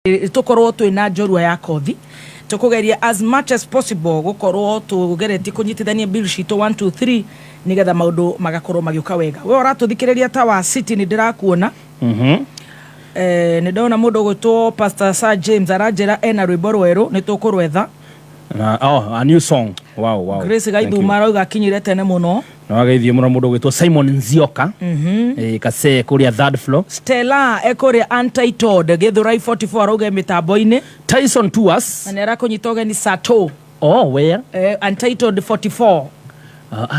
Tũkorwo twĩ na njorua ya kothi, tũkũgeria as much as possible gũkorwo tũgeretie kũnyitithania bill citũ 1 2 3 nĩgetha maũndũ magakorwo magĩũka wega. We ũratũthikĩrĩria ta wa city, nĩ ndĩrakuona. Nĩ ndona mũndũ ũgwĩtwo Pastor Sir James aranjĩra ena rwĩmbo rwerũ, nĩ tũkũrwetha. Oh, a new song. Wow. Grace Thank you. Gaithuma arauga akinyire tene mũno. Na wageithio mũno mũndũ ũgwĩtwo Simon Nzioka. Kasee kũrĩa third floor. Stella ekũrĩa Untitled Gĩthũrai 44 arauga mĩtambo-inĩ. Tyson Tours. Na nĩ arakũnyita ũgeni Sato. Oh, where? Untitled 44.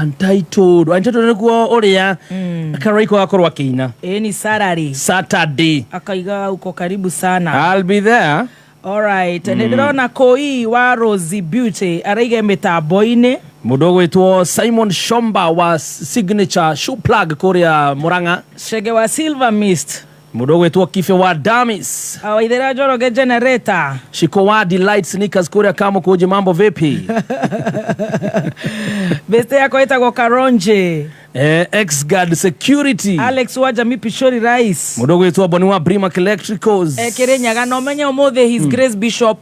Untitled. Untitled nĩkuo ũrĩa Karaiko agakorwo akĩina. Ĩĩ, ni Saturday. Saturday. Akaiga uko karibu sana. I'll be there. Alright, nĩ ndĩrona kũi wa Rosy Beauty araiga mĩtambo-inĩ. Mũndũ ũgwĩtwo Simon Shomba wa Signature Shoe Plug kũrĩa Murang'a. Cege wa Silver Mist. Mũndũ ũgwĩtwo Kibe wa Damis. Waithera Njoroge Generator. Shiko wa Delight Sneakers kũrĩa Kamũkũnji, mambo vipi? Beste yakwa ĩtagwo Karonje. Xguard Security. Alex wa Jami Pishori Rice. Mũndũ ũgwĩtwo Boni wa Brimac Electricals. Kĩrĩnyaga na ũmenye ũmũthĩ His Grace Bishop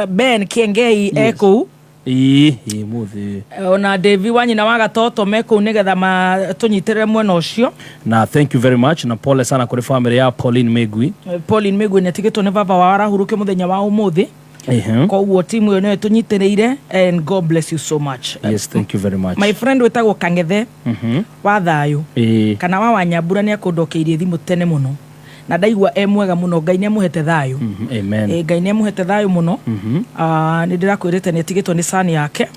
Ben Kiengei ekũu. Ĩĩ, mũthĩ. Ona Devi wa nyina wa Gatoto me kũu nĩgetha matũnyitĩrĩre mwena ũcio. Na thank you very much, na pole sana kũrĩ family ya Pauline Megui. Pauline Megui nĩ atigĩtwo nĩ baba wao, arahurũkio mũthenya wa ũmũthĩ. Koguo timu ĩyo nĩyo ĩtũnyitĩrĩire, and God bless you so much. Yes, thank you very much. My friend wĩtagwo Kang'ethe wa thayũ kana wa Wanyambura nĩ akũndokeirie thimũ tene mũno na ndaigua e mwega mũno. Ngai nĩ amũhete thayũ. Amen. Ngai nĩ amũhete thayũ mũno. Ah, nĩ ndĩrakwĩrĩte nĩ atigĩtwo nĩ sani yake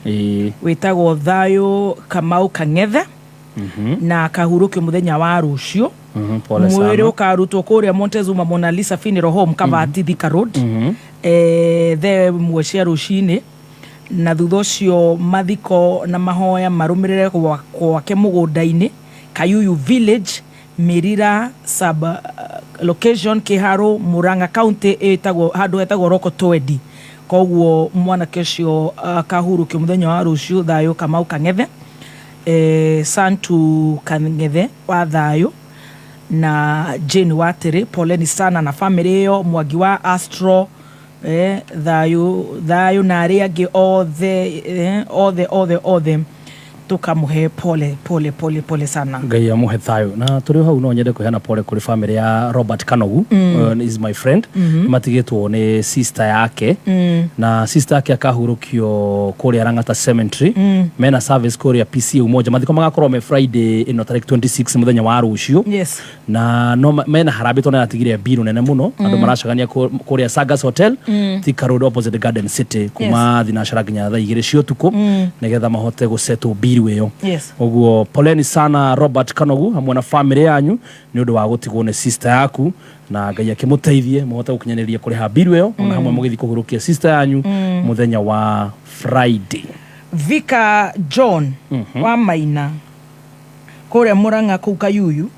wĩtagwo Thayũ Kamau Kang'ethe na akahurũkio mũthenya wa rũciũ. Pole Mwĩrĩ sana. ũkarutwo kũrĩa Montezuma Mona Lisa Funeral Home, Kabati, Thika Road, thaa 1 cia rũcinĩ, na thutha ũcio mathiko na mahoya marũmĩrĩre gwake mũgũnda-inĩ Kayuyu Village, Mirira sub location, Kĩharũ, Murang'a County, ĩtagwo handũ hetagwo Roko Twendi. Koguo mwanake ũcio akahurũkio mũthenya wa rũciũ, Thayũ Kamau Kang'ethe, Santu Kang'ethe wa Thayũ na Jane Watĩrĩ, poleni sana na family ĩyo, Mwangi wa Astro, thayũ thayũ na arĩa angĩ othe, othe othe othe tukamũhe pole pole pole pole sana. Ngai amũhe thayũ. Na tũrĩ o hau, no nyende kũheana pole kũrĩ family ya Robert Kanogu. Is my friend. Matigĩtwo nĩ sister yake, na sister yake akahurũkio kũrĩa Lang'ata Cemetery. Mena service kũrĩa PCA Umoja. Mathiko magakorwo me Friday ĩno tarĩki 26, mũthenya wa rũciũ. Na no mena harambĩ tondũ nĩaratigire mbirũ nene mũno. Andũ maracagania kũrĩa Sagas Hotel, Thika Road opposite Garden City, kuma thinacara nginya thaa 2 cia ũtukũ, nĩgetha mahote gũsettle mbiru ĩyo. Ũguo poleni sana Robert Kanogu hamwe na family yanyu nĩ ũndũ wa gũtigwo nĩ sister yaku, na Ngai akĩmũteithie mũhote gũkinyanĩria kũrĩha mbiru ĩyo, ona hamwe mũgĩthiĩ kũhurũkia sister yanyu mũthenya wa Friday. Vika John wa Maina kũrĩa Mũrang'a kũu Kayuyu,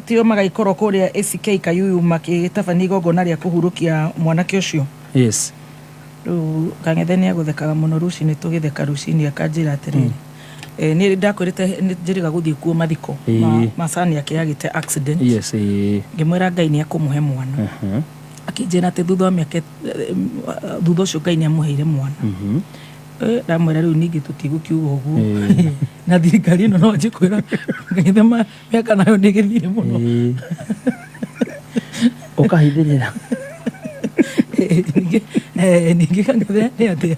tio magaikorwo kũrĩa ACK Kayuyu makĩtabania igongona rĩa kũhurũkia mwanake ũcio. Rĩu Kang'ethe nĩ agũthekaga mũno rũcinĩ, tũgĩtheka rũcinĩ akanjĩra atĩrĩrĩ, niĩ ndakwĩrĩte nĩ njĩrĩga gũthiĩ kuo mathiko macani yake yagĩte accident. Ngĩmwĩra Ngai nĩ akũmũhe mwana. Akĩnjĩra atĩ thutha wa mĩaka thutha ũcio Ngai nĩ amũheire mwana. Ndamwĩra rĩu ningĩ tũtigũkiuga ũguo na thirikari ĩno no njĩkwĩra Kang'ethe mĩaka nayo nĩ ĩgĩthire mũno. Ũkahithĩrĩra. Ningĩ Kang'ethe nĩ atĩa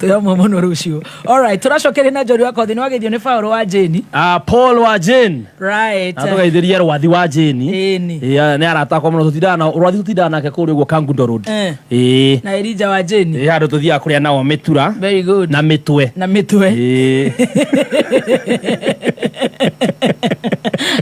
twĩ mũno rũciũ. Alright, tũracokeria na njori wa kothi. Nĩ wageithio nĩ Paul wa Jane. Ah, Paul wa Jane. Na tũgeithĩrie Rwathi wa Jane. Ĩni. Ĩĩ, nĩ arata akwa mũno, tũtindaga na Rwathi, tũtindaga nake kũrĩa ũguo Kangundo Road. Na Elija wa Jane. Ĩĩ, handũ tũthiaga kũrĩa nao mĩtura Very good. Na mĩtwe. Na mĩtwe.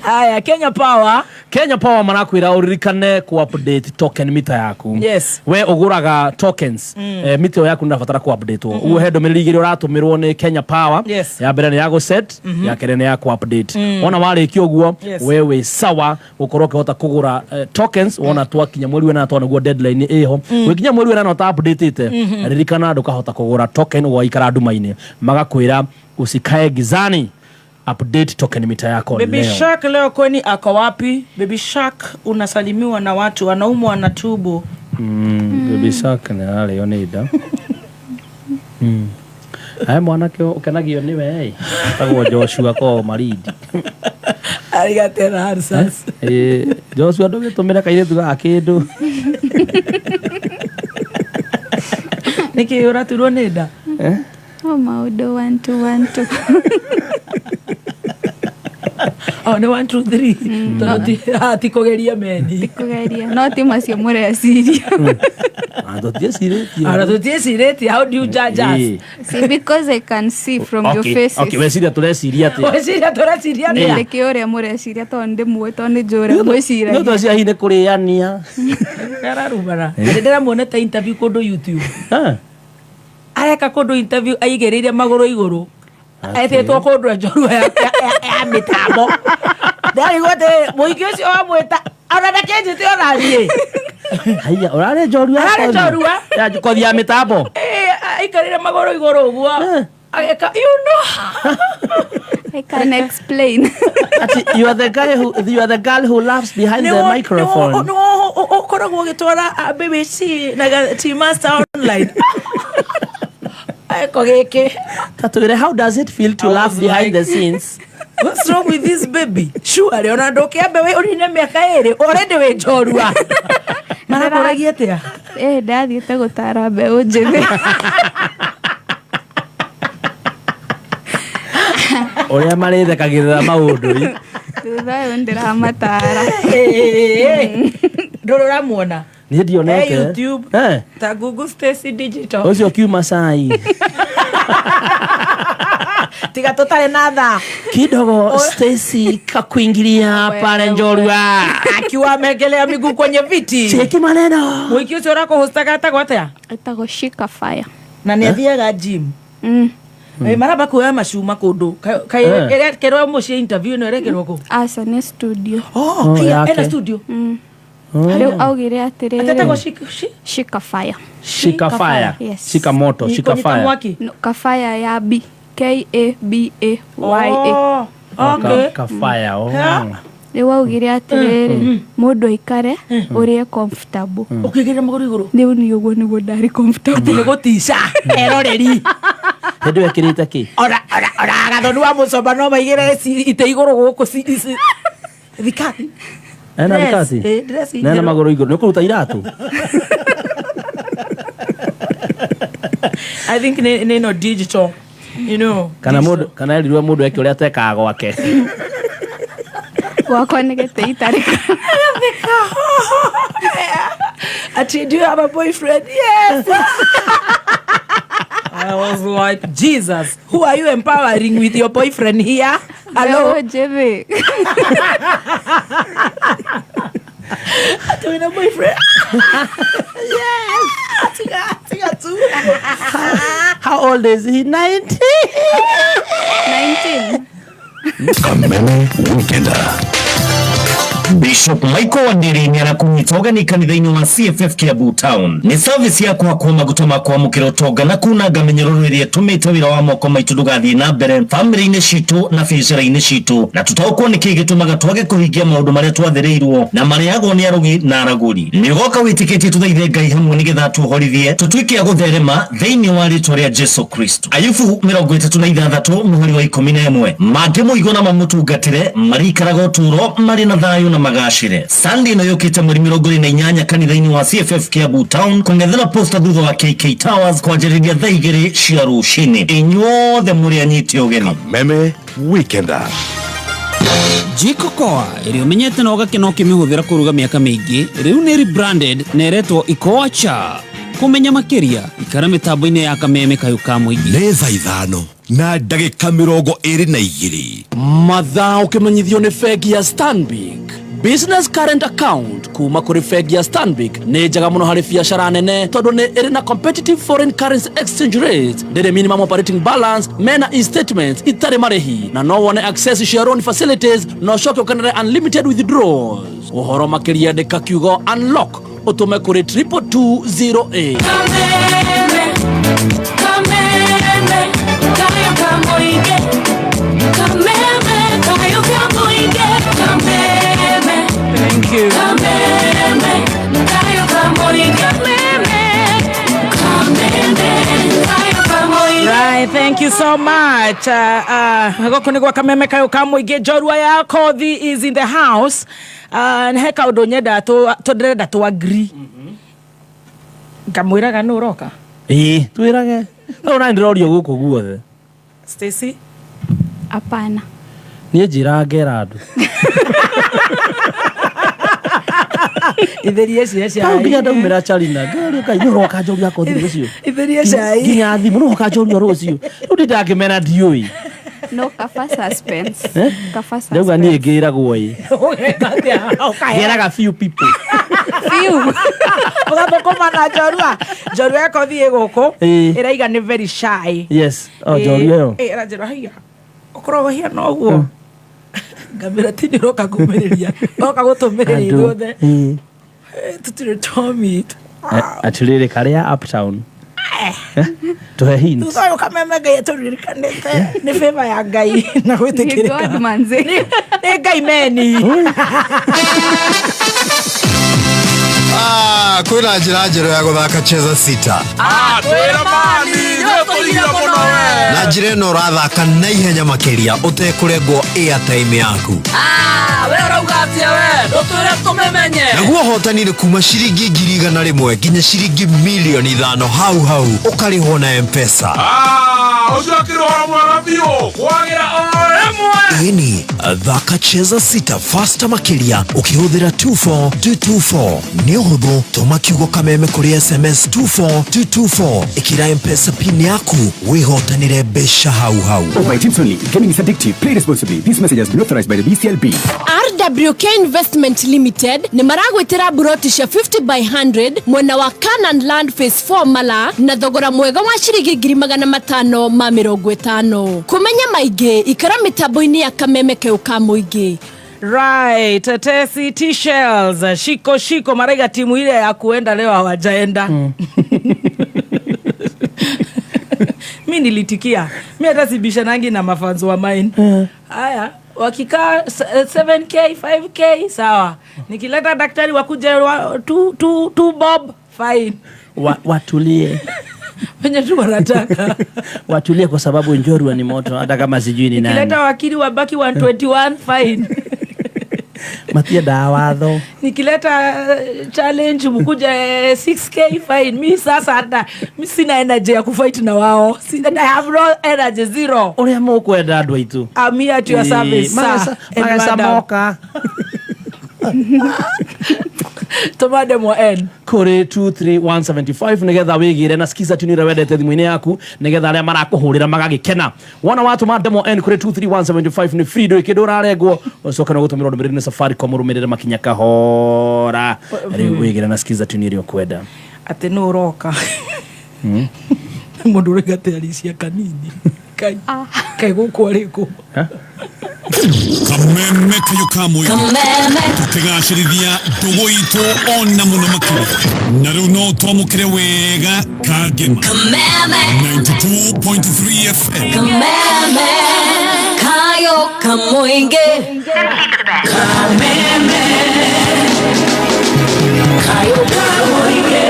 Haya, Kenya Power. Kenya Power marakwĩra ũririkane ku update token mita yaku. We ũgũraga tokens, mita ĩyo yaku nĩrabatara ku update. Ũguo he ndũmĩrĩri igĩrĩ ũratũmĩrwo nĩ Kenya Power. Ya mbere nĩ ya gũset, ya kerĩ nĩ ya ku update. Wona warĩkia ũguo, we wĩ sawa gũkorwo ũkĩhota kũgũra tokens. Wona twakinya mweri wa 8, tondũ nĩguo deadline ĩho, gwĩkinya mweri wa 8 ũta update-ĩte, ririkana ndũkahota kũgũra token, ũgaikara nduma-inĩ. Magakwĩra usikae gizani. Update token mita yako Baby leo. Shark leo kweni ako wapi? Baby Shark unasalimiwa na watu wanaumwa wanatubu. Baby Shark nĩ ararĩo nĩ nda. Ae mwanake ũkenagio nĩwe ĩ tagwo Joshua ko Marindi. Arigatera answers. Joshua ndũgĩtũmĩre kairĩtu gaka kĩndũ. Nĩkĩ ũraturwo nĩ nda? Oh, maũndũ 1 2 1 2. Oh, nĩ 1 2 3. Tondũ ti kũgeria meni. Kũgeria no ti macio mũreciria. Tũtiĩcirĩtie. Ona tũtiĩcirĩtie, how do you judge us? See, because I can see from your faces. Okay, weciria tũreciria atĩa? Weciria tũreciria atĩa? Nĩkĩ ũrĩa mũreciria tondũ ndĩmũĩ tondũ nĩ njũĩ ũrĩa mwĩciragia. Nĩ tweciria hihi nĩ kũrĩania. Ararumana. Ndĩramuonete interview kũndũ YouTube. Areka kũndũ interview aigĩrĩire magũrũ igũrũ. Etĩtwo kũndũ njorua ya mĩtambo. Ndarigwo atĩ mũingĩ ũcio wamwĩta ona ndakĩnjĩte ona niĩ. Haiya, ũrarĩ njorua? Ararĩ njorua. Ya kothi ya mĩtambo. Aikarĩire magũrũ igũrũ ũguo. Ageka, you know. I can explain. Ati, you are the guy who, you are the girl who laughs behind the microphone. No, ũkoragwo ũgĩtwara BBC na T-Master online. Eko gĩkĩ. Tatwĩre, how does it feel to laugh behind the scenes? What's wrong with this baby? Surely ona ndũkĩambe wĩ ũrĩ mĩaka ĩrĩ already wĩ njorua. Marakũragia atĩa? Ndathiĩte gũtara mbeũ njĩthĩ. Ũrĩa marĩthekagĩrĩra maũndũ. Thutha ũyũ ndĩramatara. Ndũrĩ ũramuona? Niĩ ndionete. YouTube. Ta Google Stacy Digital. Ũcio kiuma cai. Tiga tũtarĩ na thaa. Kidogo Stacy kakuingilia pale njorua. Akiwa ameekelea miguu kwenye viti. Cheki maneno. Mũingĩ ũcio ũrakũhostaga etagwo atĩa? Etagwo Shika Fire. Na nĩ athiaga gym. Maramba kuoya macuma kũndũ. Kerwo mũciĩ interview ĩno ĩrekerwo kũ? Aca nĩ studio. Oh, ena studio. Rĩu augire atĩrĩrĩ. Atetagwo Shika Fire. Shika Fire. Shika moto, Shika Fire. No, Kafaya ya B. K-A-B-A-Y-A. Okay. Kafaya. Oh. Rĩu augire atĩrĩrĩ, mũndũ aikare ũrĩe comfortable. Ũkĩigĩrĩra magũrũ igũrũ. Rĩu nĩ ũguo nĩguo ndarĩ comfortable. Nĩ gũtica eroreri. Hĩndĩ ĩyo ĩkĩrĩte kĩ? Ona Gathoni wa Mũcomba no maigĩrĩre itĩ igũrũ gũkũ thikati. Ena thikati? Nena magũrũ igũrũ. Nĩ ũkũruta iratũ? I think nĩ no digital. You know. Kana mũndũ kana erirwo mũndũ eke ũrĩa atekaga gwake. Gwakwa nĩ gĩtĩ itarĩ. Ati, do you have a boyfriend? Yes. I was like, Jesus, who are you empowering with your boyfriend here? Hello, Jimmy. Ati wina boyfriend? Yes. How old is he? 19. 19. Kameme Weekender. Bishop Michael Wandiri nĩ arakũnyita ũgeni kanitha-inĩ wa CFF Kiambu Town. Nĩ service ya kũhakwo maguta ma kwamũkĩra ũtonga na kunanga mĩnyororo ĩrĩa ĩtũmĩte wĩra wa moko maitũ ndũgathiĩ na mbere bamĩrĩ-inĩ citũ na biacara-inĩ citũ, na tũtaũkwo nĩkĩ gĩtũmaga twage kũhingia maũndũ marĩa twathĩrĩirwo na marĩagwo nĩ arogi na aragũri. Nĩ ũgoka wĩtĩkĩtie tũthaithe Ngai hamwe nĩgetha tuohorithie tũtuĩke a gũtherema thĩinĩ wa rĩtwa rĩa Jesu Kristo. Ayubu 36 mũhari wa 11 mangĩmũigua na mamũtungatĩre marĩikaraga ũtũũro marĩ na thayũ na magacire. Sunday ĩno yũkĩte mweri 28 kanitha-inĩ wa CFF Kiambu Town kũng'ethera posta thutha wa KK Towers kwanjĩrĩria thaa 2 cia rũcinĩ. Inyuothe mũrĩ anyite ũgeni. Meme Weekender. Jiko Koa ĩrĩa ũmenyete na ũgakena ũkĩmĩhũthĩra kũruga mĩaka mĩingĩ rĩu nĩ rebranded na ĩretwo Ikoa Cha. Kũmenya makĩria ikara mĩtambo-inĩ ya Kameme kayũ ka mũingĩ. Nĩ thaa 5 na ndagĩka 22. Mathaa ũkĩmenyithio nĩ bengi ya Stanbic. Business current account kuma kũrĩ bengi ya Stanbic nĩ njega mũno harĩ biacara nene tondũ nĩ ĩrĩ na competitive foreign currency exchange rate, ndĩrĩ minimum operating balance, mena e-statements itarĩ marĩhi, na no wone access cia loan facilities na ũcoke ũkenere unlimited withdrawals. Ũhoro makĩria andĩka kiugo unlock ũtũme kũrĩ 22208. Kameme, kameme, kayo kamoige, kameme. Thank you so much. Gũkũ nĩ gwa Kameme kayũ ka mũingĩ. Njorua ya Kothi is in the house. He kaũndũ nyenda tũ ndĩrenda tũ agree. Ngamwĩraga nũ ũroka? Ĩĩ, twĩrage no na ndĩrorio gũkũ guothe. Stacy? Hapana. Niĩ njĩraga ngera andũ. Itherie cia Hau nginya cai. Ndaumĩra Charina ngario kai nĩ ũroka njorua kothi rũciũ. Itherie cai. Nginya thimũ nĩ ũroka njorua rũciũ, rĩu ndindangĩmera ndiũĩ. No, kaba suspense. Eh? Kaba Ndauga niĩ suspense. ngĩragwo ĩ. Ũgeka atĩa? Ũkahe. Ngĩraga few people. Few. Ũgathũkũma na njorua. Njorua ya Kothi ĩ gũkũ. Ĩĩ. Ĩraiga nĩ very shy. Yes, o njorua ĩyo. Ĩ, ĩranjĩra haiya ũkoragwo hiana ũguo, ngamĩra ti nĩ ũroka kumĩrĩria, ũroka gũtũmĩrĩria Andũ. ithuothe. Ĩĩ. Tũtirĩ tũmit. Atĩrĩrĩ, karĩa uptown. Eh? Tũhe hint. Thutha ũyũ Kameme Ngai atũririkanĩte nĩ favor ya Ngai na Ni gwĩtĩkĩrĩka. God manze. Nĩ Ngai meni. Ah, kwĩna njĩra njerũ ya gũthaka Cheza Sita. Na njĩra ĩno ũrathaka na ihenya makĩria ũtekũrengwo airtime yaku. We ũrauga atĩa? We ndũtwĩre tũmĩmenye. Naguo ũhotani nĩ kuma ciringi 100,000 nginya ciringi 5,000,000 hau hau ũkarĩhwo na Mpesa. Ũcio akĩrĩ ũhoro mwega biũ kwagĩra o rĩmwe. Ĩni, thaka Cheza Sita fasta makĩria ũkĩhũthĩra 24224. Nĩ ũhũthũ, tũma kiugo Kameme kũrĩ SMS 24224, ĩkĩra Mpesa PIN yaku wĩhotanĩre mbeca hau hau. Over 18 only. Gaming is addictive. Play responsibly. This message has been authorized by the BCLB. RWK Investment Limited nĩ maragwĩtĩra mburoti cia 50 by 100 mwena wa Canaan Land Phase 4 Mala na thogora mwega wa ciringi 550,000. Kũmenya maingĩ ikara mĩtambo-inĩ ya Kameme keu ka mũingĩ. Right, Tesi T-Shells, shiko shiko maraiga timu ile ya kuenda leo hawajaenda. Mi nilitikia. Mi hata sibishanangi na mafans wa mine. Haya, wakikaa 7K, 5K, sawa. Nikileta daktari wakuje wa, 2 bob, fine. Watulie. Wenye tu wanataka. Watulie kwa sababu njorua ni moto hata kama sijui ni nani. Nikileta wakili wabaki 121, fine. Matiendaga watho. Nikileta challenge mkuja 6K, fine. Mi sasa hata mi sina energy ya kufight na wao. Sina, I have no energy, zero. Ũrĩa mũkwenda andũ aitũ. I'm here at your service, sir and Mageca madam. moka. Tũma ndemwa N kũrĩ 23175 nĩgetha wĩgĩre na skiza tune ĩrĩa wendete thimũ-inĩ yaku nĩgetha arĩa marakũhũrĩra magagĩkena. Wona watũma ndemwa N kũrĩ 23175 nĩ free, ndũrĩ kĩndũ ũrarengwo, ũcoke no gũtũmĩrwo ndũmĩrĩri nĩ Safaricom ũrũmĩrĩre makinya kahora rĩu wĩgĩre na skiza tune ĩrĩa ũkwenda. Atĩ nũ ũroka? Mũndũ ũraiga atĩ aricia kanini kai kai gũkũ arĩ kũ? Kameme kayo ka mũingĩ tũkĩgacĩrithia ndũgũ itũ ona mũno makĩria na rĩu no twamũkĩre wega kangema 92.3 FM. Kameme kayo kamoinge. Kameme kayo kamoinge.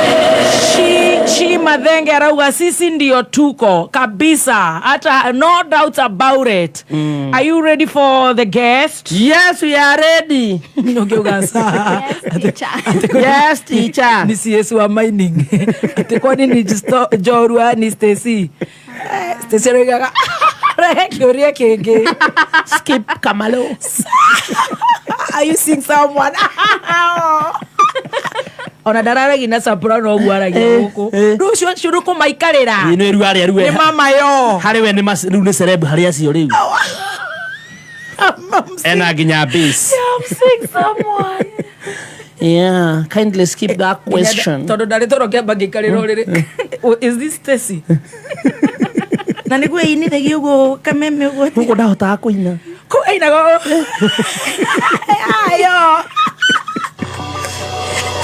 Shi Madhenge arauga sisi ndio tuko kabisa, hata no doubt about it. Are you ready for the guest? Yes, we are ready. Ũngĩuga saa. Yes, teacher. Yes, teacher. Ni CS wa mining atĩ kwani ni njorua ni Stacy. Stacy aroigaga rehe kĩũria kĩngĩ. Skip Kamalo. Are you seeing someone? Ona ndararegi na soprano ũguo aragia gũkũ rĩu ũcio ũcio nĩkũmaikarĩra. Ĩ, nĩ rĩu arĩa rĩu Nĩ mama yo. Harĩ we nĩ rĩu nĩ celeb harĩ acio rĩu ena nginya base. I'm seeing someone. Yeah, kindly skip that question. Tondũ ndarĩ toro kĩamba ngĩikarĩra ũrĩrĩ. Is this Stacy? Na nĩguo ĩinithagia ũguo Kameme ũguo. Gũkũ ndahotaga kũina. Kũ ainaga ayo.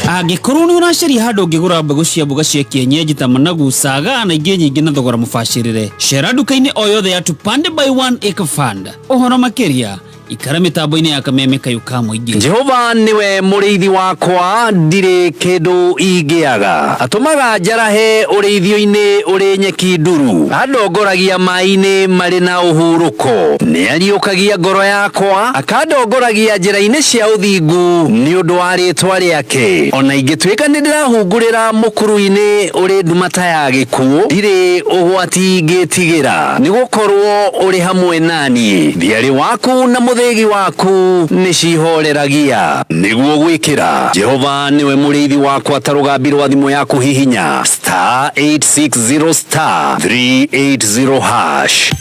Angĩkorwo nĩ ũracaria handũ ũngĩgũra mbegũ cia mboga cia kienyeji ta managu, saga na ingĩ nyingĩ na thogora mũbacĩrĩre, cera nduka-inĩ o yothe ya Tupande by One Acre Fund. Ũhoro makĩria Ikara mĩtambo-inĩ ya Kameme Kayũ ka Mũingĩ. Jehova niwe mũrĩithi wakwa, ndirĩ kĩndũ ingĩaga. Atũmaga njarahe ũrĩithio-inĩ ũrĩ nyeki nduru, andongoragia maĩ-inĩ marĩ na ũhurũko. Nĩariũkagia ngoro yakwa, akandongoragia njĩra-inĩ cia ũthingu nĩ ũndũ wa rĩĩtwa rĩake. Ona ingĩtuĩka nĩ ndĩrahungurĩra mũkuru-inĩ ũrĩ nduma ta ya gĩkuũ, ndirĩ ũgwati ingĩtigĩra, nĩgũkorwo ũrĩ hamwe naniĩ. Thiarĩ waku na mũthĩgi waku nĩcihoreragia. Nĩguo gwĩkĩra Jehova nĩwe mũrĩithi wakwa ta rũgambi rwa thimũ yaku hihinya star 860 star 380 hash.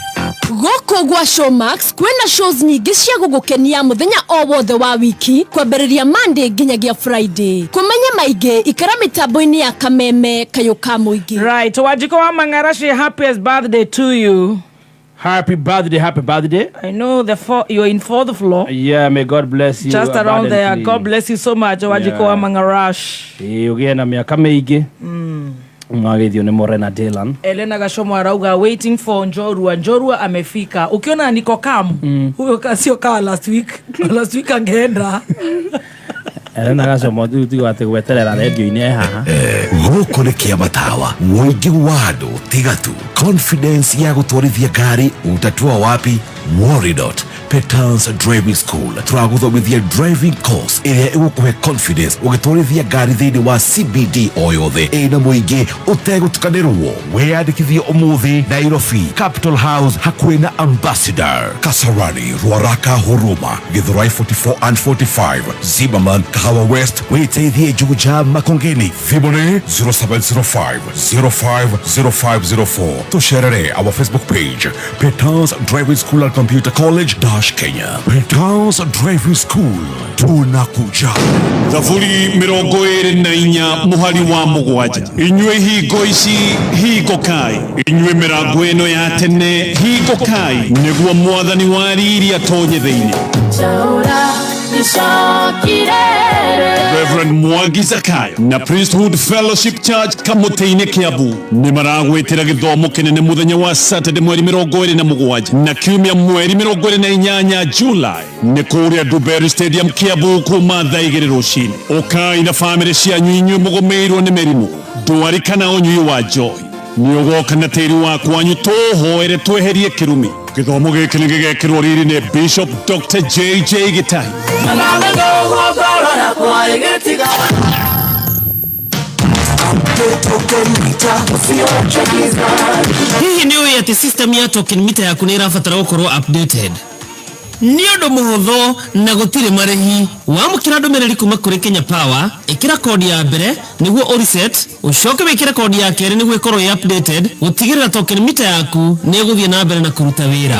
Gũkũ gwa Showmax kwĩna shows nyingĩ cia gũgũkenia mũthenya o wothe wa wiki, kwambĩrĩria Monday nginyagia Friday. Kũmenya maingĩ, ikara mĩtambo-inĩ ya Kameme Kayũ ka Mũingĩ. Right, Wanjiko wa Mang'arashi, happiest birthday to you. Happy birthday, happy birthday. I know you're in fourth floor. Yeah, may God bless you. Just around there. Abundantly. God bless you so much, Wanjiko wa Mang'arash. Ũgĩe na mĩaka mĩingĩ. Mwagĩthio nĩ Morena Dylan. Elena Gashomo arauga waiting for Njorua. Njorua amefika. Ukiona niko kam, huyo sio kaa last week. Last week angeenda. Elena Gashomo tiga atĩ gweterera radio-inĩ e haha. Gũkũ nĩ kĩama tawa mũingĩ wa andũ tiga tu confidence ya gũtwarithia ngari utatua wapi? Worry not. Petans Driving School tũragũthomithia driving course ĩrĩa ĩgũkũhe confidence ũgĩtwarithia ngari thĩinĩ wa CBD o yothe ĩna mũingĩ ũtegũtukanĩrwo. Wĩyandĩkithie ũmũthĩ Nairobi Capital House hakuhĩ na Ambassador, Kasarani, Ruaraka, Huruma, Githurai 44 and 45, Zimmerman, Kahawa West, wĩteithie Juja, Makongeni. Thimũ nĩ 0705 050504. Tũcerere our Facebook page, Petans Driving School and Computer College dash Kenya. Petans Driving School, tunakuja. Thaburi 24 mũhari wa 7. Inyuĩ hingo ici hingũkai, inyuĩ mĩrango ĩno ya tene hingũkai, nĩguo mwathani wa riri atonye thĩinĩ. Reverend Mwangi Zakayo na Priesthood Fellowship Church Kamũtĩ-inĩ Kiambu nĩ maragwĩtĩra gĩthomo kĩnene mũthenya wa Saturday mweri 27 na kiumia mweri 28 July nĩ kũrĩa Dubery Stadium Kiambu kuma thaa 2 rũcinĩ. Ũkai na bamĩrĩ cianyu inyuĩ mũgũmĩirwo nĩ mĩrimũ, ndwari kana ũnyui wa njohi. Nĩ ũgoka na tĩri wa kwanyu tũhoere tweherie kĩrumi. Gĩthomo gĩkĩ nĩ gĩgekĩrwo riri nĩ Bishop Dr. JJ Gĩtahi. Hihi nĩ ũĩ atĩ system ya token meter yaku nĩ ĩrabatara gũkorwo updated? Nĩ ũndũ mũhũthũ na gũtirĩ marĩhi. Wamũkĩra ndũmĩrĩri kuma kũrĩ Kenya Power, ĩkĩra kodi ya mbere nĩguo ũreset, ũcoke wĩkĩre kodi ya kerĩ nĩguo ĩkorwo ĩ updated, gũtigĩrĩra token meter yaku nĩ ĩgũthiĩ na mbere na kũruta wĩra.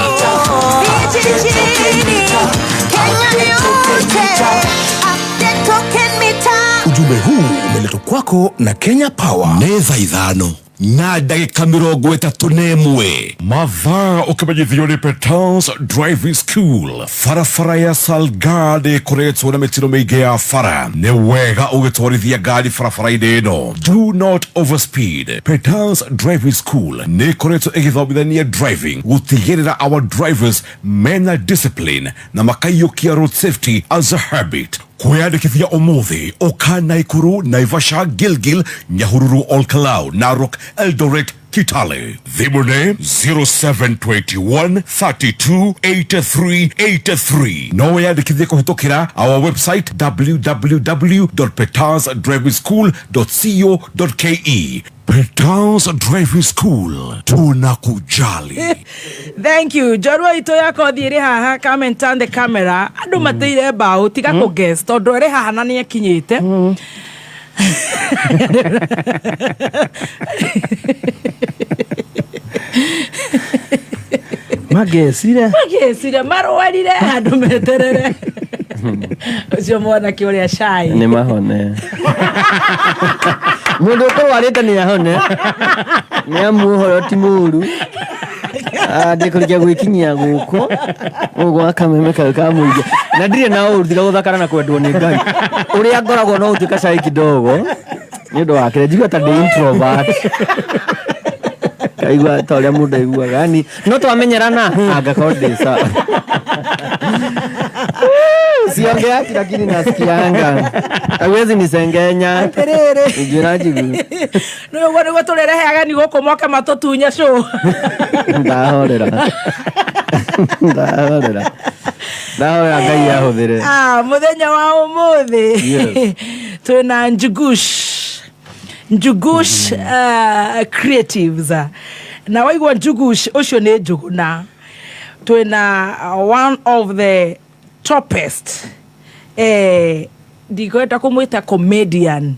Ujumbe huu umeletwa kwako na Kenya Power. Nĩ thaa 5 na ndagĩka 31. Mathaa ũkĩmenyithio nĩ Petans Driving School. Barabara ya Salgad ĩkoretwo na mĩtino mĩingĩ ya bara. Nĩ wega ũgĩtwarithia ngari barabara-inĩ ĩno. Do not overspeed. Petans Driving School nĩ ĩkoretwo ĩgĩthomithania driving gũtigĩrĩra our drivers mena discipline na makaiyũkia road safety as a habit. Kwĩyandĩkithia ũmũthĩ ũka Naikuru, Naivasha, Gilgil, Nyahururu, Olkalau, Narok, Eldoret, Kitale. Thimũ nĩ 0721 32 83 83. No wĩyandĩkithie kũhĩtũkĩra our website www.petansdrivingschool.co.ke. Petans Driving School, tunakujali. Thank you. Njorua itũ ya kothi ĩrĩ haha, come and turn the camera. Andũ mateire mbaũ, tiga kũ guess tondũ ĩrĩ haha na nĩ akinyĩte. Magecire. Magecire marwarire handũ meterere. Ũcio mwanake ũrĩa cai. Nĩ mahone. Mũndũ ũkũrwarĩte nĩ ahone. Nĩ amu ũhoro ti mũru. Ndĩkũrĩkia gwĩkinyia gũkũ gũkũ gwa Kameme kau ka mũingĩ. Na ndirĩ na ũru tiga gũthakara na kwendwo nĩ Ngai. Ũrĩa ngoragwo no ũtuĩka cai kidogo. Nĩ ũndũ wa kĩrĩa njigua ta ndĩ introvert. Ngaigua ta ũrĩa mũndũ aiguaga yani no twamenyerana angakorwo ndĩ sawa. Siongeaki lakini nasikianga. Hawezi nisengenya. Atiriri. Njĩra njigu. Nĩ ũguo nĩguo tũrĩrehe ageni gũkũ moke matũtunye cũ. Ndahorera. Ndahorera. Ndahorera Ngai ahũthĩre. Ah, mũthenya wa ũmũthĩ Yes. twĩna Njugush creatives na waigua Njugush ũcio nĩ Njuguna. Twĩna one of the topest ndikwenda kũmwĩta comedian,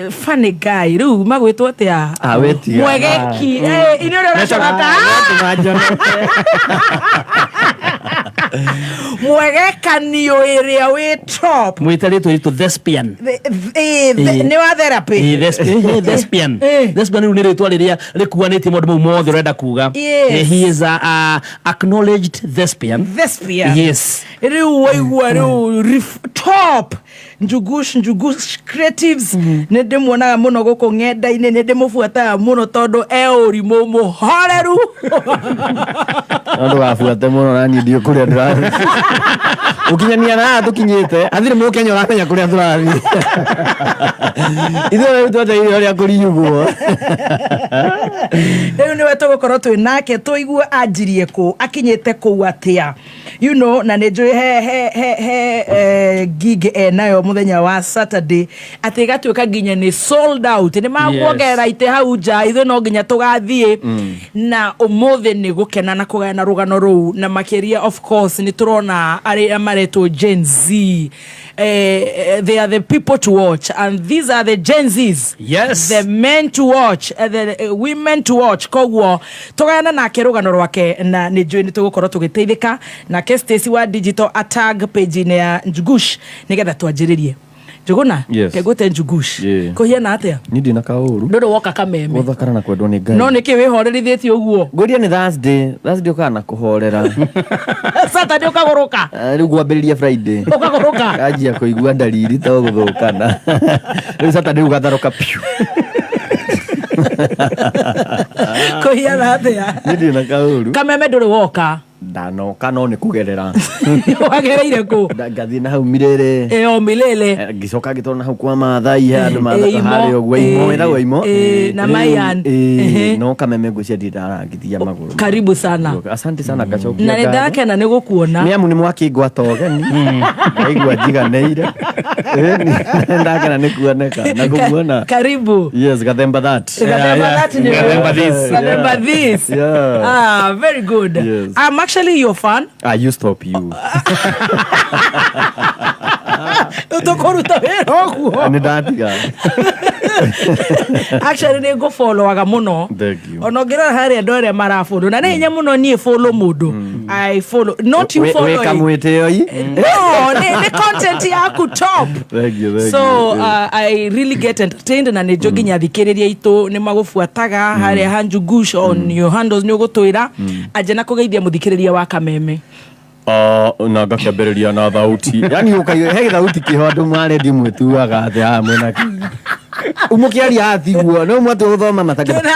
funny guy rĩu magwĩtwo atĩa? Ah, we tiga. Mwegeki. Inĩ ũrĩa ũracoka mwegekanio ĩrĩa wĩ top. Mwĩta rĩtwa ritũ thespian. Nĩ wa therapy. Thespian. Thespian rĩu nĩ rĩtwa rĩrĩa rĩkuanĩtie maũndũ mau mothe ũrenda kuga. Yes. He is a acknowledged thespian. Thespian. Yes. Rĩu waigua rĩu top Njugush creatives nĩ ndĩmuonaga mũno gũkũ ng'enda-inĩ, nĩ ndĩmũbuataga mũno tondũ e ũrimũ mũhoreru. No ndũgabuate mũno na niĩ ndiũ kũrĩa ndĩrathiĩ. Ũkinyania na haha tũkinyĩte, hatirĩ mũkenya ũramenya kũrĩa tũrathiĩ. Ithuĩ rĩu twetereire ũrĩa kũriugwo. Rĩu nĩwe tũgũkorwo twĩ nake tũigue anjirie kũ, akinyĩte kũu atĩa. You know, na nĩ njũĩ he gig enayo mũthenya wa Saturday atĩ ĩgatuĩka nginya nĩ sold out. Nĩ makuongerera itĩ hau nja, ithuĩ no nginya tũgathiĩ. Na ũmũthĩ nĩ gũkena na kũgayana rũgano rũu, na makĩria of course nĩ tũrona arĩa maretwo Gen Z. They are the people to watch, and these are the Gen Zs. Yes. The men to watch, the women to watch. Koguo tũgayana nake rũgano rwake na nĩ njũĩ nĩ tũgũkorwo tũgĩteithĩka. Nake Stacy wa digital atag page-inĩ ya Njugush nĩgetha twanjĩrĩrie. Njuguna? Yes. Kegũte Njugush. Yeah. Kũhiana atĩa? Niĩ ndina kaũru. Ndũrĩ woka kameme. Gũthakara na kwendwo nĩ Ngai. No nĩkĩ wĩhorerithĩtie ũguo? Ngwĩria nĩ Thursday. Thursday ũkaga na kũhorera. Saturday ũkagũrũka. Rĩu gwambĩrĩria Friday. Ũkagũrũka. Kanjia kũigua ndariri ta gũthũkana. Rĩu Saturday ũgatharũka piu. Kũhiana atĩa? Niĩ ndina kaũru. Kameme ndũrĩ woka. Ndanoka no nĩ kũgerera. Wagereire kũ? Ngathiĩ na hau Mirere. Ĩyo Milele. Ngĩcoka ngĩtwarwo na hau kwa Maathai he andũ Imo. harĩa ũguo Imo, ĩtagwo Imo. Na Mayan. No kameme ngwĩciria ndirĩ ndarangithia magũrũ. Karibu sana. Asante sana ngacokia Na nĩ ngatho. ndakena nĩ gũkuona. Nĩ amu nĩ mwakĩngwata ũgeni. Ndaigua njiganĩire. Nĩ ndakena nĩ kuoneka na kũmuona. Karibu. Yes, Gathemba that. Gathemba that ni Gathemba this. Gathemba this. Yeah. Ah, very good. Yes. I'm actually your fan. Ah, you stop you. Tũkũruta wĩra ũguo. Nĩ ndatiga. Actually nĩ ngũfollowaga mũno. Thank you. Ona ũngĩrora harĩa andũ arĩa marafollow na nĩ hinya mũno niĩ follow mũndũ. I follow not you follow. Wĩ kamwĩtĩoi. No, nĩ content yaku top. Thank you, thank So you. I really get entertained na nĩ njũĩ nginya thikĩrĩria itũ nĩ magũbuataga harĩa ha Njugush on your handles nĩ ũgũtwĩra anje na kũgeithia mũthikĩrĩria wa kameme. Na ngakĩambĩrĩria na thauti. Yani ũkaigua he gĩthauti kĩho andũ ma redio mwĩtuaga atĩ haha mwĩna kĩ. Mũkĩaria hatiguo no mwatue gũthoma matangatho.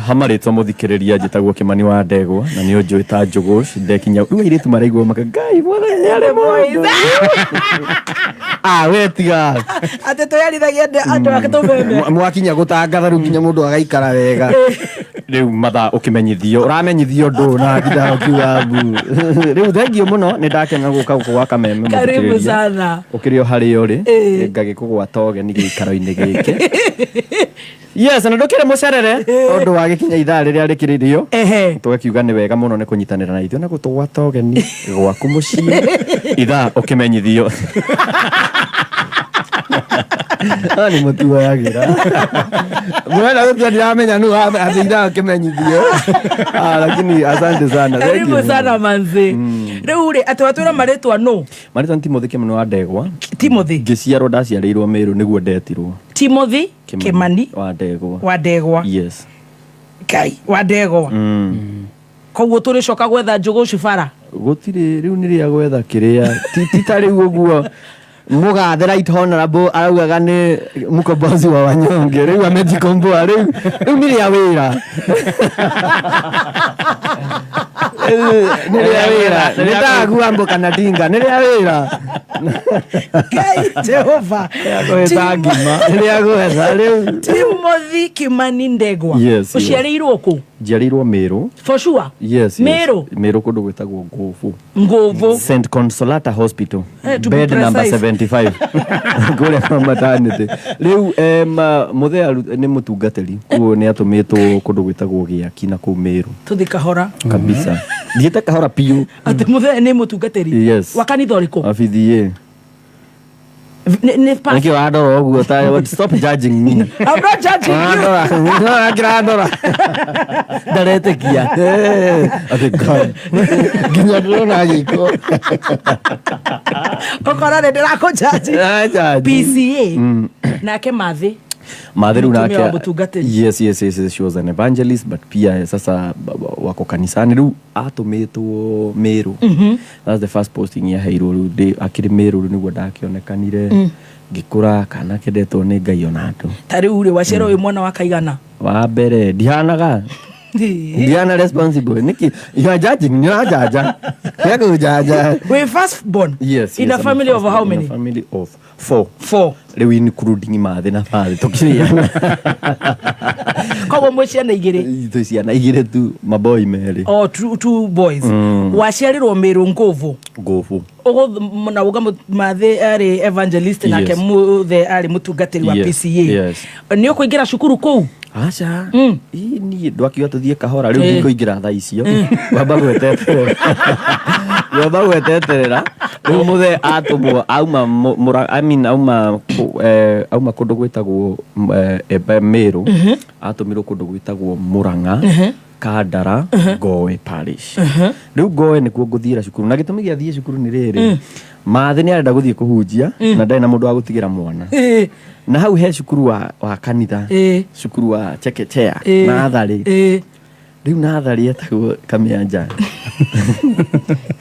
Hamarĩtwo mũthikĩrĩria njĩtagwo Kĩmani wa Ndegwa na nĩ ũnjũĩ ta Njugush ndekinya rĩu airĩtu maraigua maka Ngai mwathani nĩ arĩ mũndũ. Ah, we tiga. Atĩ twĩarithagia andũ ake tũmeme. Mwakinya gũtangatha rĩu nginya mũndũ agaikara wega. Rĩu mathaa ũkĩmenyithio ũramenyithio ũndũ na nginda ũkiuga mbu. Rĩu thengio mũno nĩ ndakena gũka gũkũ gwa kameme Karibu mũthikĩrĩria. sana. Ũkĩrĩ o harĩa ũrĩ ngagĩkũgwata ũgeni gĩikaro-inĩ gĩkĩ. Yes, na ndũkĩrĩ mũcerere tondũ wa gĩkinya ithaa rĩrĩa rĩkĩrĩrio. Tũgakiuga nĩ wega mũno nĩ kũnyitanĩra na ithuĩ na gũtũgwata ũgeni gwaku mũciĩ ithaa ũkĩmenyithio. Nĩ mũtuoyagĩra. Mwena gũtua ndiramenya nũ atĩ ithaa ũkĩmenyithio. Lakini asante sana. Thank Karibu you. sana manzi. Rĩu rĩ atĩ watwĩra marĩtwa nũ? Marĩtwa nĩ Timothy Kĩmani wa Ndegwa. Timothy. Ngĩciarwo ndaciarĩirwo Meru nĩguo ndetirwo. Timothy Kĩmani wa Ndegwa. wa Ndegwa. Yes. Ngai wa Ndegwa. Koguo tũrĩcoka gwetha Njugush bara. Gũtirĩ rĩu nĩ rĩa gwetha kĩrĩa ti ta rĩu ũguo. Mugathe Right Honorable araugaga nĩ mũkombozi wa wanyonge rĩu amejikomboa rĩu rĩu nĩ rĩa wĩra. Nĩ rĩa wĩra, nĩ ndagua kana ndinga nĩ rĩa wĩra. Ngai Jehova. Kũhĩta ngima nĩ rĩa gwetha rĩu. Timothy Kimani Ndegwa. Yes, yes. Ũciarĩirwo kũ? Njiarĩirwo Meru. For sure. Yes, yes. Meru. Meru kũndũ gwĩtagwo Ngũbũ. Ngũbũ. St Consolata Hospital. Eh, to be Bed number precise. 75. Kũrĩa kwa maternity. Rĩu mũthee nĩ mũtungatĩri koguo nĩ atũmĩtwo kũndũ gwĩtagwo Gĩaki na kũu Meru. Tũthi kahora. Kabisa. Thiĩte kahora piũ. Atĩ mũthee nĩ mũtungatĩri. Yes. Wa kanitha ũrĩkũ? Abithie. Nĩ pastor. Nĩkĩ wandora ũguo ta stop judging me. I'm not judging you. Wandora. Ndora. Ndaretĩkia. Atĩ God. Nginya ndĩrona gĩko. Ũkora nĩ ndĩrakũjaji. Judge. PCA. Nake Mathi. Matheru Mũtumia nake wa mũtungatĩri. Yes, she was an evangelist, but pia sasa wako kanisani rĩu atũmĩtwo Meru. That's the first posting yaheirwo rĩu ndĩ akĩrĩ Meru rĩu nĩguo ndakĩonekanire ngĩkũra kana kendetwo nĩ Ngai ona andũ. Ta rĩu rĩ waciarwo wĩ mwana wa kaigana? Wa mbere ndihanaga ndihana responsible nĩkĩ you are judging nĩ ũranjanja nĩ kũnjanja. Wĩ first born? Yes, In yes, a I'm family of first how born. many? In a family of four. Four. Rĩu including mathĩ na bathĩ tũkĩrĩana. Koguo mwĩ ciana igĩrĩ? Twĩ ciana igĩrĩ tu, maboi merĩ. Oh, two boys. Waciarĩrwo Meru Ngũbũ. Ngũbũ. Ũguo na uga Mathĩ arĩ evangelist nake Yes. mũthe arĩ mũtungatĩri wa Yes, PCA. yes. Nĩ ũkũingĩra cukuru kũu? Aca. Ĩ niĩ ndwakiuga tũthiĩ kahora rĩu Eh. ndikũingĩra thaa icio. Wamba gweteterera. Wamba gweteterera. Rĩu mũthee atũmwo auma I mean auma auma kũndũ gwĩtagwo Meru. Atũmirwo kũndũ gwĩtagwo Murang'a. Kandara Ngoe Parish. Rĩu Ngoe nĩkuo ngũthiĩra cukuru na gĩtũmi gĩa thiĩ cukuru nĩ rĩrĩ Mathĩ nĩ arenda gũthiĩ kũhunjia na ndarĩ na mũndũ wa gũtigĩra mwana. Na hau he cukuru wa kanitha, cukuru wa chekechea natharĩ. Rĩu natharĩ etagwo Kamianja.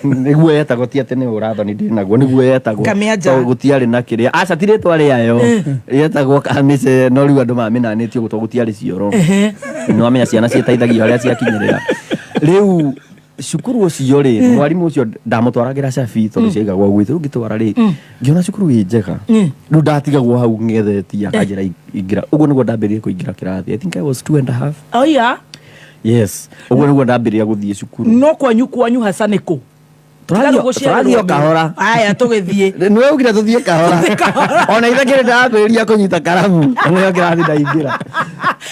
Nĩguo yetagwo ti atĩ nĩ ũrathoni ndĩ naguo nĩguo yetagwo. Kamianja. Tondũ gũtiarĩ na kĩrĩa aca ti rĩtwa rĩayo rĩetagwo Kamice no rĩu andũ mamĩnanĩtie ũguo tondũ gũtiarĩ cioro. Nĩ wamenya ciana ciĩteithagio harĩa ciakinyĩrĩra. Rĩu cukuru ũcio rĩ mwarimũ ũcio ndamũtwaragĩra cabi tondũ ciaigagwo gwitũ rĩu ngĩtwara rĩ ngĩona cukuru ĩ njega rĩu ndatigagwo hau ng'ethetie akanjĩra ingĩra ũguo nĩguo ndambĩrĩrie kũingĩra kĩrathi. I think I was 2.5. Oh yeah. Yes, ũguo nĩguo ndambĩrĩria gũthiĩ cukuru. No kwanyu hasa nĩ kũ? Tũrathiĩ o kahora. Aya tũgĩthiĩ. Nĩwe ugire tũthiĩ kahora. Ona ithakĩrĩ ndambĩrĩria kũnyita karamu nĩyo kĩrathi ndaingĩra.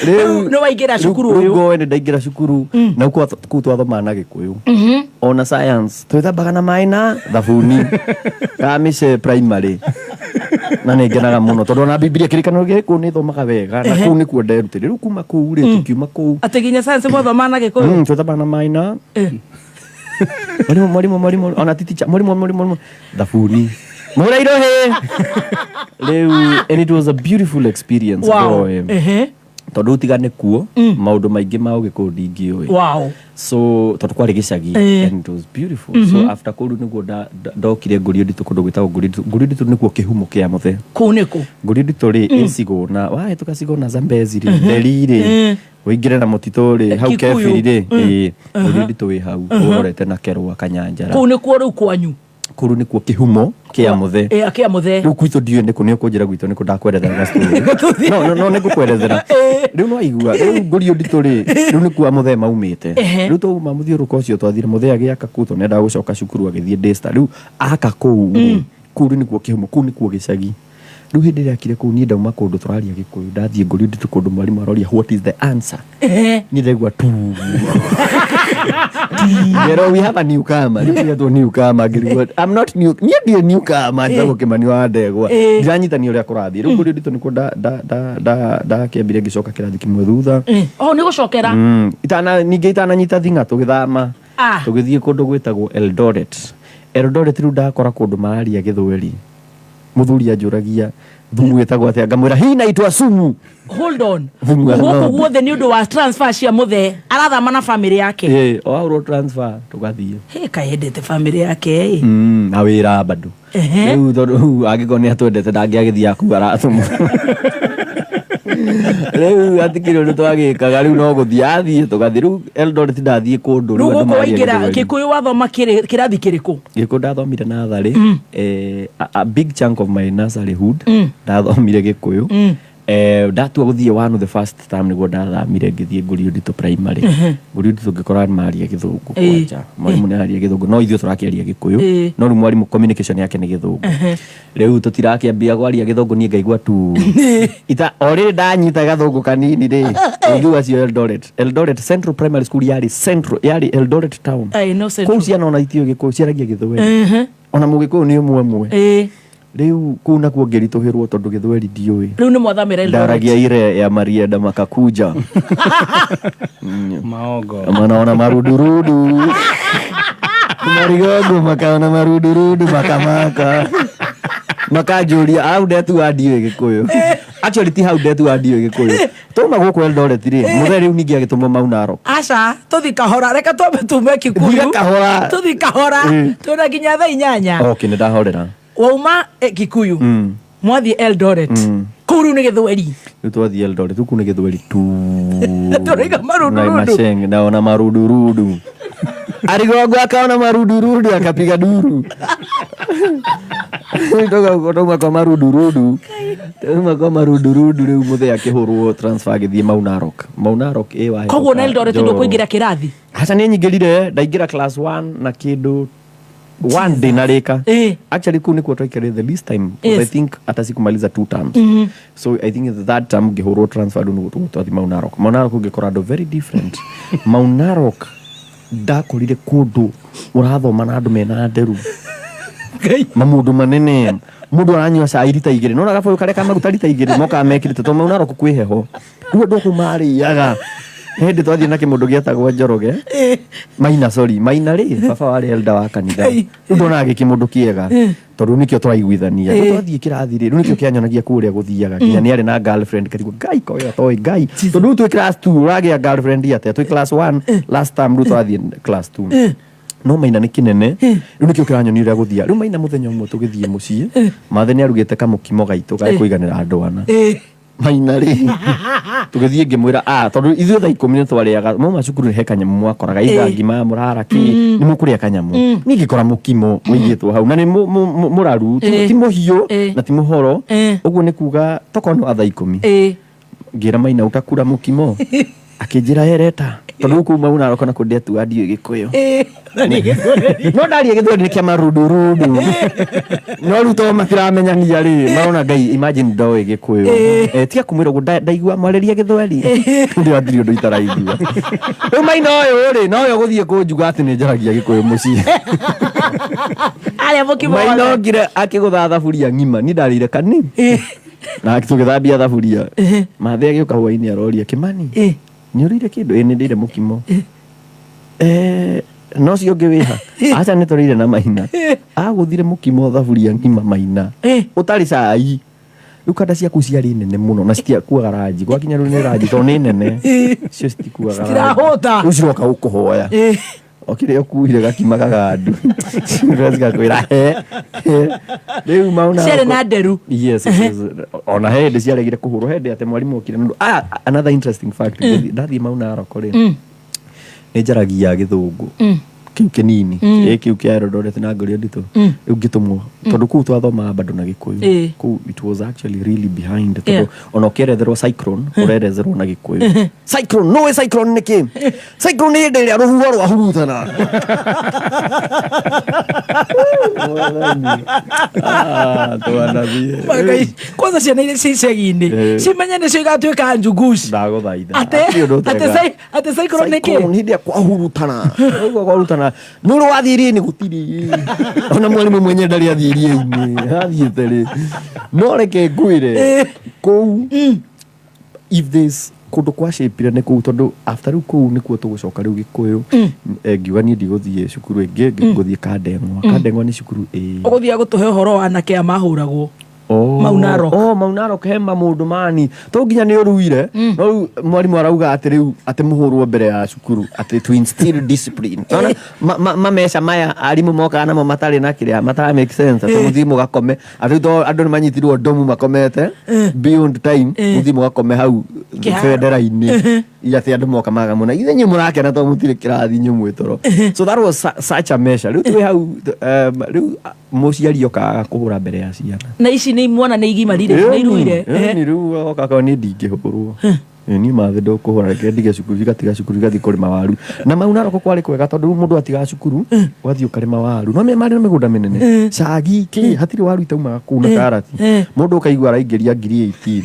Rĩu nĩ waingĩra cukuru Rĩu ũyũ. Ngoe nĩ ndaingĩra cukuru na kũu twathomaga na Gĩkũyũ. Ona science twĩthambaga na maĩ na thabuni. Kamice primary. Na nĩ ngenaga mũno tondũ ona Bibilia kĩrĩkanĩro gĩa Gĩkũyũ nĩ thomaga wega na kũu nĩkuo nderutĩire. Rĩu kuma kũu rĩ tũkiuma kũu. Atĩ nginya science mwathomaga na Gĩkũyũ? Twĩthambaga na maĩ na mwarimu mwarimu ona ti teacher mwarimu thabuni mũra irohe. Rĩu and it was a beautiful experience. Wow. Boy. Tondũ ũtigane kuo maũndũ maingĩ ma ũgĩkũyũ ndingĩũĩ. Wow. So tondũ kwarĩ gĩcagi and it was beautiful. So after kũu rĩu nĩguo ndokire Ngũriũ Nditũ kũndũ gwĩtagwo Ngũriũ Nditũ. Ngũriũ Nditũ nĩkuo kĩhumo kĩa mũthee. Kũu nĩkũ? Ngũriũ Nditũ rĩ ĩ Cigũna wahĩtũka Cigũna Zambezi rĩ Nderi rĩ ũingĩre na mũtitũ rĩ hau Kikuyu. Kebiri rĩ ĩ Ngũriũ Nditũ wĩ hau ũrorete na Kerwa Kanyanjara. Kũu nĩkuo rĩu kwanyu? Kũu nĩkuo kĩhumo kĩa mũthee. Kĩa mũthee. Rĩu gwitũ ndiũĩ nĩkũ nĩ ũkũnjĩra gwitũ nĩkũ ndakwerethera story. No nĩ ngũkwerethera. Rĩu no aigua rĩu Ngũriũ Nditũ rĩ rĩu nĩkuo mũthee maumĩte. Rĩu twauma mũthiũrũrũko ũcio twathire mũthee agĩaka kũu tondũ nĩendaga gũcoka cukuru agĩthiĩ Daystar. Rĩu aka kũu rĩ kũu rĩu nĩkuo kĩhumo kũu nĩkuo gĩcagi. Rĩu hĩndĩ ĩrĩa akire kũu niĩ ndauma kũndũ tũraria Gĩkũyũ ndathiĩ Ngũriũ Nditũ kũndũ mwarimũ aroria what is the answer. Niĩ ndaigua tu. Ngero we have a newcomer. Rĩu nĩetwo newcomer ngĩrigwo I'm not new. Niĩ ndirĩ newcomer njagwo Kĩmani wa Ndegwa. Ndiranyitania ũrĩa kũrathiĩ. Rĩu Ngũriũ Nditũ nĩkuo ndakĩambire ngĩcoka kĩrathi kĩmwe thutha. Oh nĩ gũcokera. Ningĩ itananyita thing'a tũgĩthama. Tũgĩthiĩ kũndũ gwĩtagwo Eldoret. Eldoret rĩu ndakora kũndũ mararia Gĩthweri. Mũthuri anjũragia thumu ĩtagwo atĩa ngamwĩra hii inaitwa sumu. Hold on. Thumu ya Gũkũ ng'ombe. guothe nĩ ũndũ wa transfer cia mũthee arathama na family yake. O aurwo transfer tũgathiĩ. He kayendete family yake ĩ. Na wĩra bado. Rĩu tondũ angĩkorwo nĩ atwendete ndangĩagĩthiĩ kũu aratũmwo. Rĩu atikĩrĩ ũndũ twagĩkaga, rĩu no gũthiĩ athiĩ tũgathiĩ. Rĩu Eldoret ndathiĩ kũndũ Rĩu rĩu andũ gũkũ maria waingĩra Gĩthweri. Gĩkũyũ wathoma kĩrathi kĩrĩkũ? Gĩkũyũ ndathomire natharĩ. A big chunk of my nurseryhood ndathomire Gĩkũyũ. Ndatua gũthiĩ one of the first time nĩguo ndathamire ngĩthiĩ Ngũri Nditũ primary. Ngũri Nditũ ngĩkora maria Gĩthũngũ. Kwanja mwarimũ nĩ aria Gĩthũngũ, no ithuĩ tũrakĩaria Gĩkũyũ. No rĩu mwarimũ communication yake nĩ Gĩthũngũ. Rĩu tũtirakĩambia kwaria Gĩthũngũ, niĩ ngaigua tu ita o rĩrĩ ndanyita gathũngũ kanini rĩ ũngĩ acio. Eldoret, Eldoret Central Primary School yarĩ Central, yarĩ Eldoret town. Ĩĩ, no Central. Kũu ciana ona itiũĩ Gĩkũyũ, ciaragia Gĩthweri. Ona Mũgĩkũyũ nĩ ũmwe ũmwe. Rĩu kũu nakuo ngĩritũhĩrwo tondũ Gĩthweri ndiũĩ. Rĩu nĩ mwathamĩra Eldoret. Ndaragia ire ya marienda makakuja. Maongo. Manaona marudurudu marigogo, makaona marudurudu makamaka, makanjũria au ndetua ndiũĩ Gĩkũyũ. Actually ti hau ndetua ndiũĩ Gĩkũyũ, twauma gũkũ Eldoret rĩ, mũthee rĩu ningĩ agĩtũmwo Mau Narok. Aca, tũthi kahora, reke twambe tume Kikuyu. Thire kahora. Tũthi kahora. Twĩna nginya thaa 8. Okay, nĩ ndahorera. Wauma Kikuyu, mwathiĩ Eldoret, kũu rĩu nĩ Gĩthweri. Rĩu twathiĩ Eldoret, rĩu kũu nĩ Gĩthweri tu. Tũraiga marudurudu. Na masheng naona marudurudu, arigongo akaona marudurudu akapiga duru. Toka kwa marudurudu, tauma kwa marudurudu, rĩu mũthee akĩhũrwo transfer agĩthiĩ Mau Narok. Mau Narok ĩ wa Koguo na Eldoret ndũkũingĩra kĩrathi? Aca, nĩ nyingĩrire, ndaingĩra class 1 na kĩndũ one day narĩka. Actually kũu nĩkuo twaikarire the least time 'cause I think hata sikumaliza two terms. So I think the third term ngĩhũrwo transfer, rĩu nĩguo twathi Mau Narok. Mau Narok ũngĩkora andũ very different. Mau Narok ndakorire kũndũ ũrathoma na andũ mena nderu, mamũndũ manene, mũndũ aranyua cai rita 2, nona gabũyũ karĩa ka maguta rita 2 mokaga mekĩrĩte, tondũ Mau Narok kwĩ heho. Rĩu andũ kũu marĩaga. Hĩndĩ twathiĩ na kĩmũndũ gĩetagwo Njoroge Maina, sorry, Maina rĩ, baba warĩ elder wa kanitha. Rĩu ndonaga gĩkĩ mũndũ kĩega tondũ nĩkĩo tũraiguithania. Rĩu twathiĩ kĩrathi rĩ, rĩu nĩkĩo kĩanyonagia kũrĩa gũthiaga, nginya nĩ arĩ na girlfriend. Katigwo ngai koyo toĩ ngai, tondũ rĩu twĩ class 2 ũragĩa girlfriend atĩa? Twĩ class 1 last term, rĩu twathiĩ class 2. No Maina nĩ kĩnene, rĩu nĩkĩo kĩranyonia ũrĩa gũthia. Rĩu Maina mũthenya ũmwe tũgĩthiĩ mũciĩ, mathe nĩ arugĩte kamũkimo gaitũ ga kũiganĩra andũ ana. Maina rĩ, tũgĩthiĩ ngĩmwĩra, ah, tondũ ithuĩ thaa 10 nĩ twarĩaga mauma cukuru, he kanyamũ mwakoraga itha ngima mũrara kĩ, nĩ mũkũrĩa kanyamũ. Niĩ ngĩkora mũkimo ũigĩtwo hau na nĩ mũraru, ti mũhiũ na ti mũhoro. Ũguo nĩ kuga tokorwo nĩ wa thaa 10. Ngĩra Maina, "Ũtakura mũkimo?" Akĩnjĩra ereta, tondũ kũu Mau Narok na kũndetua ndiũĩ Gĩkũyũ, no ndaria Gĩthweri nĩ kĩa marudurudu, no rĩu to matiramenyania rĩ, marona ngai, imagine ndoĩ Gĩkũyũ. Tiga kumwĩra ũguo, ndaigua mwarĩria Gĩthweri ndĩ hatirĩ ũndũ itaraigua. Rĩu Maina ũyũ rĩ, nowe ũgũthiĩ kũnjuga atĩ nĩ njaragia Gĩkũyũ mũciĩ. Arĩa mũkimo Maina wothe. okire akĩgũtha thaburia ng'ima, niĩ ndarĩire kani na tũgĩthambia thaburia. Mathe agĩũka hwainĩ aroria, "Kĩmani, nĩ ũrĩire kĩndũ?" "Ĩ, nĩ ndĩire mũkimo." "No cio ũngĩ wĩha?" "Aca, nĩ tũrĩire na Maina." Agũthire mũkimo thaburia ng'ima Maina, ũtarĩ cai. Rĩu kanda ciaku ciarĩ nene mũno na citiakuaga ranji. Gwakinya rĩu nĩ ranji tondũ nĩ nene, cio citikuaga ranji. Citirahũta. Rĩu ciroka gũkũhoya o kĩrĩa ũkuire gakima kagandu, cigakwĩra he he. Rĩu Mauna Ciarĩ na nderu. Yes. Ona he hĩndĩ ciaregire kũhũrwo, hĩndĩ atĩ mwarimũ okire nĩ ũndũ, ah, another interesting fact, ndathiĩ Mau Narok rĩ, nĩ njaragia Gĩthũngũ kĩu kĩnini, ĩ kĩu kĩa Eldoret na Ngũri Nditũ. Rĩu ngĩtũmwo, tondũ kũu twathomaga bado na Gĩkũyũ. Kũu it was actually really behind, tondũ ona ũkĩeretherwo cyclone, ũrerezerwo na Gĩkũyũ. Cyclone, nũĩ cyclone nĩ kĩ? Cyclone nĩ hĩndĩ ĩrĩa rũhuho rwahurutana. Ah, twanathiĩ. Ngai, kwanza ciana iria ci icagi-inĩ cimenye nĩcio igatuĩka njuguci. Ndagũthaitha. Ate Hatirĩ ũndũ ate ũtega. Ate cyclone nĩ kĩ? Cyclone, hĩndĩ ĩrĩa kwahurutana. Ũguo kwahurutana nĩ ũrĩ wathiĩ iria-inĩ? Gũtirĩ ona mwarimũ mwenye ndarĩ athiĩ iria-inĩ, athiĩte rĩ. No reke ngwĩre, kũu if there's kũndũ kwa shape nĩ kũu, tondũ after rĩu kũu nĩkuo tũgũcoka rĩu Gĩkũyũ. Ngiuga niĩ ndigũthiĩ cukuru ĩngĩ, ngũthiĩ Kandengwa. Kandengwa nĩ cukuru ĩ Ũgũthiĩ gũtũhe ũhoro wa anake aya mahũragwo. Oh. Mau Narok. Oh, Mau Narok he maũndũ mani to nginya nĩ ũruire no rĩu mwarimũ arauga atĩ rĩu atĩ mũhũrwo mbere ya cukuru atĩ to instill discipline. Nona mameca maya arimũ mokaga namo matarĩ na kĩrĩa matara make sense atĩ mũthiĩ mũgakome atĩ to andũ nĩ manyitirwo ndomu makomete beyond time mũthiĩ mũgakome hau Kĩharo. bendera-inĩ atĩ andũ moka maga mũno ithe inyuĩ mũrakena to mũtirĩ kĩrathi inyuĩ mwĩ toro. So that was such a measure. Rĩu twĩ hau rĩu mũciari okaga kũhũra mbere ya ciana. Na ici nĩ imwana nĩ igimarire nĩ iruire. Ĩni rĩu oka akauga niĩ ndingĩhũrwo. Niĩ mathĩ ndũkũhũra reke ndige cukuru igatiga cukuru igathiĩ kũrĩma waru na Mau Narok kwarĩ kwega tondũ rĩu mũndũ atigaga cukuru ũgathiĩ ũkarĩma waru no marĩ na mĩgũnda mĩnene cagi kĩ hatirĩ waru itaumaga kũu na karati mũndũ ũkaigua araingĩria 18,000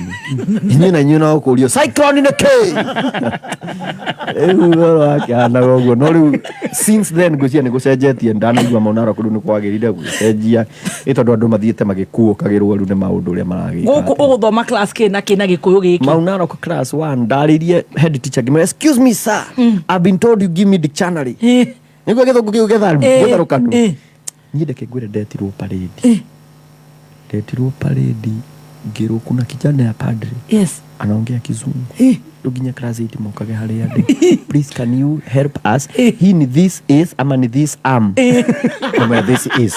inyuĩ na inyuĩ no ũkũrio cyclone nĩ kĩ rĩu ũhoro wakĩhanaga ũguo no rĩu since then ngwĩciria nĩ gũcenjetie ndanaigua Mau Narok rĩu nĩ kwagĩrĩire gũcenjia ĩ tondũ andũ mathiĩte magĩkuũkagĩrwo rĩu nĩ maũndũ ũrĩa maragĩka. Gũkũ ũgũthoma class kĩ na kĩ na gĩkũyũ gĩkĩ? Mau Narok class 1 ndarĩrie head teacher ngĩmwĩra excuse me sir, I've been told you give me dictionary nĩguo gĩthũngũ kĩu gĩtharũkanu niĩ ndeke ngwĩre ndetirwo parade ndetirwo parade ngĩrwo kuna kijana ya padre yes anaongea kizungu rĩu nginya class 8 mokage harĩa ndĩ please can you help us hii ni this is ama ni this am Ngamwĩra, this is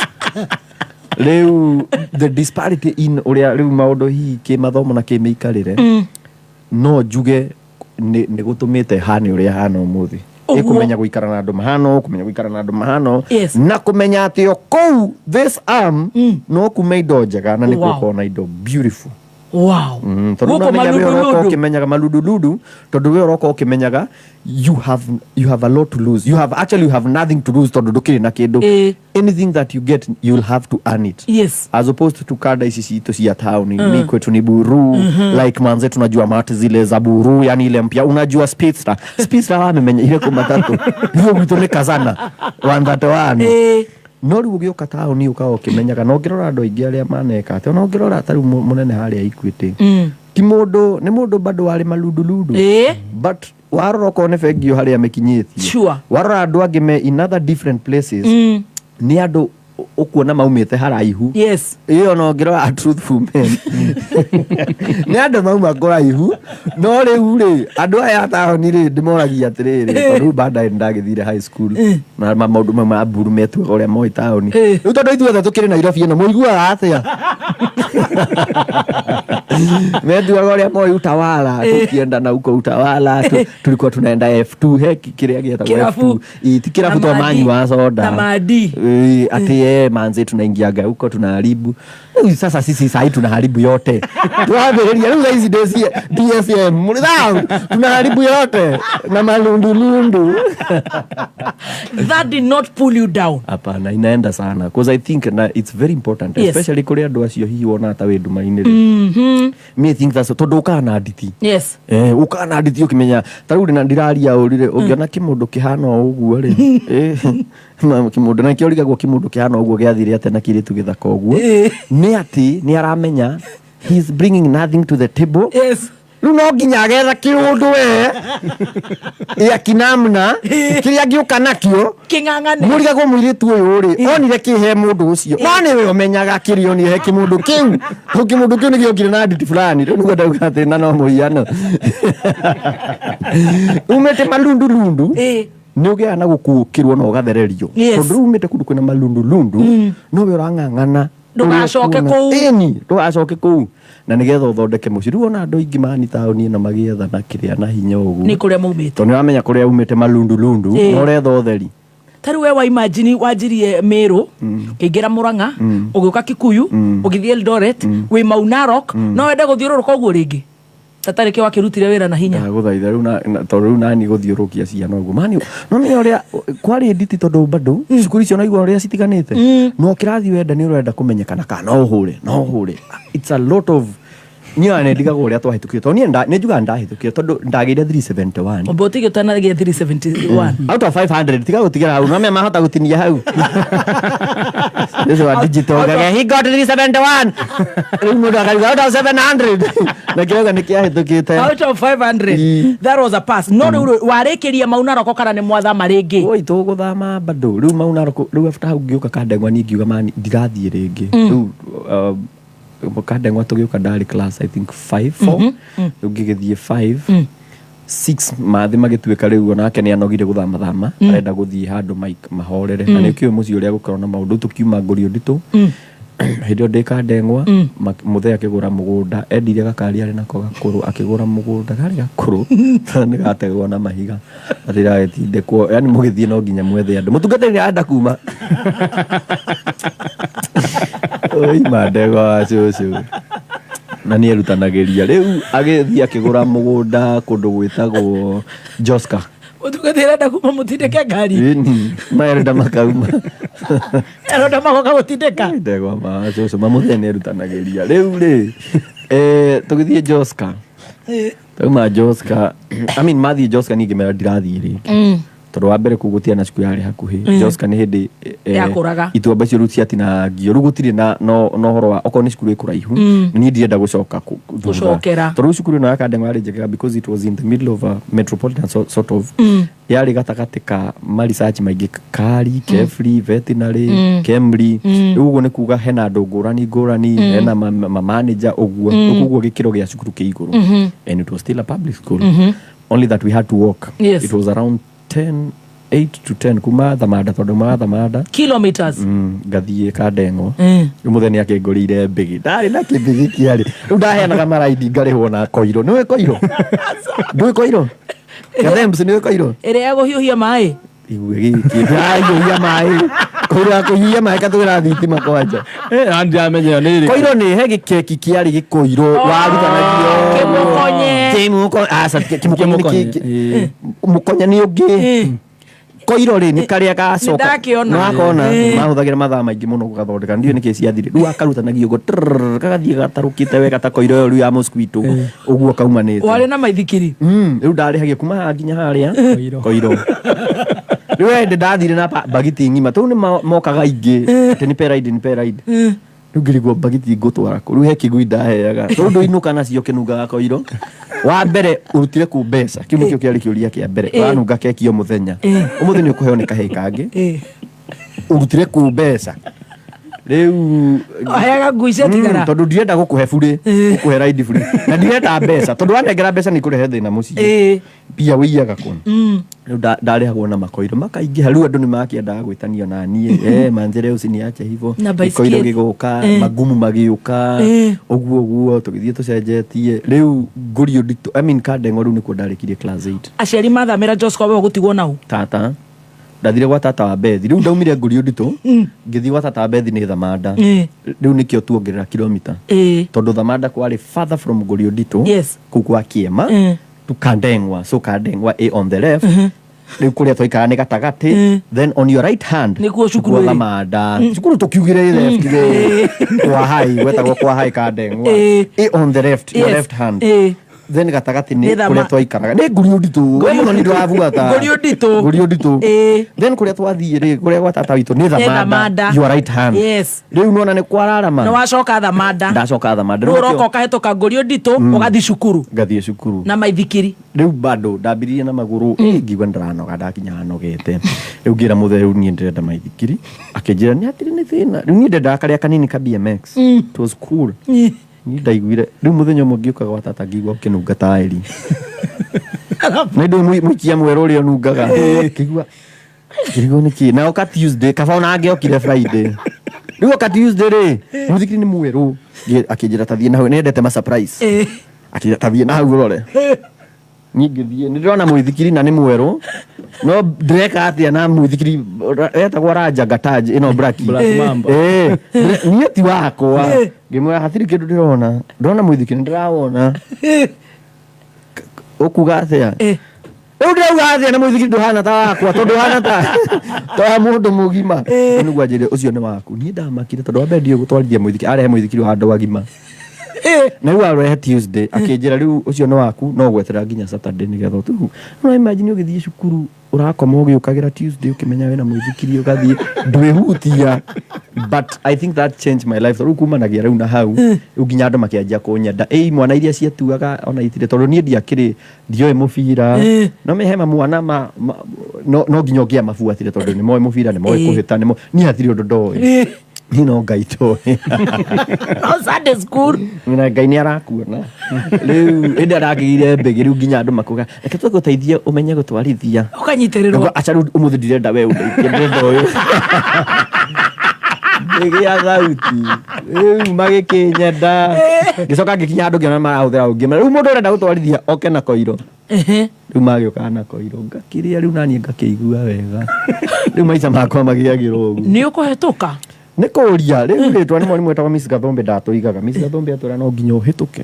rĩu the disparity in ũrĩa rĩu maũndũ hihi kĩmathomo na kĩmĩikarĩre no njuge nĩ gũtũmĩte hane ũrĩa hana ũmũthĩ. Ũguo. Kũmenya gũikara na andũ mahana kũmenya gũikara na andũ mahana Yes. na kũmenya atĩ o kũu this arm no kume indo njega na nĩ Wow. gũkorwo na indo beautiful. Wow. Tondũ Gũkũ ũramenya we ũroka malundulundu. ũkĩmenyaga malundulundu tondũ we ũroka ũkĩmenyaga you have a lot to lose, you have actually you have nothing to lose tondũ ndũkĩrĩ na kĩndũ. Anything that you get you'll have to earn it. Yes. As opposed to kada ici citũ cia tauni ni kwetu ni buru like manze tunajua mati zile za buru yani ile mpya unajua speedster speedster wamemenya ile kwa matatu ndio gwitũ nĩ kazana 131 no rĩu ũgĩũka taũni ũkaga ũkĩmenyaga na ũngĩrora andũ aingĩ arĩa maneka atĩ ona ũngĩrora ta rĩu mũnene harĩa Equity ti mũndũ nĩ mũndũ bado warĩ malundulundu but warora okorwo nĩ bengi ĩyo harĩa mĩkinyĩtie Sure. warora andũ angĩ me in other different places nĩ andũ ũkuona maumĩte haraihu yes ĩyo no ngĩrora a truthful men nĩ andũ mauma kũraihu no rĩu rĩ andũ aya a taũni rĩ ndĩmoragia atĩrĩrĩ tondũ rĩu baadaye nĩndagĩthire high school na maũndũ mau ma mburu metuaga ũrĩa moĩ taũni rĩu tondũ ithuothe tũkĩrĩ Nairobi ĩno mũiguaga atĩa metuaga ũrĩa moĩ utawala tukienda na huko utawala tulikuwa tunaenda F2 he kĩrĩa gĩetagwo Kĩrabu. F2 Ĩ, ti kĩrabu Na to madi. manyua soda Na madi. Ati manze tunaingiaga huko tunaharibu. Rĩu sasa sisi sahi tunaharibu yote twambĩrĩria rĩu thaa ici DSM mũrĩthau tunaharibu yote na malundulundu. That did not pull you down. Hapana, inaenda sana because I think na it's very important Yes. especially kũrĩ andũ acio hihi wonaga ta wĩ nduma-inĩ rĩ me think that's tondũ ũkaga na nditi Yes. ũkaga na nditi ũkĩmenya ta rĩu na ndiraria ũrire ũngĩona kĩmũndũ kĩhana o ũguo rĩ kĩmũndũ na kĩo ũrigagwo kĩmũndũ kĩhana ũguo gĩathire atĩa na kĩirĩtu gĩthaka ũguo nĩ atĩ nĩ aramenya he is bringing nothing to the table. Yes. Rĩu no nginya agetha kĩũndũ we ya kinamna kĩrĩa angĩũka nakĩo Kĩng'ang'ane. mũrigagwo mũirĩtu ũyũ rĩ onire kĩhe mũndũ ũcio no nĩwe ũmenyaga kĩrĩa onire he kĩmũndũ kĩu to kĩmũndũ kĩu nĩgĩokire na nditi fulani rĩu nĩguo ndauga atĩ na no mũhiano umĩte malundulundu nĩ ũgĩaga na gũkuũkĩrwo na ũgathererio Yes. tondũ rĩu umĩte kũndũ kwĩna malundulundu no we ũrang'ang'ana Ndũgacoke kũu. ĩni ndũgacoke kũu na nĩgetha ũthondeke mũciĩ rĩu ona andũ aingĩ mani taũni ĩno magĩetha na kĩrĩa na hinya ũguo Nĩ kũrĩa maumĩte. tondũ nĩũramenya kũrĩa umĩte malundulundu na ũretha ũtheri. Ta rĩu we wa imagine wanjirie Meru ũkĩingĩra Murang'a ũgĩũka Kikuyu ũgĩthiĩ Eldoret wĩ Mau Narok no wende gũthiũrũrũka ũguo rĩngĩ tatarĩ kĩo wakĩrutire wĩra na hinya. Ndagũthaitha rĩu tondũ rĩu nani gũthiũrũkia ciana ũguo mani no menya ũrĩa kwarĩ nditi tondũ bado cukuru icio naigua ũrĩa citiganĩte no kĩrathi wenda nĩ ũrenda kũmenyekana kana no ũhũre no ũhũre it's a lot of niĩ ona nĩndigagwo ũrĩa twahĩtũkire tondũ niĩ nĩ njugaga ndahĩtũkire tondũ ndagĩire 371 Ũmbe ũtige ũtanagĩa 371. Out of 500 tiga gũtigĩra hau no menya mahota gũtinia hau This one digital gage he got 371 rĩu mũndũ akauga out of 700 na kĩrauga nĩ kĩahĩtũkĩte. Out of 500 that was a pass. No rĩu warĩkĩria Mau Narok kana nĩ mwathama rĩngĩ? Oi tũgũthama bado rĩu Mau Narok rĩu after hau ngĩũka Kandengwa niĩ ngiuga mani ndirathiĩ rĩngĩ rĩu Kandengwa tũgĩũka ndarĩ class I think 5 4, rĩu ngĩgĩthiĩ 5 6, mathĩ magĩtuĩka rĩu onake nĩ anogire gũthamathama, arenda gũthiĩ handũ mahorere, na nĩ ũkĩũĩ mũciĩ ũrĩa gũkorwo na maũndũ. Tũkiuma Ngũriũ Nditũ hĩndĩ ĩyo ndĩ Kandengwa, mũthee akĩgũra mũgũnda, endirie gakari arĩ nako gakũrũ, akĩgũra mũgũnda karĩ gakũrũ nĩ gategwo na mahiga atĩ iragĩtindĩkwo, yani mũgĩthiĩ no nginya mwethe andũ mũtungatĩri arenda kuma oima ndegwa wa cũcũ na nĩ erutanagĩria. Rĩu agĩthiĩ akĩgũra mũgũnda kũndũ gwĩtagwo Joska. Mũtungatĩri arenda kuma mũtindĩke ngari. Ĩni, marenda makauma. Arenda magoka gũtindĩka. Ndegwa ma cũcũ mamũthee nĩ erutanagĩria. Rĩu rĩ, tũgĩthiĩ Joska, tauma Joska, I mean mathiĩ Joska, niĩ ngĩmera ndirathiĩ rĩngĩ tondũ wa mbere kũu gũtiarĩ na cukuru yarĩ hakuhĩ. Joska nĩ hĩndĩ Yakũraga. ituamba icio rĩu ciatinangio, rĩu gũtirĩ na no ũhoro wa okorwo nĩ cukuru ĩ kũraihu, niĩ ndirenda gũcoka thutha. Gũcokera. Tondũ rĩu cukuru ĩno ya Kandengwa yarĩ njega because it was in the middle of a metropolitan sort of, yarĩ gatagatĩ ka ma research maingĩ, kari Kefri, veterinary, Kemri. Rĩu ũguo nĩ kuga hena andũ ngũrani ngũrani, hena ma manager ũguo. Rĩu koguo gĩkĩro gĩa cukuru kĩ igũrũ, and it was still a public school, only that we had to walk. It was around 10 8 to 10 kuma Thamanda, tondũ ma Thamanda Kilometers. Ngathiĩ Kandengwa. Rĩu mũthenya akĩngũrĩire mbĩgĩ, ndarĩ na kĩmbĩgĩ kĩarĩ rĩu ndaheanaga maraindi ngarĩhwo na koiro. Nĩũĩ koiro? Ndũĩ koiro? Gathemps, nĩũĩ koiro? Ĩrĩa ya kũhiũhia maĩ. Igue gĩkĩ ndĩrahiũhia maĩ, koiro ya kũhiũhia maĩ katũgĩra thitima kwanja. Ndiramenya nĩ ĩrĩkũ. Koiro nĩ he gĩkeki kĩarĩ gĩkoiro warutanagio. Kĩmũkonye. Kĩmũkonye, aca, kĩmũkonye nĩ Kĩmũkonye, mũkonye nĩ ũngĩ. Koiro rĩ nĩ karĩa gacoka. Nĩndakĩona. Nĩwakona mahũthagĩra mathaa maingĩ mũno gũgathondeka, ndiũĩ nĩkĩ ciathire. Rĩu wakarutanagia ũguo trrrr, kagathiĩ gatarũkĩte wega ta koiro ĩyo rĩu ya mosquito ũguo kaumanĩte. Warĩ na maithikiri. Rĩu ndarĩhagia kuma haha nginya harĩa koiro. Rĩu hĩndĩ ndathire na bagiti ng'ima tũu nĩ mokaga aingĩ atĩ nipe ride, nipe ride. Rĩu ngĩrigwo bagiti ngũtwara kũ? Rĩu he kĩgui ndaheaga tondũ ndũinũka nacio kĩnungaga koiro. Wa mbere ũrutire kũ mbeca? Kĩu nĩkĩo kĩarĩ kĩũria kĩa mbere. Ũranunga keki o mũthenya, ũmũthĩ nĩ ũkũheo nĩ kahĩĩ kangĩ. Ũrutire kũ mbeca rĩu? Aheaga ngui ciatigara. Tondũ ndirenda gũkũhe burĩ, gũkũhe raidi burĩ, na ndirenda mbeca tondũ wanengera mbeca nĩ ikũrehe thĩna mũciĩ. Mbia wĩiyaga kũ? Rĩu ndarĩhagwo na makoiro makaingĩha. Rĩu andũ nĩ makĩendaga gwĩtanio na niĩ, manjĩre usiniache hivo. Na gĩkoiro baisikeli. gĩgoka, magumu magĩũka, ũguo ũguo tũgĩthiĩ tũcenjetie. Rĩu Ngũriũ Nditũ, I mean Kandengwa, rĩu nĩkuo ndarĩkirie class 8. Aciari mathamĩra Joska, we ũgũtigwo nau? Tata, ndathire gwa tata wa Bethi. Rĩu ndaumire Ngũriũ Nditũ ngĩthiĩ gwa tata wa Bethi nĩ Thamanda. Rĩu nĩkĩo tuongerera kilomita, tondũ Thamanda kwarĩ farther from Ngũriũ Nditũ. Kũu kwa Kĩema to Kandengwa, so Kandengwa ĩ on the left, rĩu kũrĩa twaikara nĩ gatagatĩ, then on your right hand Nĩkuo cukuru nĩkuo ĩrĩ. Thamanda. Cukuru tũkiugire ĩ left rĩ, kwa hai gwetagwo kwa hai Kandengwa ĩ on the left, your left hand. Then gatagatĩ nĩ kũrĩa twaikaraga nĩ Ngũriũ Nditũ. We mũno nĩ ndĩrabuata. Ngũriũ Nditũ. Ngũriũ Nditũ. Then kũrĩa twathiĩ rĩ, kũrĩa gwa tata witũ nĩ Thamanda. Thamanda, your right hand. Rĩu nona nĩ kwararama. Nĩ wacoka Thamanda. Ndacoka Thamanda. Rĩu ũroka ũkahĩtũka Ngũriũ Nditũ, ũgathiĩ cukuru Ngathiĩ cukuru na maithikiri. Rĩu bado ndambiririe na magũrũ, ngĩigua ndĩranoga, ndakinya nogete. Rĩu ngĩra mũthee, rĩu niĩ ndĩrenda maithikiri. Akĩnjĩra nĩ atĩrĩ nĩ thĩna, rĩu niĩ ndendaga karĩa kanini ka BMX. It was cool. Niĩ ndaiguire rĩu mũthenya ũmwe ngĩũka gwa tata ngĩigua ũkĩnunga taĩri, na ndũ mũikia mwerũ ũrĩa ũnungaga, ngĩigua ngĩrigwo nĩkĩ na oka Tuesday, kaba ona angĩokire Friday. Rĩu oka Tuesday rĩ, mũthikiri nĩ mwerũ. Akĩnjĩra tathiĩ na hau, nĩendete ma surprise. Akĩnjĩra tathiĩ na hau ũrore. Niĩ ngĩthiĩ nĩ ndĩrona mũithikiri na nĩ mwerũ, no ndĩreka atĩa na mũithikiri etagwo Raja Gataj ĩno black. Black Mamba. Niĩ ti wakwa. Ngĩmwĩra hatirĩ kĩndũ ndĩrona, ndĩrona mũithikiri ndĩrawona, ũkuga atĩa? Rĩu ndĩrauga atĩa na mũithikiri ndũhana ta wakwa, tondũ ũhana ta wa mũndũ mũgima. Nĩguo anjĩre ũcio nĩ waku. Niĩ ndamakire tondũ wa mbere ndiũĩ gũtwarithia mũithikiri, arehe mũithikiri wa andũ agima na rĩu arehe Tuesday, akĩnjĩra rĩu ũcio nĩ waku, no gweterera nginya Saturday nĩgetha ũtu. No imagine ũgĩthiĩ cukuru ũrakoma ũgĩũkagĩra Tuesday ũkĩmenya wĩna mũithikiri, ũgathiĩ ndwĩhutia. But I think that changed my life, tondũ kumanagia rĩu na hau rĩu nginya andũ makĩanjia kũnyenda, ĩ mwana iria ciatuaga ona itirĩ, tondũ niĩ ndiakĩrĩ ndioĩ mũbira, no mehema mwana ma, no nginya ũngĩamabuatire tondũ nĩ moĩ mũbira, nĩ moĩ kũhĩta, nĩ niĩ hatirĩ ũndũ ndoĩ. Niĩ no Ngai tũĩ. No Sunday school. Na Ngai nĩ arakuona. Rĩu hĩndĩ ĩrĩa ndakĩgĩire mbĩgĩ rĩu nginya andũ makuga reke tũgũteithie ũmenye gũtwarithia. Ũkanyitĩrĩrwo. Ngauga, aca rĩu ũmũthĩ ndirenda we ũndeithie ndĩrenda ũyũ. Ngĩgĩa thauti rĩu magĩkĩnyenda ngĩcoka ngĩkinya handũ ngĩona marahũthĩra ũngĩ rĩu mũndũ ũrenda gũtwarithia oke na koiro. Rĩu magĩũkaga na koiro ngakĩrĩa rĩu naniĩ ngakĩigua wega rĩu maica makwa magĩagĩra ũguo. Nĩ ũkũhetũka? Nĩ kũria rĩu rĩtwa nĩ mwarimũ wetagwo Miss Gathombe ndatũigaga. Miss Gathombe atwĩra no nginya ũhĩtũke.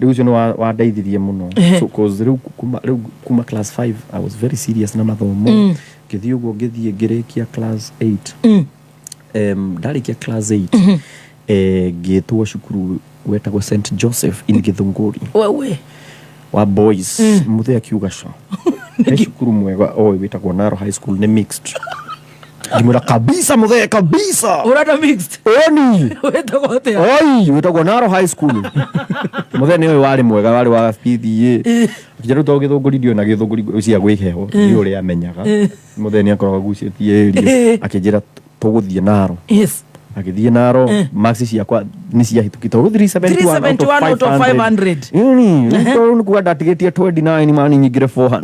Rĩu ũcio nĩ wandeithirie mũno. So, 'cause rĩu kuma class 5 I was very serious na mathomo. Ngĩthiĩ ũguo ngĩthiĩ ngĩrĩkia class 8. Ndarĩkia class 8 ngĩtwo cukuru wetagwo St Joseph in Githunguri. Wewe. Wa boys. Mũthee akiuga ca he cukuru mwega oĩ wĩtagwo Naro High School nĩ mixed. Ngĩmwĩra kabisa mũthee kabisa. Ũrenda mixed? Ĩni. Wĩtagwo atĩa? Oi, wĩtagwo Naro High School. Mũthee nĩ ũyũ warĩ mwega warĩ wa PDA. Akĩnjĩra rĩu tondũ gĩthũngũri ndiũĩ na gĩthũngũri cia gwĩheho ndiũĩ ũrĩa amenyaga. Mũthee nĩ akoragwo agucĩtie ĩrio. Akĩnjĩra tũgũthiĩ Naro. Yes. Agĩthiĩ Naro, marks ciakwa nĩ ciahĩtũkĩte. Rĩu 371 out of 371 out of 500. Ĩni, rĩu tondũ nĩ kuga ndatigĩtie 29 mani nyingĩre 400.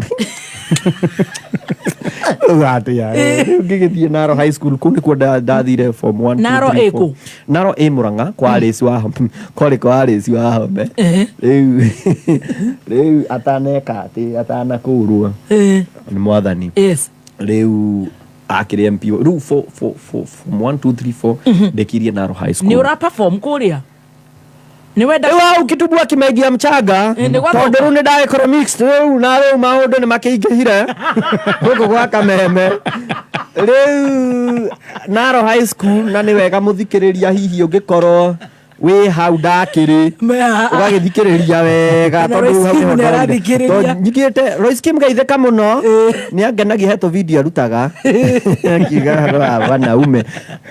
Rĩu atĩa, rĩu ngĩgĩthiĩ Naro High School kũu nĩkuo ndathire form 1 2 Naro 3 ĩ 4. kũ? Naro ĩ Murang'a kwa Alice wa Home, kwarĩ kwa Alice wa Home. Rĩu rĩu ataneka atĩ atanakũrwo nĩ mwathani. Yes. Rĩu akĩrĩ MP rĩu form 1 2 3 4 ndĩkirie Naro High School. Nĩ ũra perform kũrĩa? Nĩ wenda Rĩu hau kitubu akĩmengia mchanga nĩ gwathoka. tondũ rĩu nĩ ndagĩkorwo mixed rĩu na rĩu maũndũ nĩ makĩingĩhire gũkũ gwa Kameme. Rĩu Naro High School na nĩ wega mũthikĩrĩria hihi ũngĩkorwo wĩ hau ndakĩrĩ ũgagĩthikĩrĩria wega Na tondũ Royce hau Kim nĩho nĩ ndonire. arathikĩrĩria. Tondũ nyingĩte Royce Kim geithĩka mũno nĩ angenagia he tũ video arutaga akiuga ũhoro wa wanaume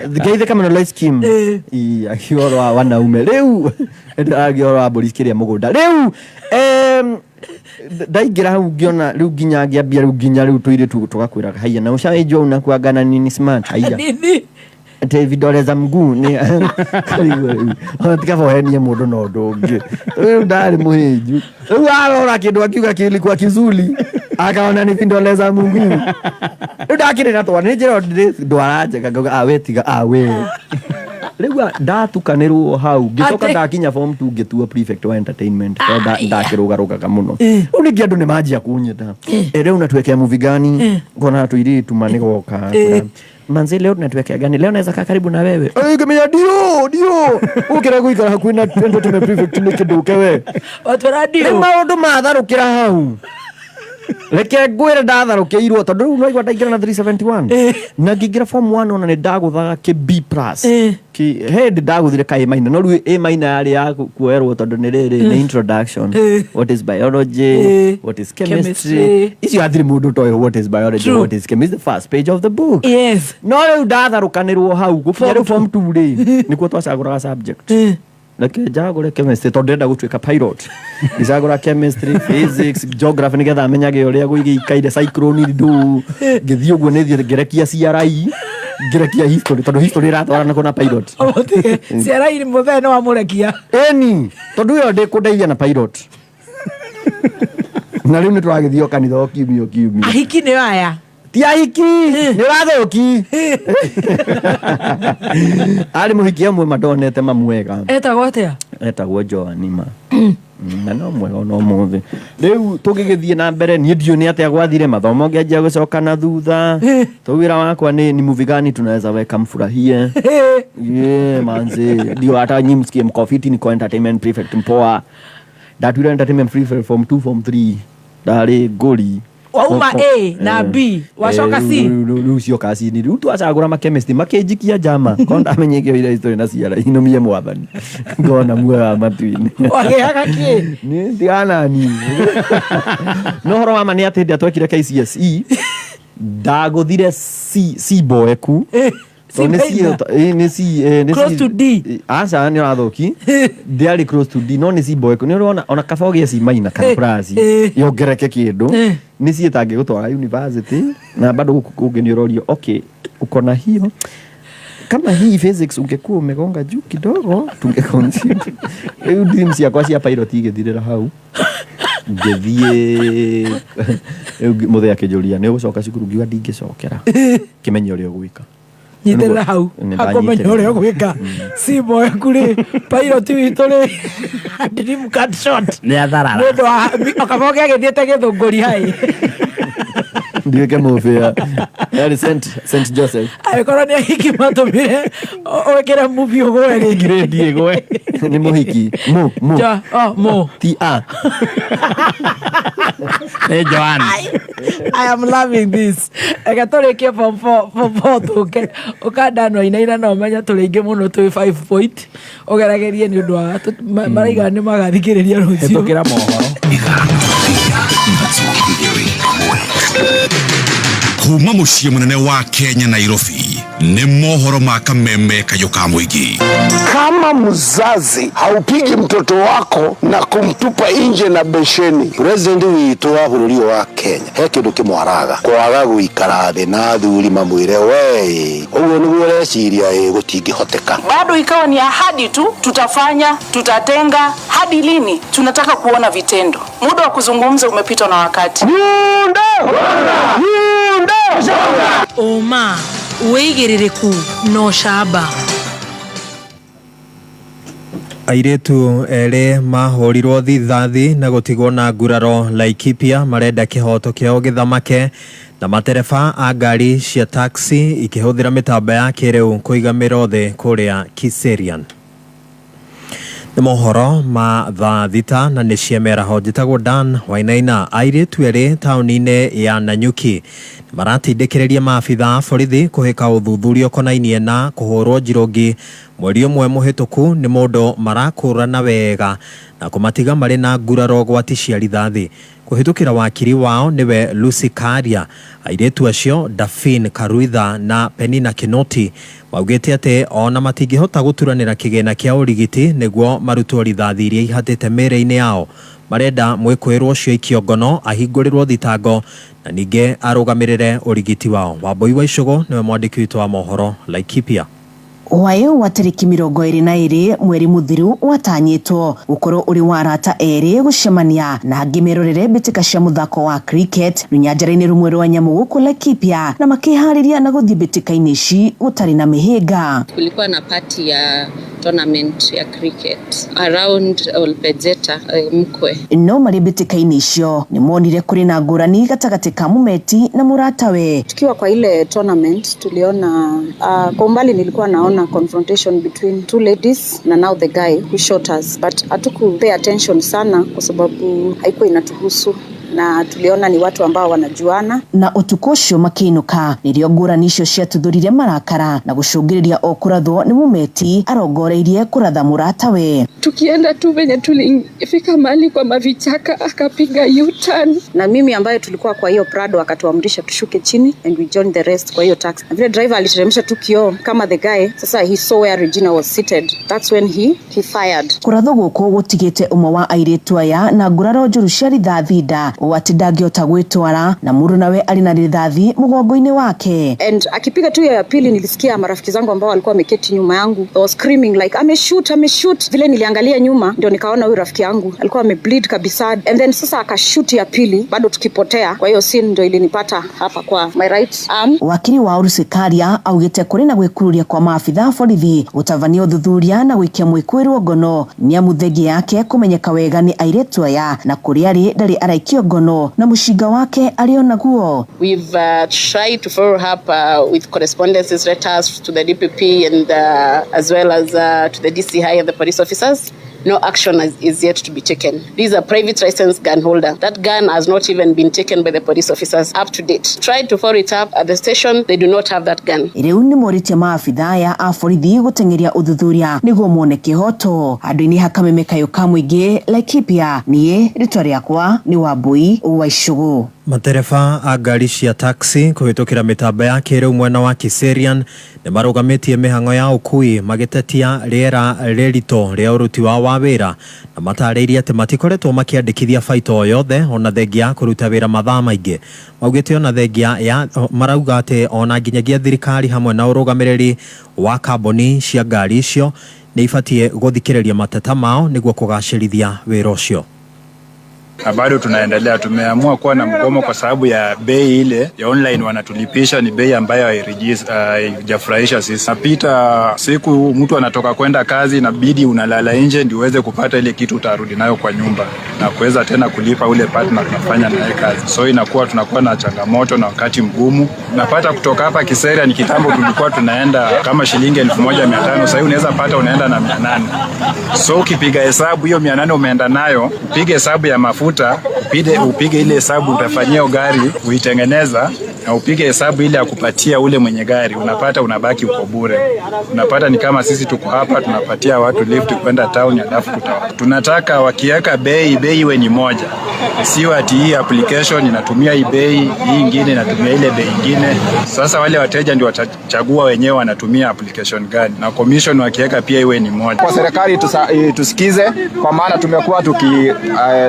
geithĩka mũno Royce Kim. Ii, akiuga ũhoro wa wanaume rĩu aragia ũhoro wa mbũri cikĩrĩa mũgũnda rĩu ndaingĩra hau ngĩona rĩu nginya ngĩambia rĩu nginya rĩu tũirĩtu tũgakwĩraga haiya na ũcaĩnjwo unakuanga na nini smart haiya Nini? Ati vidole za mguu ni karigwo rĩu ona tikaba ũhenie mũndũ na ũndũ ũngĩ rĩu ndarĩ mũhĩnju rĩu arora kĩndũ akiuga kilikuwa kizuri akaona ni vidole za mguu rĩu ndakĩrĩ na twana nĩ njĩra ndwara njega ngauga ah we tiga ah we rĩu ndatukanĩrwo hau ngĩcoka Atĩ? ndakinya form 2 ngĩtuo prefect wa entertainment tondũ ndakĩrũgarũgaga mũno rĩu ningĩ andũ nĩ manjia kũnyenda. Rĩu natuwekea movie gani ngona tũirĩtu ma nĩgoka manzi leo tunatuwekea gani leo naweza kaa karibu na wewe. Ngemenya ndio ndio ukira guikara hakuhi na entertainment prefect nĩ kĩndũke we. Watwĩra Rĩu ndio. maũndũ matharũkĩra hau reke ngwĩre ndatharũkĩirwo tondũ rĩu noigua ndaingĩra na 371 na ngĩingĩra form 1 ona nĩ ndagũthaga kĩ B plus kĩ he hĩndĩ ndagũthire ka A minor no rĩu A minor yarĩ ya kuoerwo tondũ nĩ rĩrĩ nĩ introduction what is biology what is chemistry Chemistry. icio hatirĩ mũndũ ũtoĩ what is biology True. what is chemistry the first page of the book. Yes. No rĩu ndatharũkanĩrwo hau gũkinya rĩu form 2 rĩ nĩkuo twacagũraga subject. Reke njagũre chemistry tondũ ndĩrenda gũtuĩka pilot ngĩcagũra chemistry physics geography nĩgetha menyage ũrĩa gũigĩikaire cyclone ndũ ngĩthiĩ ũguo nĩthiĩ ngĩrekia CRI ngĩrekia history tondũ history ĩratwarana kũ na pilot. Ũtige ciara mũthee nĩ wamũrekia. Ĩni tondũ ĩyo ndĩkũndeithia na pilot na rĩu nĩ tũragĩthiĩ o kanitha o kiumia o kiumia. Ahiki nĩ aya. Ti ahiki nĩ ũrathũki arĩ mũhiki amwe mandonete mamwega. Etagwo atĩa? Etagwo Joanima na no mwega ona ũmũthĩ rĩu tũgĩgĩthiĩ na mbere niĩ ndiũĩ nĩ atĩa gwathire mathomo ngĩanjia gũcoka na thutha to wĩra wakwa nĩ movie gani tunaweza weka mfurahie. Yeah, manze ndio hata nyi msikie mko fiti niko entertainment prefect mpoa ndatuire entertainment prefect form 2 form 3 ndarĩ ngũri. Wauma A na B wacoka C. Rĩu cioka C ni rĩu twacagũra makemistry makĩnjikia njama ko ndamenye ira history na ciara inumie mwathani ngona muoyo wa matu-inĩ. Wagĩaga kĩ? Nĩ tiganani no ũhoro wa ma nĩ atĩ hĩndĩ ĩrĩa twekire KCSE ndagũthire C C boeku C Tondũ nĩ C minor. nĩ C nĩ Close C to D. Aca nĩ ũrathũki ndĩarĩ close to D no nĩ C boeku nĩ ũrona ona kaba ũgĩe C minor kana plus yongereke kĩndũ nĩ C ĩtangĩgũtwara university na bado gũkũ kũngĩ nĩ ũrorio okay uko na hiyo Kama hii physics ungekuwa umegonga juu kidogo tungeconsider. Rĩu dreams ciakwa cia pilot igĩthirĩra hau. Ngĩthiĩ rĩu mũthee akĩnjũria nĩ ũgũcoka cukuru, ngiuga ndingĩcokera, kĩmenye ũrĩa ũgwĩka. Nyitĩrĩra hau. Nĩ akũmenya ndanyitĩrĩra. Ũrĩa ũgwĩka cimbo yaku rĩ, pilot witũ rĩ, dream cut short. Nĩ atharara. Nĩ ũndũ wa okaboge agĩthiĩte gĩthũngũri hai. Nduĩke mũbĩa yarĩ St Joseph. Angĩkorwo nĩ ahiki matũmire wĩkĩre mubi ũgwe rĩngĩ. Grade ĩgwe nĩ mũhiki mu mu. Oh, mu. Ti a. Nĩ Joan. I am loving this. Eka tũrĩkie form 4, form 4 tũke ũkandanwa inaina no ũmenye tũrĩ aingĩ mũno twĩ 5 point ũgeragerie nĩ ũndũ wa maraiga nĩ magathikĩrĩria rũciũ. Hĩtũkĩra mohoro. Kuma mũciĩ mũnene wa Kenya Nairobi nĩ mohoro ma kameme kayũ ka mũingĩ. Kama mzazi haupigi mtoto wako na kumtupa nje na besheni. President witũ wa bũrũri ũyũ wa Kenya he kĩndũ kĩmwaraga kwaga gũikara thĩ na athuri mamwĩre we ũguo nĩguo ũreciria ĩ gũtingĩhoteka. Bado ikawa ni ahadi tu, tutafanya, tutatenga. Hadi lini? Tunataka kuona vitendo. Muda wa kuzungumza umepitwa na wakati. Ũma wĩigĩrĩrĩku na ũcamba. Airĩtu erĩ mahũrirwo rithathi na gũtigwo na nguraro Laikipia marenda kĩhoto kĩao gĩthamake na matereba a ngari cia taxi ikĩhũthĩra mĩtambo ya kĩrĩu kũiga mĩro thĩ kũrĩa Kiserian. Nĩ mohoro ma thaa 6 na nĩ ciemeraho. Njĩtagwo Dan Wainaina. Airĩtu erĩ taũni-inĩ ya Nanyuki maratindĩkĩrĩria maabitha a borithi kũhĩka ũthuthuria ũkonainie na kũhũrwo njirũngi mweri ũmwe mũhĩtũku nĩ mũndũ marakũrana wega na kũmatiga marĩ na nguraro gwati cia rithathi. Kũhĩtũkĩra wakiri wao nĩwe Lucy Karia, airĩtu acio Dafin Karuitha na Penina Kinoti maugĩte atĩ ona matingĩhota gũturanĩra kĩgĩna kĩa ũrigiti nĩguo marutwo rithathi iria ihatĩte mĩĩrĩ-inĩ yao. Marenda mwĩkũĩrwo ũcio aikio ngono ahingũrĩrwo thitango na ningĩ arũgamĩrĩre ũrigiti wao. Wambui wa Icũgũ nĩwe mwandĩki witũ wa mohoro Laikipia. Hwaĩ wa tarĩki 22 mweri mũthiru watanyĩtwo gũkorwo ũrĩ wa arata erĩ gũcemania na angĩ merorere mbĩtĩka cia mũthako wa cricket rũnyanjara-inĩ rũmwe rwa nyamũ gũkũ Laikipia na makĩharĩria na gũthiĩ mbĩtĩka-inĩ ici gũtarĩ na mĩhĩnga. Kulikuwa na party ya tournament ya cricket around Olpejeta, Mkwe. No marĩ mbĩtĩka-inĩ icio nĩ monire kũrĩ na ngũrani gatagatĩ ka mũmeti na mũratawe. Tukiwa kwa ile tournament tuliona kwa umbali nilikuwa naona confrontation between two ladies na now the guy who shot us, but hatuku pay attention sana kwa sababu haikuwa inatuhusu na tuliona ni watu ambao wanajuana. Na ũtukũ ũcio makĩinũka nĩrĩo ngũrani icio ciatuthũrire marakara na gũcũngĩrĩria o kũrathwo nĩ mũmeti arongoreirie kũratha mũratawe. Tukienda tu venye tulifika mahali kwa mavichaka akapiga U-turn. Na mimi ambaye tulikuwa kwa hiyo Prado akatuamrisha tushuke chini and we joined the rest kwa hiyo taxi. Na vile driver aliteremsha tu kioo kama the guy, sasa he saw where Regina was seated. That's when he fired. Kũrathwo gũkũ gũtigĩte ũmwe wa airĩtu aya na nguraro njũru cia rithathi nda ũũ atĩ ndangĩhota gwĩtwara na mũrunawe arĩ na rithathi mũgongo-inĩ wake. And akipiga tu hiyo ya pili nilisikia marafiki zangu ambao walikuwa wameketi nyuma yangu, they was screaming like ameshoot, ameshoot. Vile niliangalia nyuma ndio nikaona huyu rafiki yangu alikuwa amebleed kabisa, and then sasa akashoot ya pili bado tukipotea. Kwa hiyo scene ndio ilinipata hapa kwa my right arm. Wakiri wa Lucy Karia augĩte kũrĩ na gwĩkururia kwa maabitha a borithi gũtabania ũthuthuria na gũikia mwĩkũĩrwo ngono nĩ amu thenge yake kũmenyeka wega nĩ airĩtu aya na kũrĩa arĩ ndarĩ araikio ngono na mũcinga wake arĩ o naguo. We've tried to follow up with correspondences, letters to the DPP and as well as to the DCI and the police officers. No action is yet to be taken. This is a private licensed gun holder. That gun has not even been taken by the police officers up to date. Tried to follow it up at the station, they do not have that gun. Rĩu nĩ morĩtie maabitha aya a borithi gũteng'eria ũthuthuria nĩguo mone kĩhoto. Handũ-inĩ ha kameme kayũ ka mũingĩ Laikipia, niĩ rĩtwa rĩakwa nĩ Wambui wa Icũgũ. Matereba a ngari cia taxi kũhĩtũkĩra mĩtambo ya kĩrĩu mwena wa Kiserian nĩ marũgamĩtie mĩhang'o ya ũkui magĩtetia rĩera rĩritũ rĩa ũruti wao wa wĩra na matarĩirie atĩ matikoretwo makĩandĩkithia baita o yothe ona thengia ya kũruta wĩra mathaa maingĩ. Maugĩte ona thengia ya marauga atĩ ona nginyagia thirikari hamwe na ũrũgamĩrĩri wa kambuni cia ngari icio nĩ ibatiĩ gũthikĩrĩria mateta mao nĩguo kũgacĩrithia wĩra ũcio. Na bado tunaendelea, tumeamua kuwa na mgomo kwa sababu ya bei ile ya online wanatulipisha ni bei ambayo haijafurahisha sisi. Napita siku mtu anatoka kwenda kazi, inabidi unalala nje ndio uweze kupata ile kitu utarudi nayo kwa nyumba na kuweza tena kulipa ule partner tunafanya naye kazi. So inakuwa tunakuwa na changamoto na wakati mgumu. Napata kutoka hapa Kiserian ni kitambo tulikuwa tunaenda kama shilingi 1500, sasa unaweza pata unaenda na 800. So ukipiga hesabu hiyo 800 umeenda nayo, upige hesabu ya mafuta, upige ile hesabu utafanyia gari uitengeneza, na upige hesabu ile ya kupatia ule mwenye gari, unapata unabaki uko bure. Unapata ni kama sisi tuko hapa tunapatia watu lift kwenda town, alafu tunataka wakiweka bei iwe ni moja, sio ati hii application inatumia hii bei, hii nyingine inatumia ile bei nyingine. Sasa wale wateja ndio watachagua wenyewe wanatumia application gani, na commission wakiweka pia iwe ni moja. Kwa serikali tusikize, kwa maana tumekuwa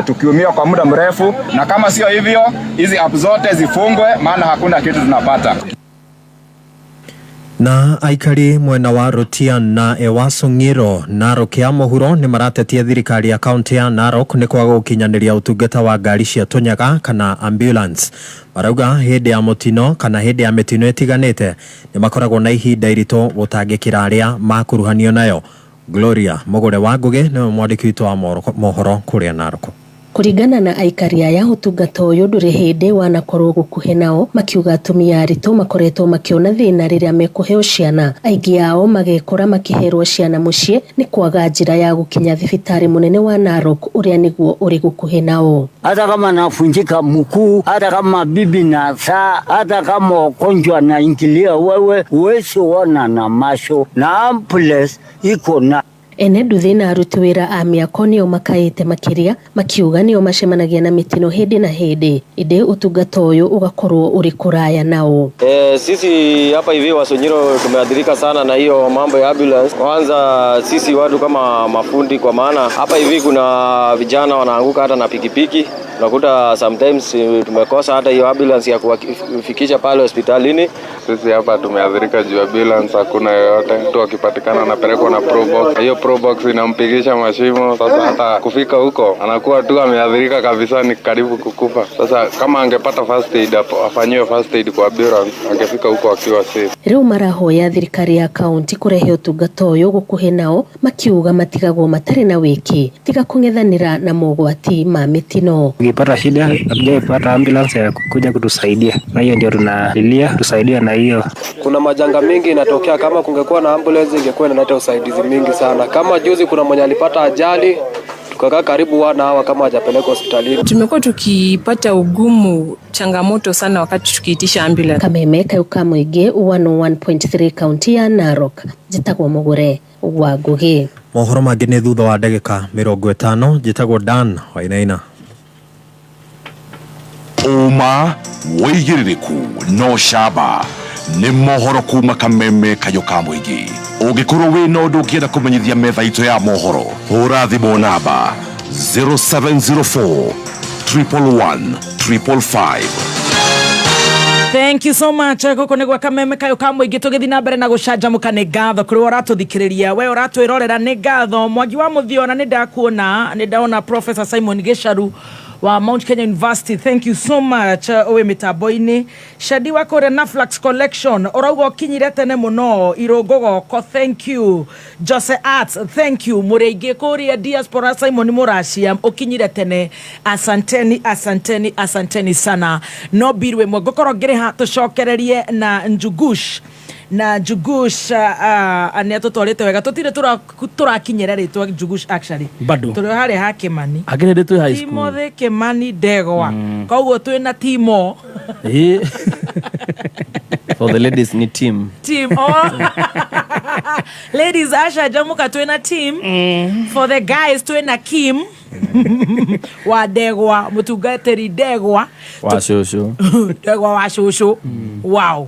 tukiumia kwa muda mrefu, na kama sio hivyo hizi app zote zifungwe, maana hakuna kitu tunapata. Na aikari mwena wa Rotian na Ewaso Ng'iro Narok ya mũhuro nĩ maratetia thirikari ya kaunti ya Narok nĩ kwaga gũkinyanĩria ũtungata wa ngari cia tũnyaga kana ambulance. Marauga hĩndĩ ya mũtino kana hĩndĩ ya mĩtino ĩtiganĩte nĩ makoragwo na ihinda iritũ gũtangĩkĩra arĩa makuruhanio nayo. Gloria Mũgũre wa Ngũgĩ nĩwe mwandĩki witũ wa mohoro kũrĩa Narok. Kũringana na aikari aya ũtungata ũyũ ndũrĩ hĩndĩ wanakorwo gũkuhĩ nao, makiuga atumia aritũ makoretwo makĩona thĩna rĩrĩa mekũheo ciana, aingĩ ao magekora makĩherwo ciana mũciĩ nĩ kwaga njĩra ya gũkinya thibitarĩ mũnene wa Narok ũrĩa nĩguo ũrĩ gũkuhĩ nao. Hata kama nafunjika mkuu, hata kama bibi na saa, hata kama ugonjwa naingilia wewe, huwezi ona na macho, na ambulance iko na ene nduthi na aruti wĩra a mĩako nĩo makaĩte makĩria, makiuga nĩo macemanagia na mĩtino hĩndĩ na hĩndĩ, ĩndĩ ũtungata ũyũ ũgakorwo ũrĩ kũraya nao. Sisi hapa hivi Wasonyiro tumeathirika sana na hiyo mambo ya ambulance. Kwanza sisi watu kama mafundi, kwa maana hapa hivi kuna vijana wanaanguka hata na pikipiki, unakuta sometimes tumekosa hata hiyo ambulance ya kuwafikisha pale hospitalini. Sisi hapa tumeathirika juu ambulance hakuna yoyote, mtu akipatikana anapelekwa na Probox. Hiyo Probox inampigisha mashimo, sasa hata kufika huko anakuwa tu ameathirika kabisa, ni karibu kukufa. Sasa kama angepata first aid, afanyiwe first aid kwa ambulance, angefika huko akiwa safe. Riu marahoya thirikari ya kaunti kurehe ũtungata ũyũ gũkuhĩ nao, makiuga matigagwo matarĩ na wĩki tiga kũng'ethanĩra na mogwati ma mĩtino. Ukipata shida hatujaipata ambulance ya kuja kutusaidia, na hiyo ndio tunalilia tusaidia na hiyo. Kuna majanga mingi inatokea, kama kungekuwa na ambulance ingekuwa inaleta usaidizi mingi sana. Kama juzi kuna mwenye alipata ajali tukakaa karibu wana hawa kama hajapelekwa hospitalini. Tumekuwa tukipata ugumu, changamoto sana wakati tukiitisha ambulance. Kameme Kayuka Mũingĩ 101.3 kaunti ya Narok, njĩtagwo Mũgũre wa Ngũgĩ. Mohoro mangĩ nĩ thutha wa ndagĩka 50. Njĩtagwo Dan Wainaina. Ũma wĩigĩrĩrĩku no camba nĩ mohoro kuma Kameme Kayũ ka Mũingĩ. Ũngĩkorwo wĩna ũndũ ũngĩenda kũmenyithia metha itũ ya mohoro, hũra thimũ namba 0704 111 555. Thank you so much. Gũkũ nĩ gwa Kameme Kayũ ka Mũingĩ, tũgĩthiĩ na mbere na gũcanjamũka. Nĩ ngatho kũrĩ ũratũthikĩrĩria, we ũratwĩrorera, nĩ ngatho. Mwangi wa Mũthiona nĩ ndakuona, nĩ ndaona Professor Simon Gĩcaru wa Mount Kenya University, thank you so much. Ũwĩ mĩtambo-inĩ Shadi wa kũrĩa Naflax Collection ũrauga ũkinyire tene mũno Irũngũ goko, thank you. Jose Arts, thank you. Mũrĩ aingĩ kũrĩa diaspora, Simon Mũracia ũkinyire tene, asanteni asanteni asanteni sana. No mbirũ ĩmwe ngũkorwo ngĩrĩha tũcokererie na Njugush na Njugush nĩ atũtwarĩte wega, tũtirĩ tũrakinyĩra rĩtwa Njugush actually bado tũrĩ harĩa ha Kimani, akĩrĩ hĩndĩ twĩ high school, Timothy Kimani Ndegwa, koguo twĩ na Timo. For the ladies ni team. Team. Oh. Ladies, Asha Jamuka twĩ na team. For the guys twĩ na Kim. Wa Ndegwa, mũtungatĩri Ndegwa. Wa cũcũ. Ndegwa wa cũcũ. Wow,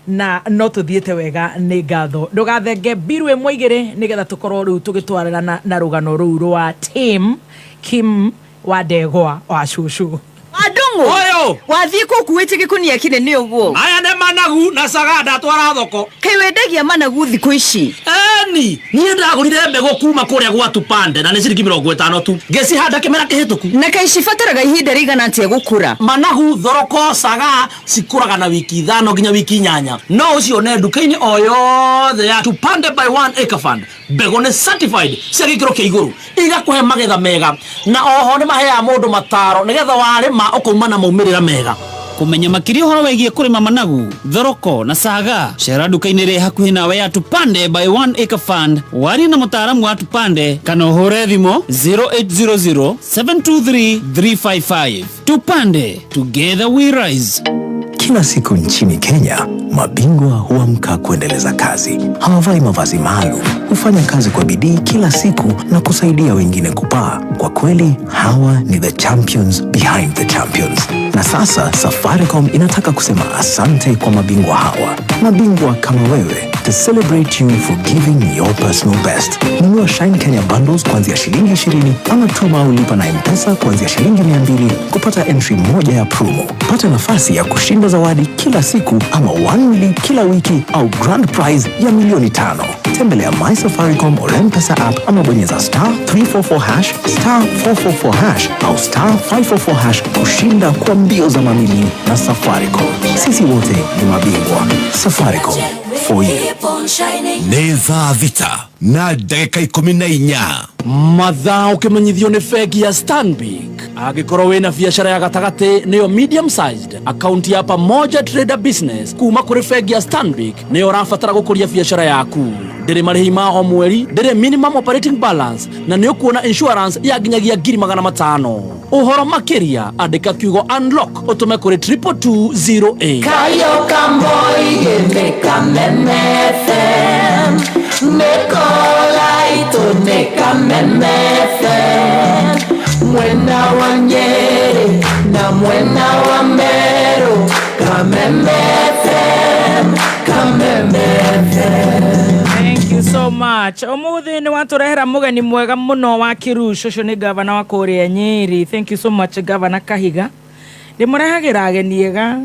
na no tũthiĩte wega, nĩ ngatho. Ndũgathenge mbiru ĩmwe igĩrĩ nĩgetha tũkorwo rĩu tũgĩtwarana na rũgano rũu rwa Tim Kim wa Ndegwa wa cũcũ. Wandũng'ũ. Ũyũ. Wathiĩ kũ ũkuĩte gĩkunia kĩnene ũguo? Aya nĩ managu na caga ndatwara thoko. Kaĩ wendagia managu thikũ ici? Eni, niĩ ndagũrire mbegũ kuma kũrĩa gwa Tupande na nĩ ciringi 50 tu. Ngĩcihanda kĩmera kĩhĩtũku. Na kaĩ cibataraga ihinda rĩigana atĩa gũkũra? Managu, thoroko, caga cikũraga na wiki 5 nginya wiki 8. No ũcione nduka-inĩ o yothe ya Tupande by One Acre Fund. Mbegũ nĩ certified cia gĩkĩro kĩa igũrũ, igakũhe magetha mega, na oho nĩ maheaga mũndũ mataro nĩgetha warĩma ũkauma na maumĩrĩra mega. Kũmenya makĩria ũhoro wĩgiĩ kũrĩma managu, thoroko na caga, cera nduka-inĩ ĩrĩa hakuhĩ nawe ya Tupande by One Acre Fund, warie na mũtaaramu wa Tupande kana ũhũre thimũ 0800 723 355. Tupande, together we rise. Kila siku nchini Kenya, mabingwa huamka kuendeleza kazi. Hawavai mavazi maalum, hufanya kazi kwa bidii kila siku na kusaidia wengine kupaa. Kwa kweli, hawa ni the champions behind the champions. Na sasa Safaricom inataka kusema asante kwa mabingwa hawa, mabingwa kama wewe, to celebrate you for giving your personal best. Nunua Shine Kenya bundles kuanzia shilingi 20 ama tuma au lipa na M-Pesa kuanzia shilingi 200 kupata entry moja ya promo. Pata nafasi ya kushinda zawadi kila siku ama 1 million kila wiki au grand prize ya milioni 5. Tembelea My Safaricom or M-Pesa app ama bonyeza *344#, *444# au *544# kushinda kwa mbio za mamilioni na Safaricom. Sisi wote ni mabingwa. Safaricom for you. Nĩ thaa 6:14. Mathaa ũkĩmenyithio nĩ bengi ya Stanbic. Angĩkorwo wĩna biacara ya gatagatĩ, nĩyo medium sized, akaunti ya Pamoja Trader Business kuma kũrĩ bengi ya Stanbic nĩyo ũrabatara gũkũria biacara yaku. Ndĩrĩ marĩhi ma o mweri, ndĩrĩ minimum operating balance, na nĩ ũkuona insurance ya nginyagia 500,000. Ũhoro makĩria, andĩka kiugo unlock ũtũme kũrĩ 22208. Kayo kamboige ne FM, Nekolaito ne Kameme FM, Mwena wa Nyeri na mwena wa Meru, Kameme FM, Kameme FM. Thank you so much. Umuthi nĩ watũrehera mũgeni mwega mũno wa Kirush, ũcio nĩ gavana wa kũrĩa Nyeri. Thank you so much, Gavana Kahiga. Ndĩmũrehagĩra ageni ega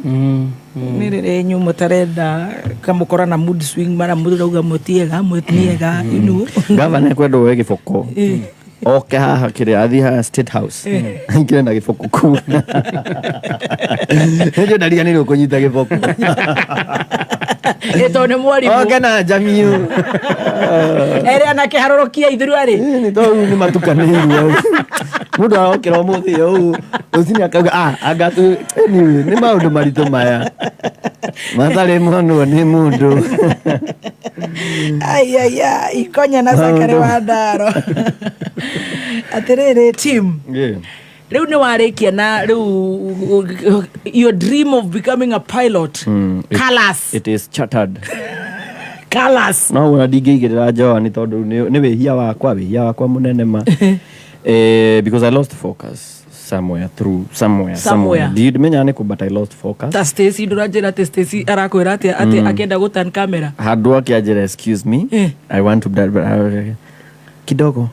nĩ rĩrĩa inyuĩ mũtarenda kamũkora na mood swing, mara mũrauga mũtiega mũtiega, you know. Gavana ekwenda woe gĩboko oke haha kĩrĩa athiĩ haha State House aingĩre na gĩboko kuu nĩkĩo ndariganĩirwo kũnyita gĩboko. Ĩ tondũ nĩ mwarimũ. Oke na njamiu. Ere anakĩharũrũkia ithurwa rĩ. Nĩ tondũ nĩ matukanĩirwo, mũndũ arokĩra ũmũthĩ ũũ, rũcinĩ akauga ah anga tu. Anyway, nĩ maũndũ maritũ maya matarĩ monwo nĩ mũndũ. Aiaya, ikonya na Zakari wa Ndaro. Atĩrĩrĩ team, rĩu nĩ warĩkia na rĩu your dream of becoming a pilot. Colours. It is chartered. Colours. No ona ndingĩigĩrĩra njoa nĩ tondũ nĩ wĩhia wakwa mũnene ma, because I lost focus somewhere through somewhere. Somewhere. Ndimenya nĩ kũ, but I lost focus. Ta Stacy, ndũranjĩra atĩ Stacy arakwĩra atĩa atĩ akĩenda gũturn camera? Handũ akĩanjĩra, "Excuse me, I want to kidogo."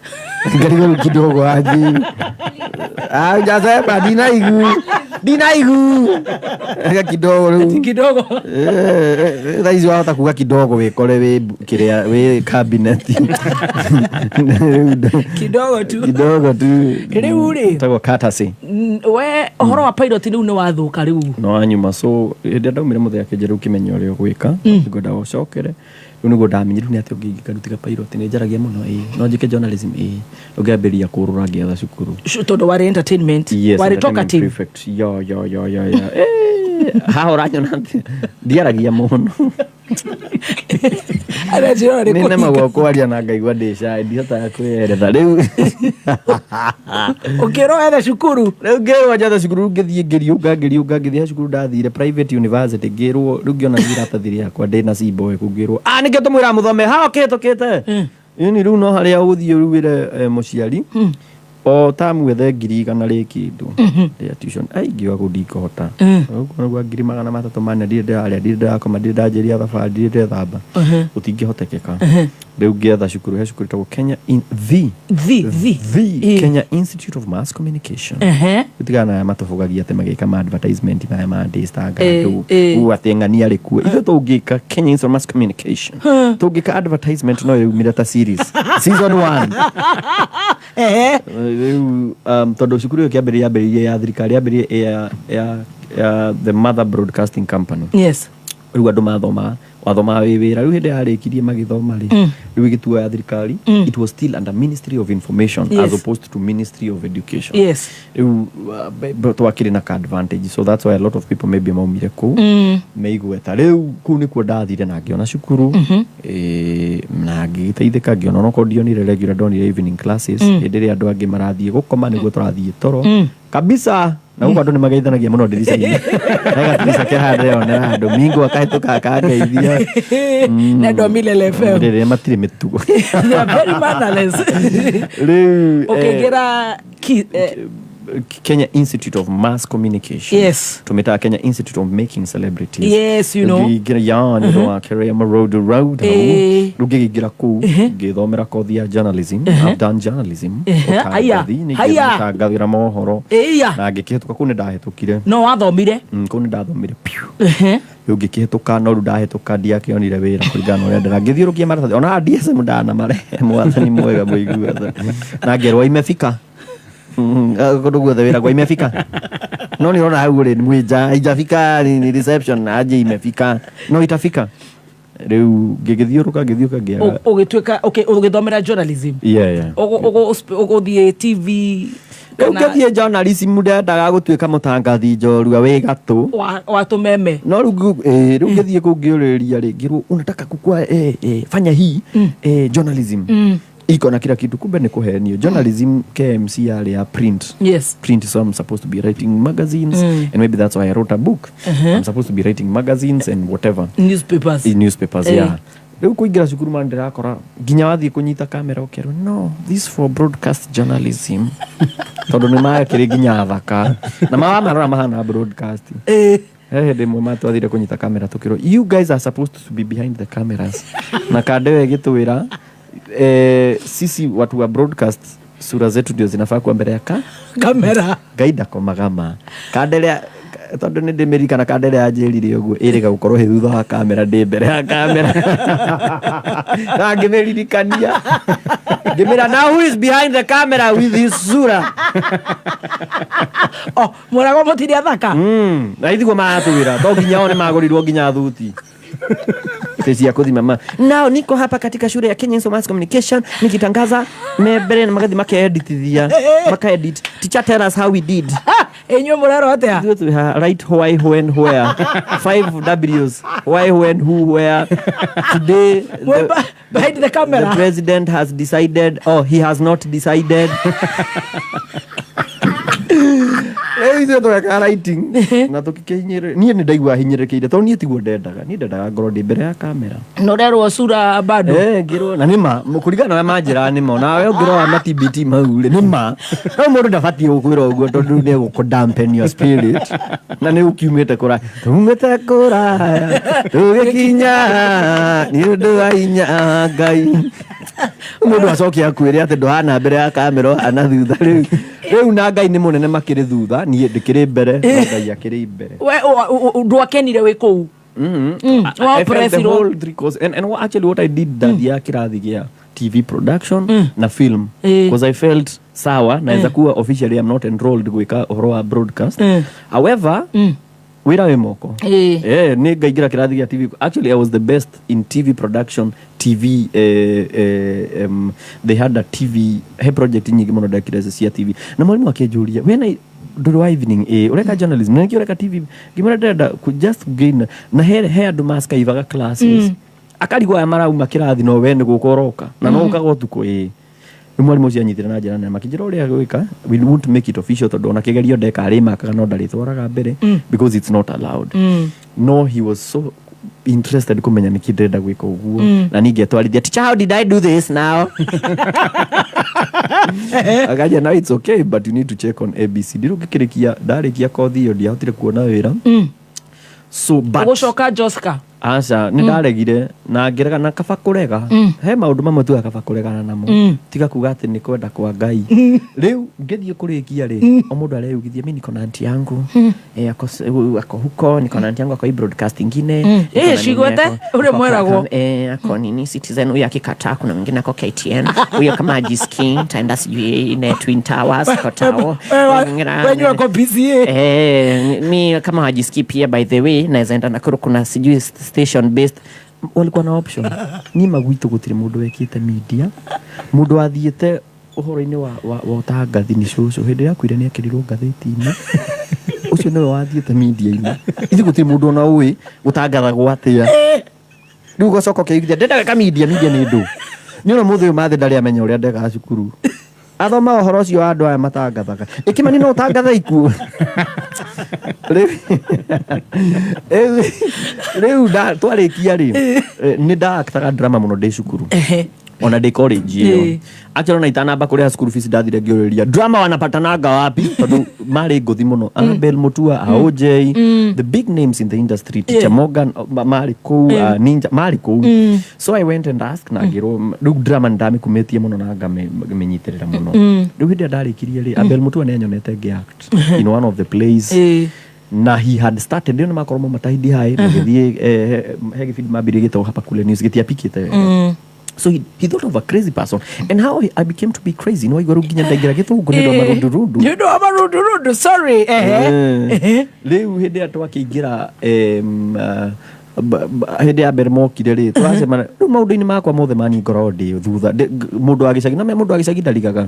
Ngarigwo kidogo aji ah jasema ndinaigu ndinaigu. Ega kidogo rĩu. Kidogo. Thaa ici wahota kuga kidogo wĩkore wĩ kĩrĩa wĩ cabinet. Kidogo tu. Kidogo tu. Rĩu rĩ, tagwo courtesy. We ũhoro wa pilot rĩu nĩ wathũka rĩu. No wanyuma, so hĩndĩ ĩrĩa ndaumire mũthee akĩnjĩra rĩu kĩmenya ũrĩa ũgwĩka, ngwenda ũcokere. Rĩu nĩguo ndamenyire rĩu nĩ atĩ ũngĩngarutiga pilot nĩ njaragia mũno, ĩ no njĩke journalism, ĩ ũngĩambĩrĩria kũrũra ngĩetha cukuru. Tondũ warĩ entertainment. Yes, warĩ entertainment talkative. Prefect. Yo yo yo yo yo. Haha ũranyona atĩ ndiaragia mũno. Aranjĩra nĩ nĩ nemagwo kwaria na ngaigua ndĩ shy, ndihotaga kwĩyeretha rĩu. Ũkĩrwo etha cukuru. Rĩu ngĩrwo njethe cukuru, rĩu ngĩthiĩ ngĩriũnga ngĩriũnga ngĩthiĩ cukuru. Ndathire private university, ngĩrwo rĩu ngĩona iratathi rĩakwa ndĩna cimboe kũ, ngĩrwo ah nĩkĩo tũmwĩra mũthome haha kĩhĩtũkĩte ĩni. Rĩu no harĩa ũgũthiĩ rĩu wĩre mũciari. O tamu wethe 100,000 rĩ kĩndũ rĩa tuition, ai ngiuga kũu ndikũhota. Ũguo nĩguo 304,000, ndirĩ ndĩrarĩa, ndirĩ ndĩrakoma, ndirĩ ndanjĩria thabarĩ, ndirĩ ndethamba, gũtingĩhotekeka. Rĩu ngĩetha cukuru, he cukuru ĩtagwo Kenya in the the the the Kenya Institute of Mass Communication. Gũtigana na aya matũbũgagia atĩ magĩka ma advertisement na aya ma ndĩstanga andũ ũũ atĩ ng'ania arĩ kuo. Ithuĩ tũngĩka Kenya Institute of Mass Communication, tũngĩka advertisement no yumire ta series season 1. Rĩu tondũ cukuru ĩyo kĩambĩrĩria yambĩrĩirie ya thirikari, yambĩrĩirie ya the mother broadcasting company. Rĩu andũ mathomaga, wathomaga wĩ wĩra. Rĩu hĩndĩ yarĩkirie magĩthoma rĩ, rĩu ĩgĩtuo ya thirikari. It was still under Ministry of Information as opposed to Ministry of Education. Rĩu twakĩrĩ na ka advantage, so that's why a lot of people maybe maumire kũu meigweta. Rĩu kũu nĩkuo ndathire na ngĩona cukuru, na ngĩgĩteithĩka, ngĩona onokorwo ndionire regular, ndonire evening classes. Hĩndĩ ĩrĩa andũ angĩ marathiĩ gũkoma nĩguo tũrathiĩ toro kabisa. Na gũkũ andũ nĩ mageithanagia mũno ndirica-inĩ, gatirisha ke handũ ndĩronera andũ mingo akahĩtũka akangeithia. Na andũ a Milele FM. Rĩrĩa matirĩ mĩtugo. They are very mannerless. Rĩu ũkĩingĩra Kenya Institute of Mass Communication. Tumetaga Kenya Institute of Making Celebrities. Yes, you know. Ngĩingĩra ya nĩ ũndũ wa Kĩrĩa Road Road hau. Rĩu ngĩingĩra kũu ngĩthomera kothi ya journalism. I've done journalism. Haya. Ũtangathi, ningĩ Haya. ngĩtangathĩra mohoro. Ĩya. Na ngĩkĩhĩtũka kũu, nĩ ndahĩtũkire. No wathomire. Kũu nĩ ndathomire piũ. Rĩu ngĩkĩhĩtũka, no rĩu ndahĩtũka ndiakĩonire wĩra kũringana na ũrĩa ndĩra ngĩthiũrũkia maratathi ona DSM ndanamarehe, mwathani mwega mũigua tha. Na ngerwo imefika. Kũndũ guothe wĩra gwa imefika, no nĩ ũrona hau rĩ mwĩnja haijafika, ni reception aje imefika, no itafika. Rĩu ngĩgĩthiũrũka, ngĩthiũka, ngĩaga. Ũgĩtuĩka okay, ũgĩthomera journalism. Yeah. Ũgũthiĩ TV Rĩu ngĩthiĩ journalism, ndendaga gũtuĩka mũtangathi njorua wĩ gatũ wa tũmeme. No rĩu rĩu ngĩthiĩ kũu ngĩũrĩria rĩ, ngĩrwo unataka kukua, fanya hii, journalism iko na kila kitu, kumbe nĩ kũhenio. Journalism KMC yarĩ ya print. Print, so I'm supposed to be writing magazines and maybe that's why I wrote a book. I'm supposed to be writing magazines and whatever. Newspapers. In newspapers. Yeah. Rĩu kũingĩra cukuru ma ndĩrakora nginya wathiĩ kũnyita kamera ũkerwo no this for broadcast journalism, tondũ nĩ makĩrĩ nginya athaka na mawamarora mahana broadcast. He hĩndĩ ĩmwe matwathire kũnyita kamera, tũkĩrwo you guys are supposed to be behind the cameras, na kandewe ĩgĩtwĩra sisi watu wa broadcast sura zetu ndio zinafaa kuwa mbere ya ka kamera. Ngai ndakomaga ma kanderea, tondũ nĩ ndĩmĩririkana kandere yanjĩrire ũguo ĩrĩga gũkorwo hĩ thutha wa kamera, ndĩ mbere ya kamera, na ngĩmĩririkania ngĩmĩra now who is behind the camera with his sura. Oh, mũrago mũtirĩ athaka. Na ithiguo maratwĩra to nginya o nĩ magũrirwo nginya thuti cia kũthima ma now niko hapa katika shule ya Kenya Institute of Mass Communication nikitangaza me mbere na magathi makeeditithia, makaedit, teacher tell us how we did. Inyuĩ mũrerwo atĩa? Ithuĩ twĩ haha, right, why, when, where, five W's: why, when, who, where, today the, behind the camera. The president has decided or he has not decided. Rĩu ithuĩ tũreka writing na tũkĩhinyĩrĩria. Niĩ nĩ ndaigua hinyĩrĩkĩire tondũ niĩ tiguo ndendaga, niĩ ndendaga ngorwo ndĩ mbere ya kamera. Na ũrerwo sura bado. Ngĩrwo na nĩma kũringana na ũrĩa manjĩraga nĩma, nawe ũngĩrora ma TBT mau rĩ nĩma, no mũndũ ndabatiĩ gũkwĩra ũguo tondũ nĩ egũkũ-dampen your spirit na nĩ ũkiumĩte kũraya, tumĩte kũraya tũgĩkinya nĩ ũndũ wa hinya wa Ngai. Mũndũ acoke akwĩre atĩ ndũhana mbere ya kamera, ũhana thutha. Rĩu na Ngai nĩ mũnene makĩrĩ thutha, niĩ ndĩkĩrĩ mbere, no Ngai akĩrĩ mbere. We ndwakenire wĩ kũu? I felt the Wapressirwo. whole three course and actually what I did, ndathiaga kĩrathi gĩa TV production na film because I felt sawa naweza kuwa officially I'm not enrolled gwĩka ũhoro wa broadcast, however wĩra wĩ moko. Nĩ ngaingĩra kĩrathi gĩa TV. Actually I was the best in TV production, TV, they had a TV, he project nyingĩ mũno ndekire cia TV, na mwarimũ akĩnjũria wena ndũrĩ wa evening, ũreka journalism na nĩkĩ ũreka TV? Ngĩmwĩra ndĩrenda just gain na he andũ maskaivaga classes, akarigwo aya marauma kĩrathi no we nĩ gũka ũroka na no ũkaga ũtukũ. Rĩu mwarimũ ũcio anyitire na njĩra nene, makĩnjĩra ũrĩa gwĩka, we won't make it official tondũ ona kĩgerio ndeka arĩmakaga no ndarĩtwaraga mbere because it's not allowed. No he was so interested kũmenya nĩkĩ ndĩrenda gwĩka ũguo, na ningĩ etwarithia, teacher, how did I do this now? Akaja, now it's okay, but you need to check on ABCD. Rĩu ngĩkĩrĩkia, ndarĩkia kothi ĩyo ndiahotire kuona wĩra. So but Ũgũcoka Joska? Aca, nĩ ndaregire na ngĩrega na kaba kũrega. He maũndũ mamwe tugaga kaba kũregana namo, tiga kuga atĩ nĩ kwenda kwa Ngai. Rĩu ngĩthiĩ kũrĩkia rĩ, o mũndũ areyugithia, mi niko na aunty yangu, ako, ako huko, niko na aunty yangu ako hii broadcast ingine. Niko na nini Cigwete, ũrĩa Ako mweragwo. Ako nini Citizen, huyo akikataa kuna mwingine ako KTN, huyo kama ajisikii taenda sijui ine Twin Towers ako tao. Wenyu ako PCA. Mi kama hajisikii pia, by the way, naweza enda Nakuru, kuna sijui station based. Walikuwa na option. Ni magwitũ gũtirĩ mũndũ wekĩte media, mũndũ wathiĩte ũhoro-inĩ wa ũtangathi nĩ cũcũ. Hĩndĩ ĩrĩa akuire nĩ ekĩrirwo ngathĩti-inĩ. Ũcio nĩwe wathiĩte media-inĩ. Ithuĩ gũtirĩ mũndũ ona ũĩ gũtangathagwo atĩa. Rĩu ũgacoka ũkeiguithia ndenda gwĩka media, media nĩ ndũ. Nĩ ona mũthĩ ũyũ mathĩ ndarĩ amenya ũrĩa ndegaga cukuru. Athoma ũhoro ũcio wa andũ aya matangathaga. Ĩkĩmani no ũtangathe ikuũ. Rĩu twarĩkia rĩ, nĩ ndaaktaga drama mũno ndĩ cukuru, ona ndĩ college ĩyo. Actually, ona itanamba kũrĩha school fees ndathire ngĩũrĩria drama wanapatananga wapi, tondũ marĩ ngũthi mũno. Annabel Mutua, AOJ, the big names in the industry, Teacher Morgan, marĩ kũu, Ninja marĩ kũu. So I went and asked na ngĩrwo rĩu drama nĩ ndamĩkumĩtie mũno na ngamĩnyitĩrĩra mũno. Rĩu hĩndĩ ĩrĩa ndarĩkirie rĩ, Abel Mutua nĩ anyonete ngĩact in one of the plays, na he had started rĩu nĩ makorwo mauma Tahidi High magĩthiĩ, he gĩbindi mambirie gĩtagwo Hapa Kule News, gĩtiapikĩte wega. So he thought of a crazy person and how I became to be crazy. No waigua rĩu nginya ndaingĩra gĩthũngũ nĩ ũndũ wa marundurundu. Nĩ ũndũ wa marundurundu, sorry. Rĩu hĩndĩ ĩrĩa twakĩingĩra, hĩndĩ ya mbere mokire rĩ, twacemana rĩu maũndũ-inĩ makwa mothe mani ngoragwo ndĩ thutha. Mũndũ wa gĩcagi na mũndũ wa gĩcagi ndarigaga.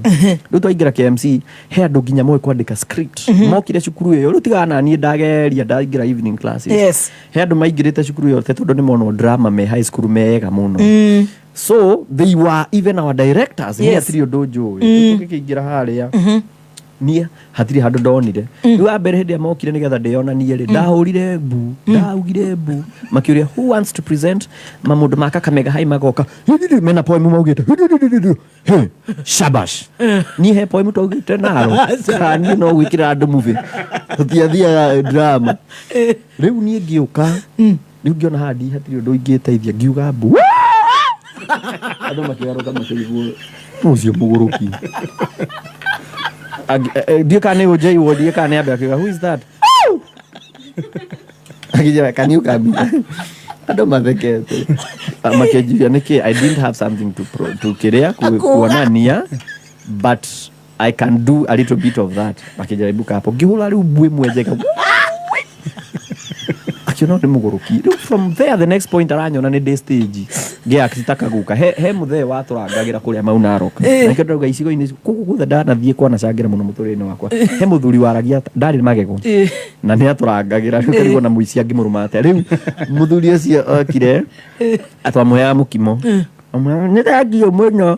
Rĩu twaingĩra KMC, he andũ nginya moĩ kwandĩka script mokire cukuru ĩyo. Rĩu tigaga naniĩ ndageria ndaingĩra evening classes. He andũ maingĩrĩte cukuru ĩyo tondũ nĩ monwo drama me high school mega mũno. So they were even our directors. Niĩ hatirĩ ũndũ njũĩ. Tũgĩkĩingĩra harĩa, niĩ hatirĩ handũ ndonire. Rĩu wa mbere hĩndĩ ĩrĩa mokire nĩgetha ndĩonanie rĩ, ndahũrire mbu, ndaugire mbu, makĩũria who wants to present. Mamũndũ ma Kakamega High magoka mena poem maugĩte. He, shabash, niĩ he poem twaugĩte naro kana niĩ no gwĩkĩra andũ movie tũtiathiaga drama. Rĩu niĩ ngĩũka, rĩu ngĩona haha hatirĩ ũndũ ingĩteithia, ngiuga mbu, andũ makĩgarũka makĩiguo ũcio mũgũrũki. Ndiũ kana nĩ ũnjei ndiũ kana nĩ ambe akiuga who is that, akijira can you come here? Andũ mathekete. Makĩnjũria nĩkĩ I didn't have something to to kĩrĩa kuonania, but I can do a little bit of that. Makĩnjĩra ibuka hapo, ngĩhũra rĩu mbu ĩmwe njega, akiona nĩ mũgũrũki. Rĩu from there the next point aranyona nĩ ndĩ stage ngĩact kaguka. He mũthee watũrangagĩra kũrĩa Mau Narok. Na nĩkĩo ndauga icigo-inĩ kũu guothe ndanathiĩ kwanacangĩra mũno mũtũrĩre-inĩ wakwa, he mũthuri waragia ndarĩ magego na nĩ atũrangagĩra. Rĩu karigwo na mũici angĩmũrũma atĩa. Rĩu mũthuri ũcio okire atwamũheaga mũkimo. Amwĩra, nĩ thengiũ mũno,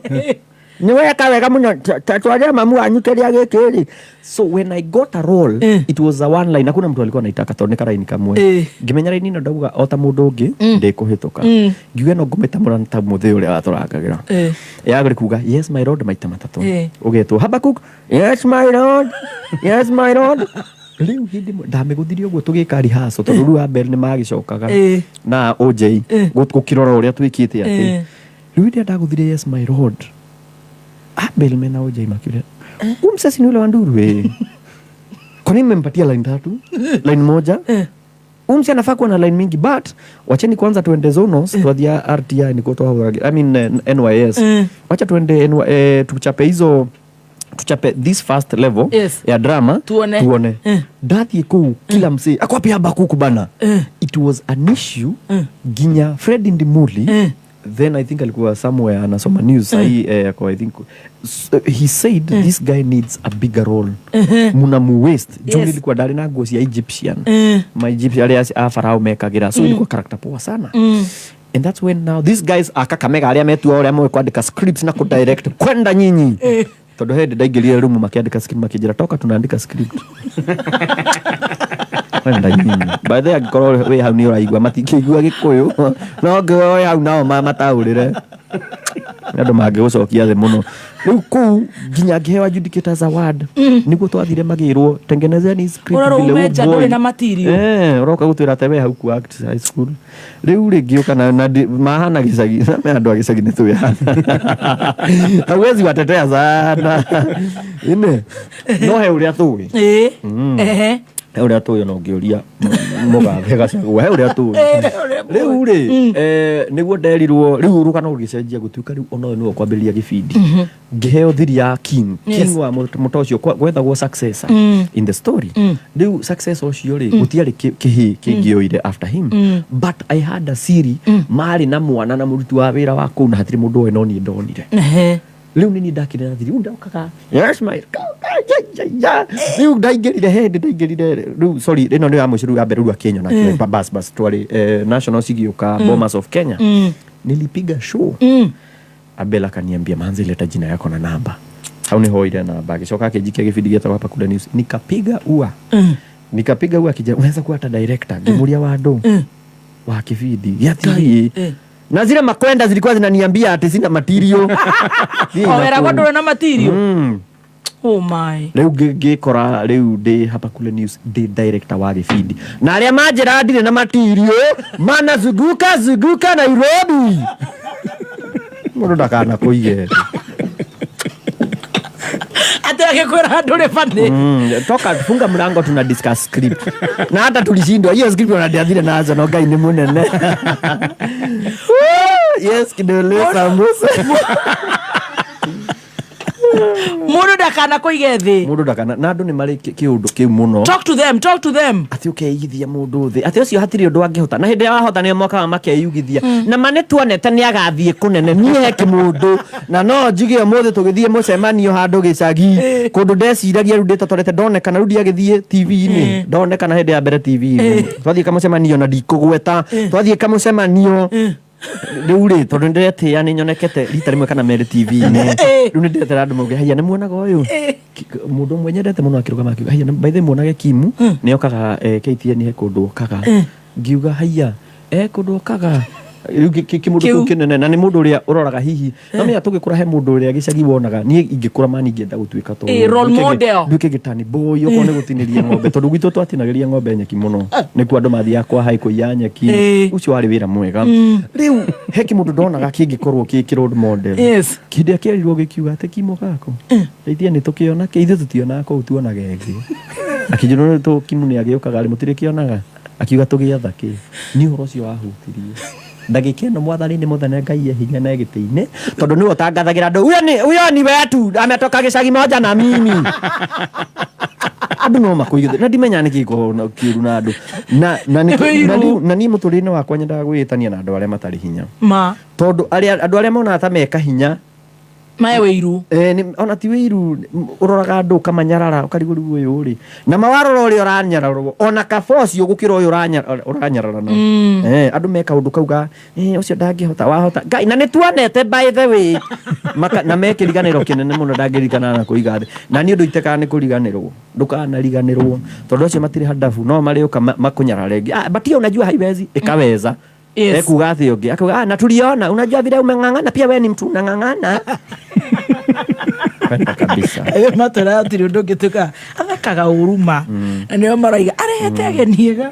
nĩ weka wega mũno, ta twarĩra mamu wanyu kĩrĩa gĩkĩ rĩ. So when I got a role, it was a one line. Hakuna mtu alikuwa anaitaka tondũ nĩ karaini kamwe. Ngĩmenya raini ĩno ndauga o ta mũndũ ũngĩ ndĩkũhĩtũka. Ngiuga no ngũmĩtamũra ta mũthĩ ũrĩa watũrangagĩra. Yagũrĩ kuga yes my lord maita matatũ. Ũgetwo Habakuk, yes my lord, yes my lord. Rĩu hĩndĩ ĩmwe ndamĩgũthirie ũguo tũgĩka rehearsal, tondũ rĩu Abel nĩ magĩcokaga na OJ gũkĩrora ũrĩa twĩkĩte atĩ. Rĩu hĩndĩ ĩrĩa ndagũthire yes my lord, Abel mena OJ makiuria huyu msasi ni ule wa nduru, eh? Kwa nini mmempatia line tatu, line moja? Huyu msi anafaa kuwa na line mingi, but wacheni kwanza tuende zonos. Twathia RTI niko twahũragira, I mean, NYS. Wacha tuende NY, tuchape hizo, tuchape this first level ya drama. Tuone. Tuone. Ndathiĩ kũu, kila msee akwapi Habakuku bana. It was an issue nginya Fred Ndimuli, then I think alikuwa somewhere anasoma news sahi, kwa I think so, he said this guy needs a bigger role, munamu waste. Juu nilikuwa ndari na nguo cia Egyptian, ma Egyptian arĩa a farao mekagĩra. So ilikuwa character poa sana. And that's when now these guys a Kakamega arĩa metua ũrĩa moĩ kwandĩka scripts na kudirect kwenda nyinyi, tondũ hĩndĩ ndaingĩrire rumu makĩandĩka script, makĩnjĩra toka tunaandika script, kwenda nyinyi. By the way, angĩkorwo wĩ hau nĩ ũraigua matingĩigua gĩkũyũ, no ngĩkorwo wĩ hau nao mataũrĩre, nĩ andũ mangĩgũcokia thĩ mũno. Rĩu kũu nginya ngĩheo adjudicators award nĩguo twathire magĩrwo tengenezeni script Ũrarwo vile umenja huyu boy. ndũrĩ na material. Eh, ũroka gũtwĩra atĩ we hau ku act high school. Rĩu rĩ ngĩũka na mahana gĩcagi na me andũ a gĩcagi nĩ twĩhana. Hauwezi watetea sana. Ine. No he ũrĩa tũĩ. Ĩĩ. Ehe. He ũrĩa tũĩ ona ũngĩũria mũgathe Gachagua he ũrĩa tũĩ. Rĩu rĩ nĩguo nderirwo rĩu rũgano rũgĩcenjia gũtuĩka rĩu ona ũyũ nĩwe ũkwambĩrĩria gĩbindi. Ngĩheo thiri ya king. Yes. King wa mũto ũcio gwethagwo successor in the story. Rĩu successor ũcio rĩ gũtiarĩ kĩhĩĩ kĩngĩoire after him. But I had a siri marĩ na mwana na mũruti wa wĩra wa kũu na hatirĩ mũndũ oĩ no niĩ ndonire. Ehe. Rĩu nĩ niĩ ndakire na thiri rĩu ndokaga yes my rĩu ndaingĩrire hĩndĩ ndaingĩrire rĩu sorry ĩno nĩ ya mũico rĩu ya mbere rĩu akĩnyona bas bas twarĩ national cigĩũka Bomas of Kenya. Nilipiga show. Abel akaniambia manzi leta jina yako na namba. Hau nĩhoire namba agĩcoka akĩnjikia gĩbindi gĩetagwo hapa kule news nikapiga ua. Nikapiga ua akija unaweza kuwa hata director ngĩmũria wa andũ wa kĩbindi gĩa TV. Na zile makwenda zilikuwa zinaniambia ati sina material. O weragwo ndũrĩ na material. Oh my. Rĩu ngĩkora rĩu ndĩ hapa kule news ndĩ director wa gĩbindi na arĩa manjĩra ndirĩ na material manazunguka zunguka Nairobi. Mũndũ ndakana kũige. Atĩ agĩkwĩra ndũrĩ funny. Toka funga mlango tuna discuss script. Na hata tulishindwa hiyo script wanadiathire nazo no Ngai nĩ mũnene. Yes kidole sambusa. Mũndũ ndakana kũige thĩ. Mũndũ ndakana na andũ nĩ marĩ kĩũndũ kĩu mũno. Talk to them, talk to them. Atĩ ũkeigithia mũndũ thĩ atĩ ũcio hatirĩ ũndũ angĩhota na hĩndĩ ĩrĩa wahota nĩo mokaga makeyugithia. Na ma nĩ tuonete nĩ agathiĩ kũnene niĩ he kĩmũndũ na no njuge ũmũthĩ tũgĩthiĩ mũcemanio handũ gĩcagi kũndũ ndeciragia rĩu ndĩtotorete ndonekana rĩu ndiagĩthiĩ TV-inĩ ndonekana hĩndĩ ya mbere TV-inĩ twathiĩ kamũcemanio na ndikũgweta twathiĩ kamũcemanio rĩu rĩ tondũ nĩndĩretĩĩa nĩ nyonekete rita rĩmwe kana merĩ TV-inĩ rĩu nĩ ndĩretera andũ mauge haiya nĩ muonaga ũyũ mũndũ ũmwe nyendete mũno akĩrũgama akiuga haiya by the way muonage Kimu nĩ okaga KTN he kũndũ okaga ngiuga haiya kũndũ okaga rĩu kĩmũndũ kĩu kĩnene na nĩ mũndũ ũrĩa ũroraga hihi no menya tũgĩkũra he mũndũ ũrĩa gĩcagi wonaga niĩ ingĩkũra mani ingĩenda gũtuĩka ta ũyũ. Role model. Nduĩke gĩtani boy okorwo nĩ gũtinĩria ng'ombe tondũ gwitũ twatinagĩria ng'ombe nyeki mũno nĩkuo andũ mathiaga kwa hai kũiya nyeki ũcio warĩ wĩra mwega. Rĩu he kĩmũndũ ndonaga kĩngĩkorwo kĩ role model. Yes. Kĩndĩ kĩerirwo gĩkiuga atĩ Kimo gako ithuĩ nĩ tũkĩona kĩ ithuĩ tũtionaga kũu tuonaga ĩngĩ akĩnjĩra nĩ Kimu nĩ agĩũkaga rĩ mũtirĩ kĩonaga akiuga tũgĩetha kĩ nĩ ũhoro ũcio wahutirie ndagĩka ĩno mwathani nĩ mũthene Ngai e hinya na gĩtĩ-inĩ tondũ nĩwe ũtangathagĩra andũ huyo ni wetu ametoka gĩcagi moja na mimi. Andũ no makũigithie na ndimenya nĩkĩ gĩkoragwo na kĩũru na andũ na niĩ mũtũrĩre-inĩ wakwa nyendaga gwĩtania na andũ arĩa matarĩ hinya Ma. tondũ andũ arĩa monaga ta meka hinya Mae wĩiru. Ona ti wĩiru ũroraga andũ ũkamanyarara ũkarigwo rĩu ũyũ rĩ na mawarora ũrĩa ũranyararwo ona kaba ũcio gũkĩra ũyũ ũranyararana. Andũ meka ũndũ kau ga ũcio ndangĩhota wahota Ngai na nĩ tuonete by the way na me kĩriganĩro kĩnene mũno ndangĩririkana na kũiga thĩ na niĩ ũndũ itekaga nĩ kũriganĩrwo ndũkanariganĩrwo tondũ acio matirĩ handabu no marĩũka makũnyarara rĩngĩ. But hiyo unajua haiwezi ikaweza. Yes. Ekuga atĩ ũngĩ akauga na tuliona unajua vile umeng'ang'ana pia we ni mtu unang'ang'ana. Kwenda kabisa. Matwĩraga hatirĩ ũndũ ũngĩ tuga athakaga ũru ma na nĩo maroiga arehete ageni ega.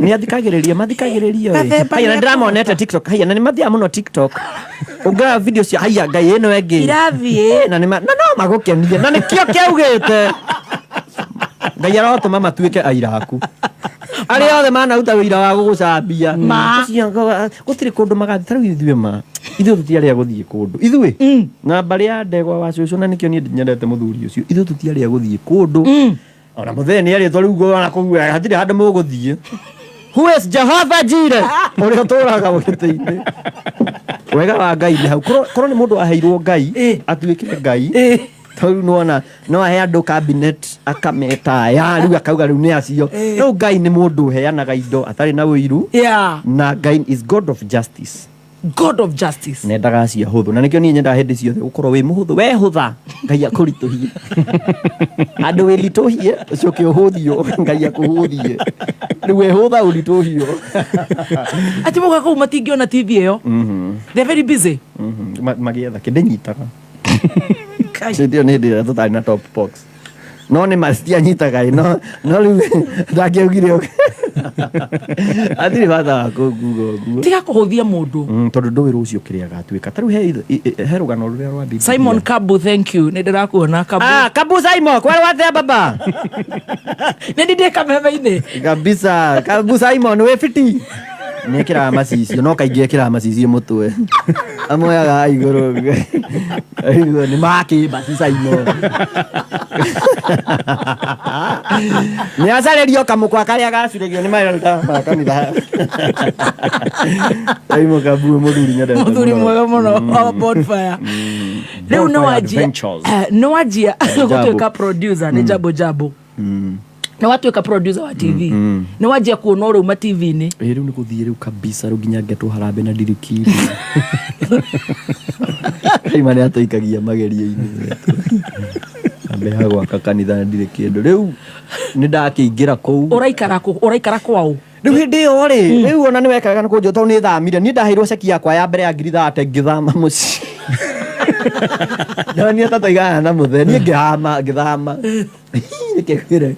Nĩ athikagĩrĩria mathikagĩrĩria haiya na ndĩramonete TikTok haiya na nĩ mathiaga mũno TikTok ũngĩrora video cia haiya Ngai ĩno ĩngĩ irathiĩ na no magũkenie na nĩkĩo kĩaugĩte Ngai arotũma matuĩke aira aku arĩa othe manaruta wĩira wa gũgũcambia gũtirĩ kũndũ magathiĩ ta rĩu ithuĩ ma ithuĩ tũtiarĩ a gũthiĩ kũndũ ithuĩ na mbarĩ ya ndegwa wa cũcũ na nĩkĩo niĩ nyendete mũthuri ũcio ithuĩ tũtiarĩ a gũthiĩ kũndũ ona mũthee nĩ arĩtwo rĩu ona kũu hatirĩ handũ mũgũthiĩ. Who is Jehovah Jireh ũrĩa ũtũraga gĩtĩ-inĩ wega wa Ngai nĩ hau korwo nĩ mũndũ aheirwo Ngai atuĩkire Ngai tondũ nĩwona no ahe andũ cabinet akametaya rĩu akauga rĩu nĩ acio rĩu Ngai nĩ mũndũ ũheanaga indo atarĩ na ũiru na Ngai is God of justice. God of justice. Nendaga acio ahũthũ na nĩkĩo niĩ nyendaga hĩndĩ ciothe gũkorwo wĩ mũhũthũ wehũtha Ngai akũritũhie andũ wĩritũhie ũcoke ũhũthio Ngai akũhũthie rĩu wehũtha ũritũhio Atĩ moka kũu matingĩona TV ĩyo. They're very busy. Magĩetha kĩ ndĩnyitaga Hĩndĩ ĩyo nĩ hĩndĩ ĩrĩa tũtarĩ na top box no nĩ ma citianyitaga ĩ, no no rĩu ndangĩaugire ũguo. Hatirĩ bata wa kũnguga ũguo. Tiga kũhũthia mũndũ. Tondũ ndũĩ rũciũ kĩrĩa agatuĩka. Ta rĩu he rũgano rũrĩa rwa Bibilia. Simon Kabu, thank you, nĩ ndĩrakuona Kabu. Ah, Kabu Simon, kwara wathea baba. Nĩ ndindĩ kameme-inĩ. Kabisa, Kabu Simon wĩ fiti. Nĩ ekĩraga macicio, no kaingĩ ekĩraga macicio mũtwe. Amoyaga igũrũ. Igũrũ nĩ makĩmba si Simon. Nĩ acarĩrio kamũkwa karĩa gacuragio nĩ maruta ma kanitha. Simon Kabu mũthuri nyendete Mũthuri mwega mũno wa Bonfire. Rĩu nĩ Bonfire wanjia Adventures. nĩ wanjia Jambo. gũtuĩka producer nĩ jambo jambo. Nĩ watuĩka producer wa TV. Nĩ wanjia kuona ũrĩa TV-inĩ. Ĩ, rĩu nĩ gũthiĩ rĩu kabisa rĩu nginya ngetwo harambee na ndirikiri. Kaima nĩ atũikagia magerio-inĩ. Ambe ha gwaka kanitha na ndirĩ kĩndũ. Rĩu nĩ ndakĩingĩra kũu. Ũraikara kũ? Ũraikara kwaũ? Rĩu hĩndĩ ĩyo rĩ, rĩu ona nĩ wekaga nĩ kũnjũra tondũ nĩ thamire. Niĩ ndaheirwo ceki yakwa ya mbere ya 30,000 ngĩthama mũciĩ. Ndonire ta twaigana na mũthee. Niĩ ngĩhama, ngĩthama. Reke ngwĩre,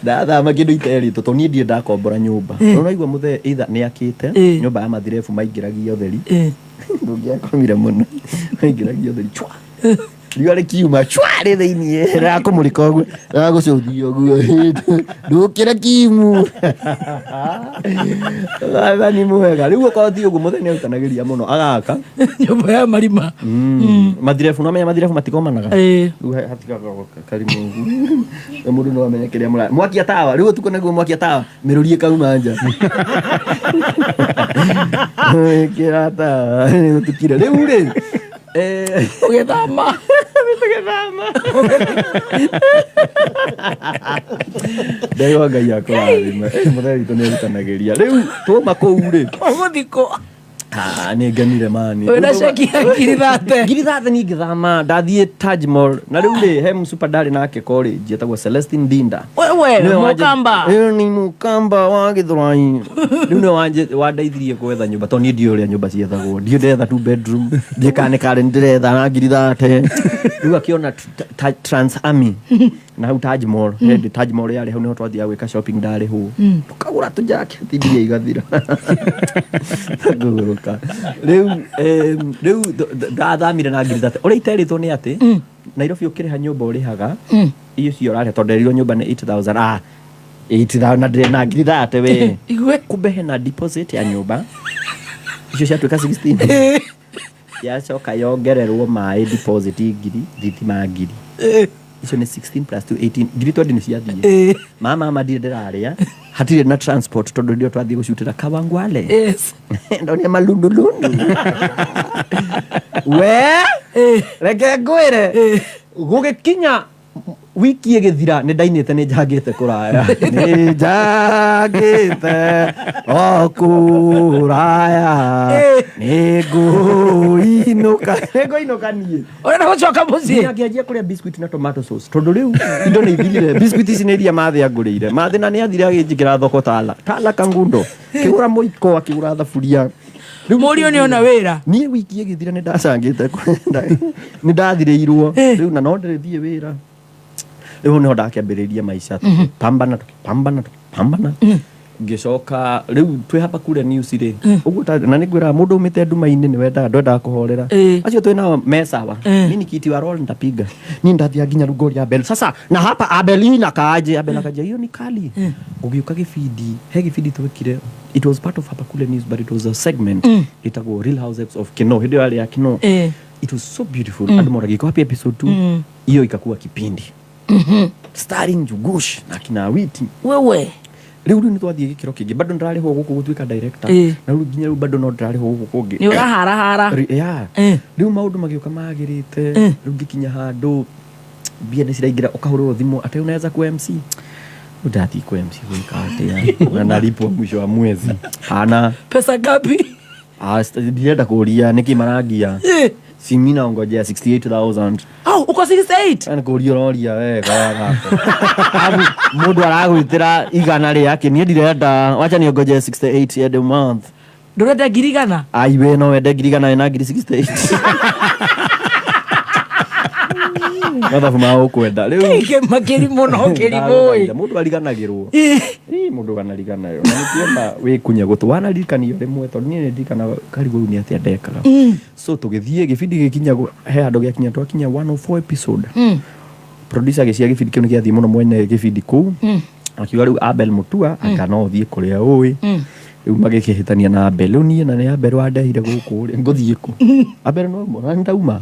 ndathama kĩndũ iterĩtwo tondũ niĩ ndirĩ ndakombora nyũmba. Ũraigua mũthee either nĩ akĩte nyũmba ya mathirebu maingĩragia ũtheri. Ndũngĩakomire mũno. Maingĩragia ũtheri chwa. Riũa rĩkiuma chwa rĩ thĩiniĩ rĩrakũmũrĩka ũguo rĩragũcũthia ũguo ndũkĩre kimu. Wathani mwega. Rĩu okorwo ti ũguo mũthee nĩerutanagĩria mũno agaka nyũmba ya marima. Mathirebu no menya mathirebu matigomanaga. Rĩu hatigaga karimũ ũguo. Na mũndũ no amenye kĩrĩa mũra mwakia tawa rĩu ũtukũ nĩguo mwakia tawa mĩrũri ĩkauma nja. Ĩkĩra tawa nĩgũtukire. Rĩu rĩ, Ũgĩthama. Tũgĩthama. Ndegwa Ngai akũrathime. Mũthee witũ nĩerutanagĩria. Rĩu twauma kũu rĩ, Ũgũthiĩ kũ? Ah, nĩ ngenire mani. Wĩna ceki ya 30,000. 30,000 niĩ ngĩthama ndathiĩ Taj Mall na rĩu rĩ he msupa ndarĩ nake college etagwo Celestine Dinda. Wewe Nĩwe Mũkamba. Ĩyo nĩ Mũkamba wa Gĩthũrai. Rĩu nĩwe wandeithirie gwetha nyũmba tondũ niĩ ndiũĩ ũrĩa nyũmba ciethagwo. Ndiũĩ ndĩretha two bedroom, ndiũĩ kana nĩ karen ndĩretha na 30,000. Rĩu akĩona Trans Army na hau Taj Mall, hĩndĩ Taj Mall yarĩ hau nĩho twathiaga gwĩka shopping ndarĩhwo. Tũkagũra tũjaketi mbia igathira. Ngũgũrũka. Rĩu, rĩu ndathamire na 30,000. Ũrĩa iterĩtwo nĩ atĩ, Nairobi ũkĩrĩha nyũmba ũrĩhaga, icio ũrarĩha tondũ nderirwo nyũmba nĩ 8,000. Ah, 8,000 na ndĩrĩ na 30,000 we. Igue. Kumbe hena deposit ya nyũmba. Icio ciatuĩka 16. Yacoka yongererwo maĩ deposit 1,000, thitima 1,000. Icio nĩ 16 plus 2, 18. 20,000 nĩ ciathiĩ. Mama, mama ndirĩ ndĩrarĩa. Hatirĩ na transport tondũ ndio twathiĩ gũcutĩra Kawangware. Yes. Ndonire malundulundu. We, reke ngwĩre. Gũgĩkinya wiki ĩgĩthira nĩ ndainĩte nĩ njangĩte kũraya. Nĩ njangĩte o kũraya. Nĩ ngũinũka. Nĩ ngũinũka niĩ. Ũrenda gũcoka mũciĩ? Niĩ ngĩanjia kũrĩa biscuit na tomato sauce tondũ rĩu indo nĩ ithirire. Biscuit ici nĩ iria Mathĩ angũrĩire. Mathĩ na nĩ athire agĩnjĩkĩra thoko Tala. Tala Kangundo. Kĩgũra mũiko, akĩgũra thaburia. Rĩu Mũriũ nĩ ona wĩra. Niĩ wiki ĩgĩthira nĩ ndacangĩte kwenda. Nĩ ndathirĩirwo. Rĩu na no ndĩrĩthiĩ wĩra. Rĩu nĩho ndakĩambĩrĩria maica. Tũkĩpambana, tũkĩpambana, tũkĩpambana. Ngĩcoka rĩu twĩ hapa kule news rĩ. Ũguo na nĩ ngwĩraga mũndũ umĩte nduma-inĩ nĩ wendaga ndwendaga kũhorera. Acio twĩ nao me sawa. Mimi nikiitiwa roll nitapiga. Niĩ ndathiaga nginya rungu rĩa Abel. Sasa na hapa Abel hii inakaaje? Abel akaja hiyo ni kali. Gũgĩũka gĩbindi, he gĩbindi twekire. It was part of hapa kule news but it was a segment. Ĩtagwo Real Housewives of Kino. Hĩndĩ ĩyo yarĩ ya Kino. It was so beautiful. Andũ moragia iko wapi episode 2? Hiyo ikakuwa kipindi. Starring Njugush na kina Awiti. Wewe. Rĩu rĩu nĩ twathiĩ gĩkĩro kĩngĩ bado ndĩrarĩhwo gũkũ gũtuĩka director. Na rĩu nginya rĩu bado no ndĩrarĩhwo gũkũ kũngĩ. Nĩ ũraharahara. Yeah. Rĩu maũndũ magĩũka magĩrĩte. Rĩu ngĩkinya handũ mbia nĩ ciraingĩra ũkahũrĩrwo thimũ atĩ unaweza kuwa MC. Rĩu ndathiĩ kwa MC gwĩka atĩa? Na nalipwo mwisho wa mwezi. Ana. Pesa ngapi? Ndirenda kũria nĩkĩ marangia. Si mimi naongojea 68,000. Oh, uko 68? Yaani kũria ũroria we kawaga. Alafu mũndũ aragwĩtĩra igana rĩake niĩ ndirenda wacha niongoje 68 end of month. Ndũrenda ngiri igana? Ai we no wende ngiri igana wĩna ngiri 68. Mathabu ma ũkwenda rĩu. Makĩri mũno kĩrimũ ĩ. Mũndũ ariganagĩrwo. Ĩ, mũndũ anariganagĩrwo na nĩkĩona wĩkunya gũtũ wanaririkanio rĩmwe tondũ niĩ nĩndirikanaga karigwo rĩu nĩ atĩa ndekaga. So tũgĩthiĩ gĩbindi gĩkinya he handũ gĩakinya twakinya 104 episode. Producer agĩcia gĩbindi kĩu nĩgĩathiĩ mũno mwene gĩbindi kũu. Akiuga rĩu Abel Mutua anga no ũthiĩ kũrĩa ũĩ. Rĩu magĩkĩhĩtania na Abel, rĩu niĩ na nĩ Abel wandehire gũkũ rĩ, ngũthiĩ kũ? Abel no na nĩ ndauma.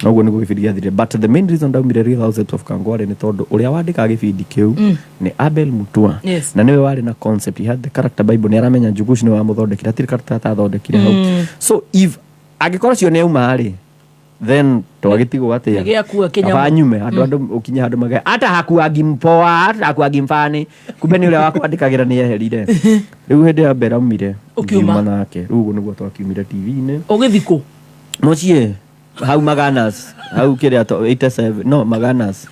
Noguo nĩguo gĩbindi gĩathirire, but the main reason ndaumire Real Housewives of Kangware nĩ tondũ ũrĩa wandĩkaga gĩbindi kĩu nĩ Abel Mutua. Na nĩwe warĩ na concept, he had the character bible, nĩ aramenya Njugush nĩwe wamũthondekire, hatirĩ character atathondekire hau. So if angĩkorwo cio nĩ auma rĩ, then twagĩtigwo atĩa? Gĩakua kĩnyamũ. Kaba nyume andũ andũ ũkinye handũ magae hata hakuangi mpoa, hata hakuangi mfani, kumbe nĩ ũrĩa wakwandĩkagĩra nĩ eherire. Rĩu hĩndĩ ya mbere aumire Ũkiuma. ngiuma nake, rĩu ũguo nĩguo twakiumire TV-inĩ. Ũgĩthiĩ kũ? Mũciĩ hau Maganas, hau kĩrĩa 87 no Maganas.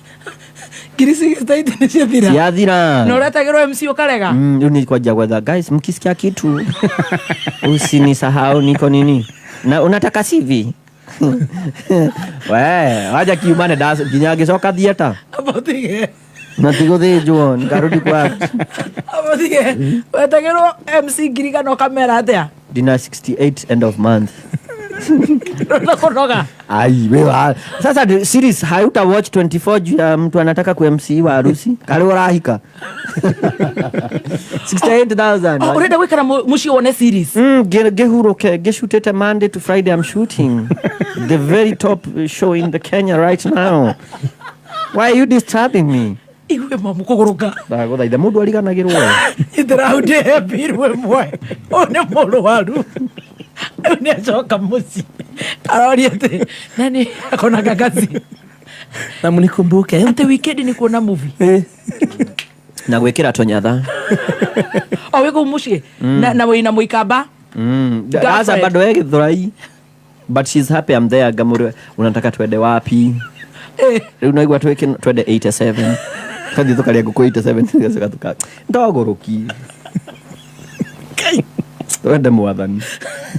68 nĩ ciathira. Ciathira. Na ũretagĩrwo MC ũkarega. Rĩu nĩ kwanjia gwetha, guys, mkisikia kitu usinisahau, niko nini na unataka CV we waja kiumane das nginya ngĩcoka theatre. Abotige. Na tigũthĩnjwo ngarudi kwa Abotige. Wetagĩrwo MC ngirigana ũkamera atĩa? Ndina 68 end of month. Ũkũnoga. Ai, wewe sasa series hauta watch 24 juu ya mtu anataka ku MC wa harusi kali urahika 68,000. Oh, urenda gwikara muciĩ wone series? Ngihuruke ngicutite Monday to Friday. I'm shooting the very top show in the Kenya right now. Why are you disturbing me? Igue mamu kũgũrũka. Ndagũthaitha, mũndũ ariganagĩrwo. Ndĩraundĩhembirwo ĩmwe, ũyũ nĩ mũrwaru, rĩu nĩ acoka mũciĩ aroria atĩ nani akona gagazi na mnikumbuke atĩ weekend nĩ kuona movie. Na gwĩkĩra tũnyatha. O wĩ kũu mũciĩ na wĩna mũikamba. Sasa Girlfriend. bado yeye Githurai, but she's happy I'm there. Ngamũrĩwe unataka twende wapi? Rĩu naigua twĩke twende 87, tũthiĩ tũkarĩa ngũkũ 87, tũgacoka tuka ndogũrũki twende mwathani.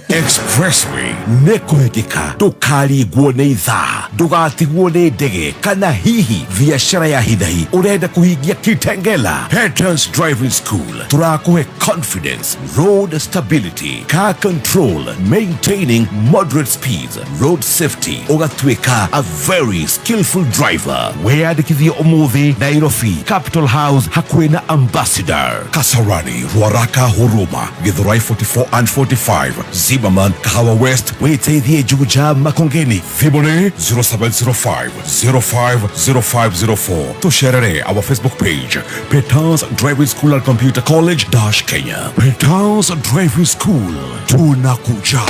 Expressway nĩ kũhĩkĩka, ndũkaringwo nĩ ithaa, ndũgatigwo nĩ ndege kana hihi biacara ya hinahi ũrenda kũhingia Kitengela. Peters Driving School tũrakũhe confidence, road stability, car control, maintaining moderate speeds, road safety, ũgatuĩka a very skillful driver. Wĩyandĩkithie ũmũthĩ Nairobi Capital House hakuhĩ na Ambassador, Kasarani, Ruaraka, Huruma, Githurai 44 and 45, Zimmerman, Kahawa West, wĩteithie Juja, Makongeni. Thimũ 0705 050504. Tũcerere our Facebook page, Peters Driving School and Computer College dash Kenya. Peters Driving School, tunakuja.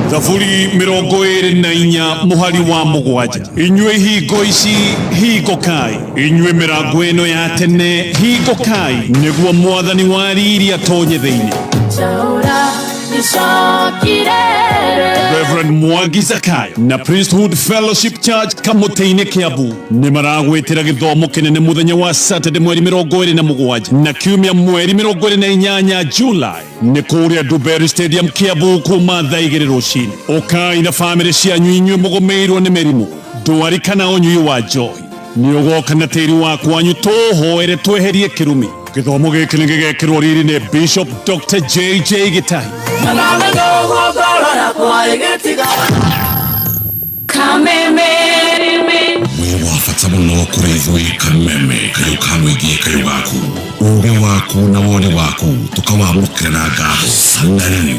Thaburi 24 mũhari wa 7, inyuĩ hingo ici hingũkai, inyuĩ mĩrango ĩno ya tene hingũkai, nĩguo mwathani wa riri atonye thĩinĩ. Reverend Mwangi Zakayo na Priesthood Fellowship Church Kamũtĩ-inĩ Kiambu nĩ maragwĩtĩra gĩthomo kĩnene mũthenya wa Saturday mweri 27 na kiumia mweri 28 July nĩ kũrĩa Dubery Stadium Kiambu kuma thaa 2 rũcinĩ. Ũkai na bamĩrĩ cianyu inyuĩ mũgũmĩirwo nĩ mĩrimũ, ndwari kana ũnyui wa njohi, nĩ ũgoka na tĩri wa kwanyu tũhoere tweherie kĩrumi. Gĩthomo gĩkĩ nĩ gĩgekĩrwo riri nĩ Bishop Dr. JJ Gĩtahi. Kameme. Wĩ wa bata mũno kũrĩ ithuĩ Kameme, kayũ ka mũingĩ, kayũ gaku, ũgĩ waku na woni waku tũkawamũkĩra na ngatho. Na rĩu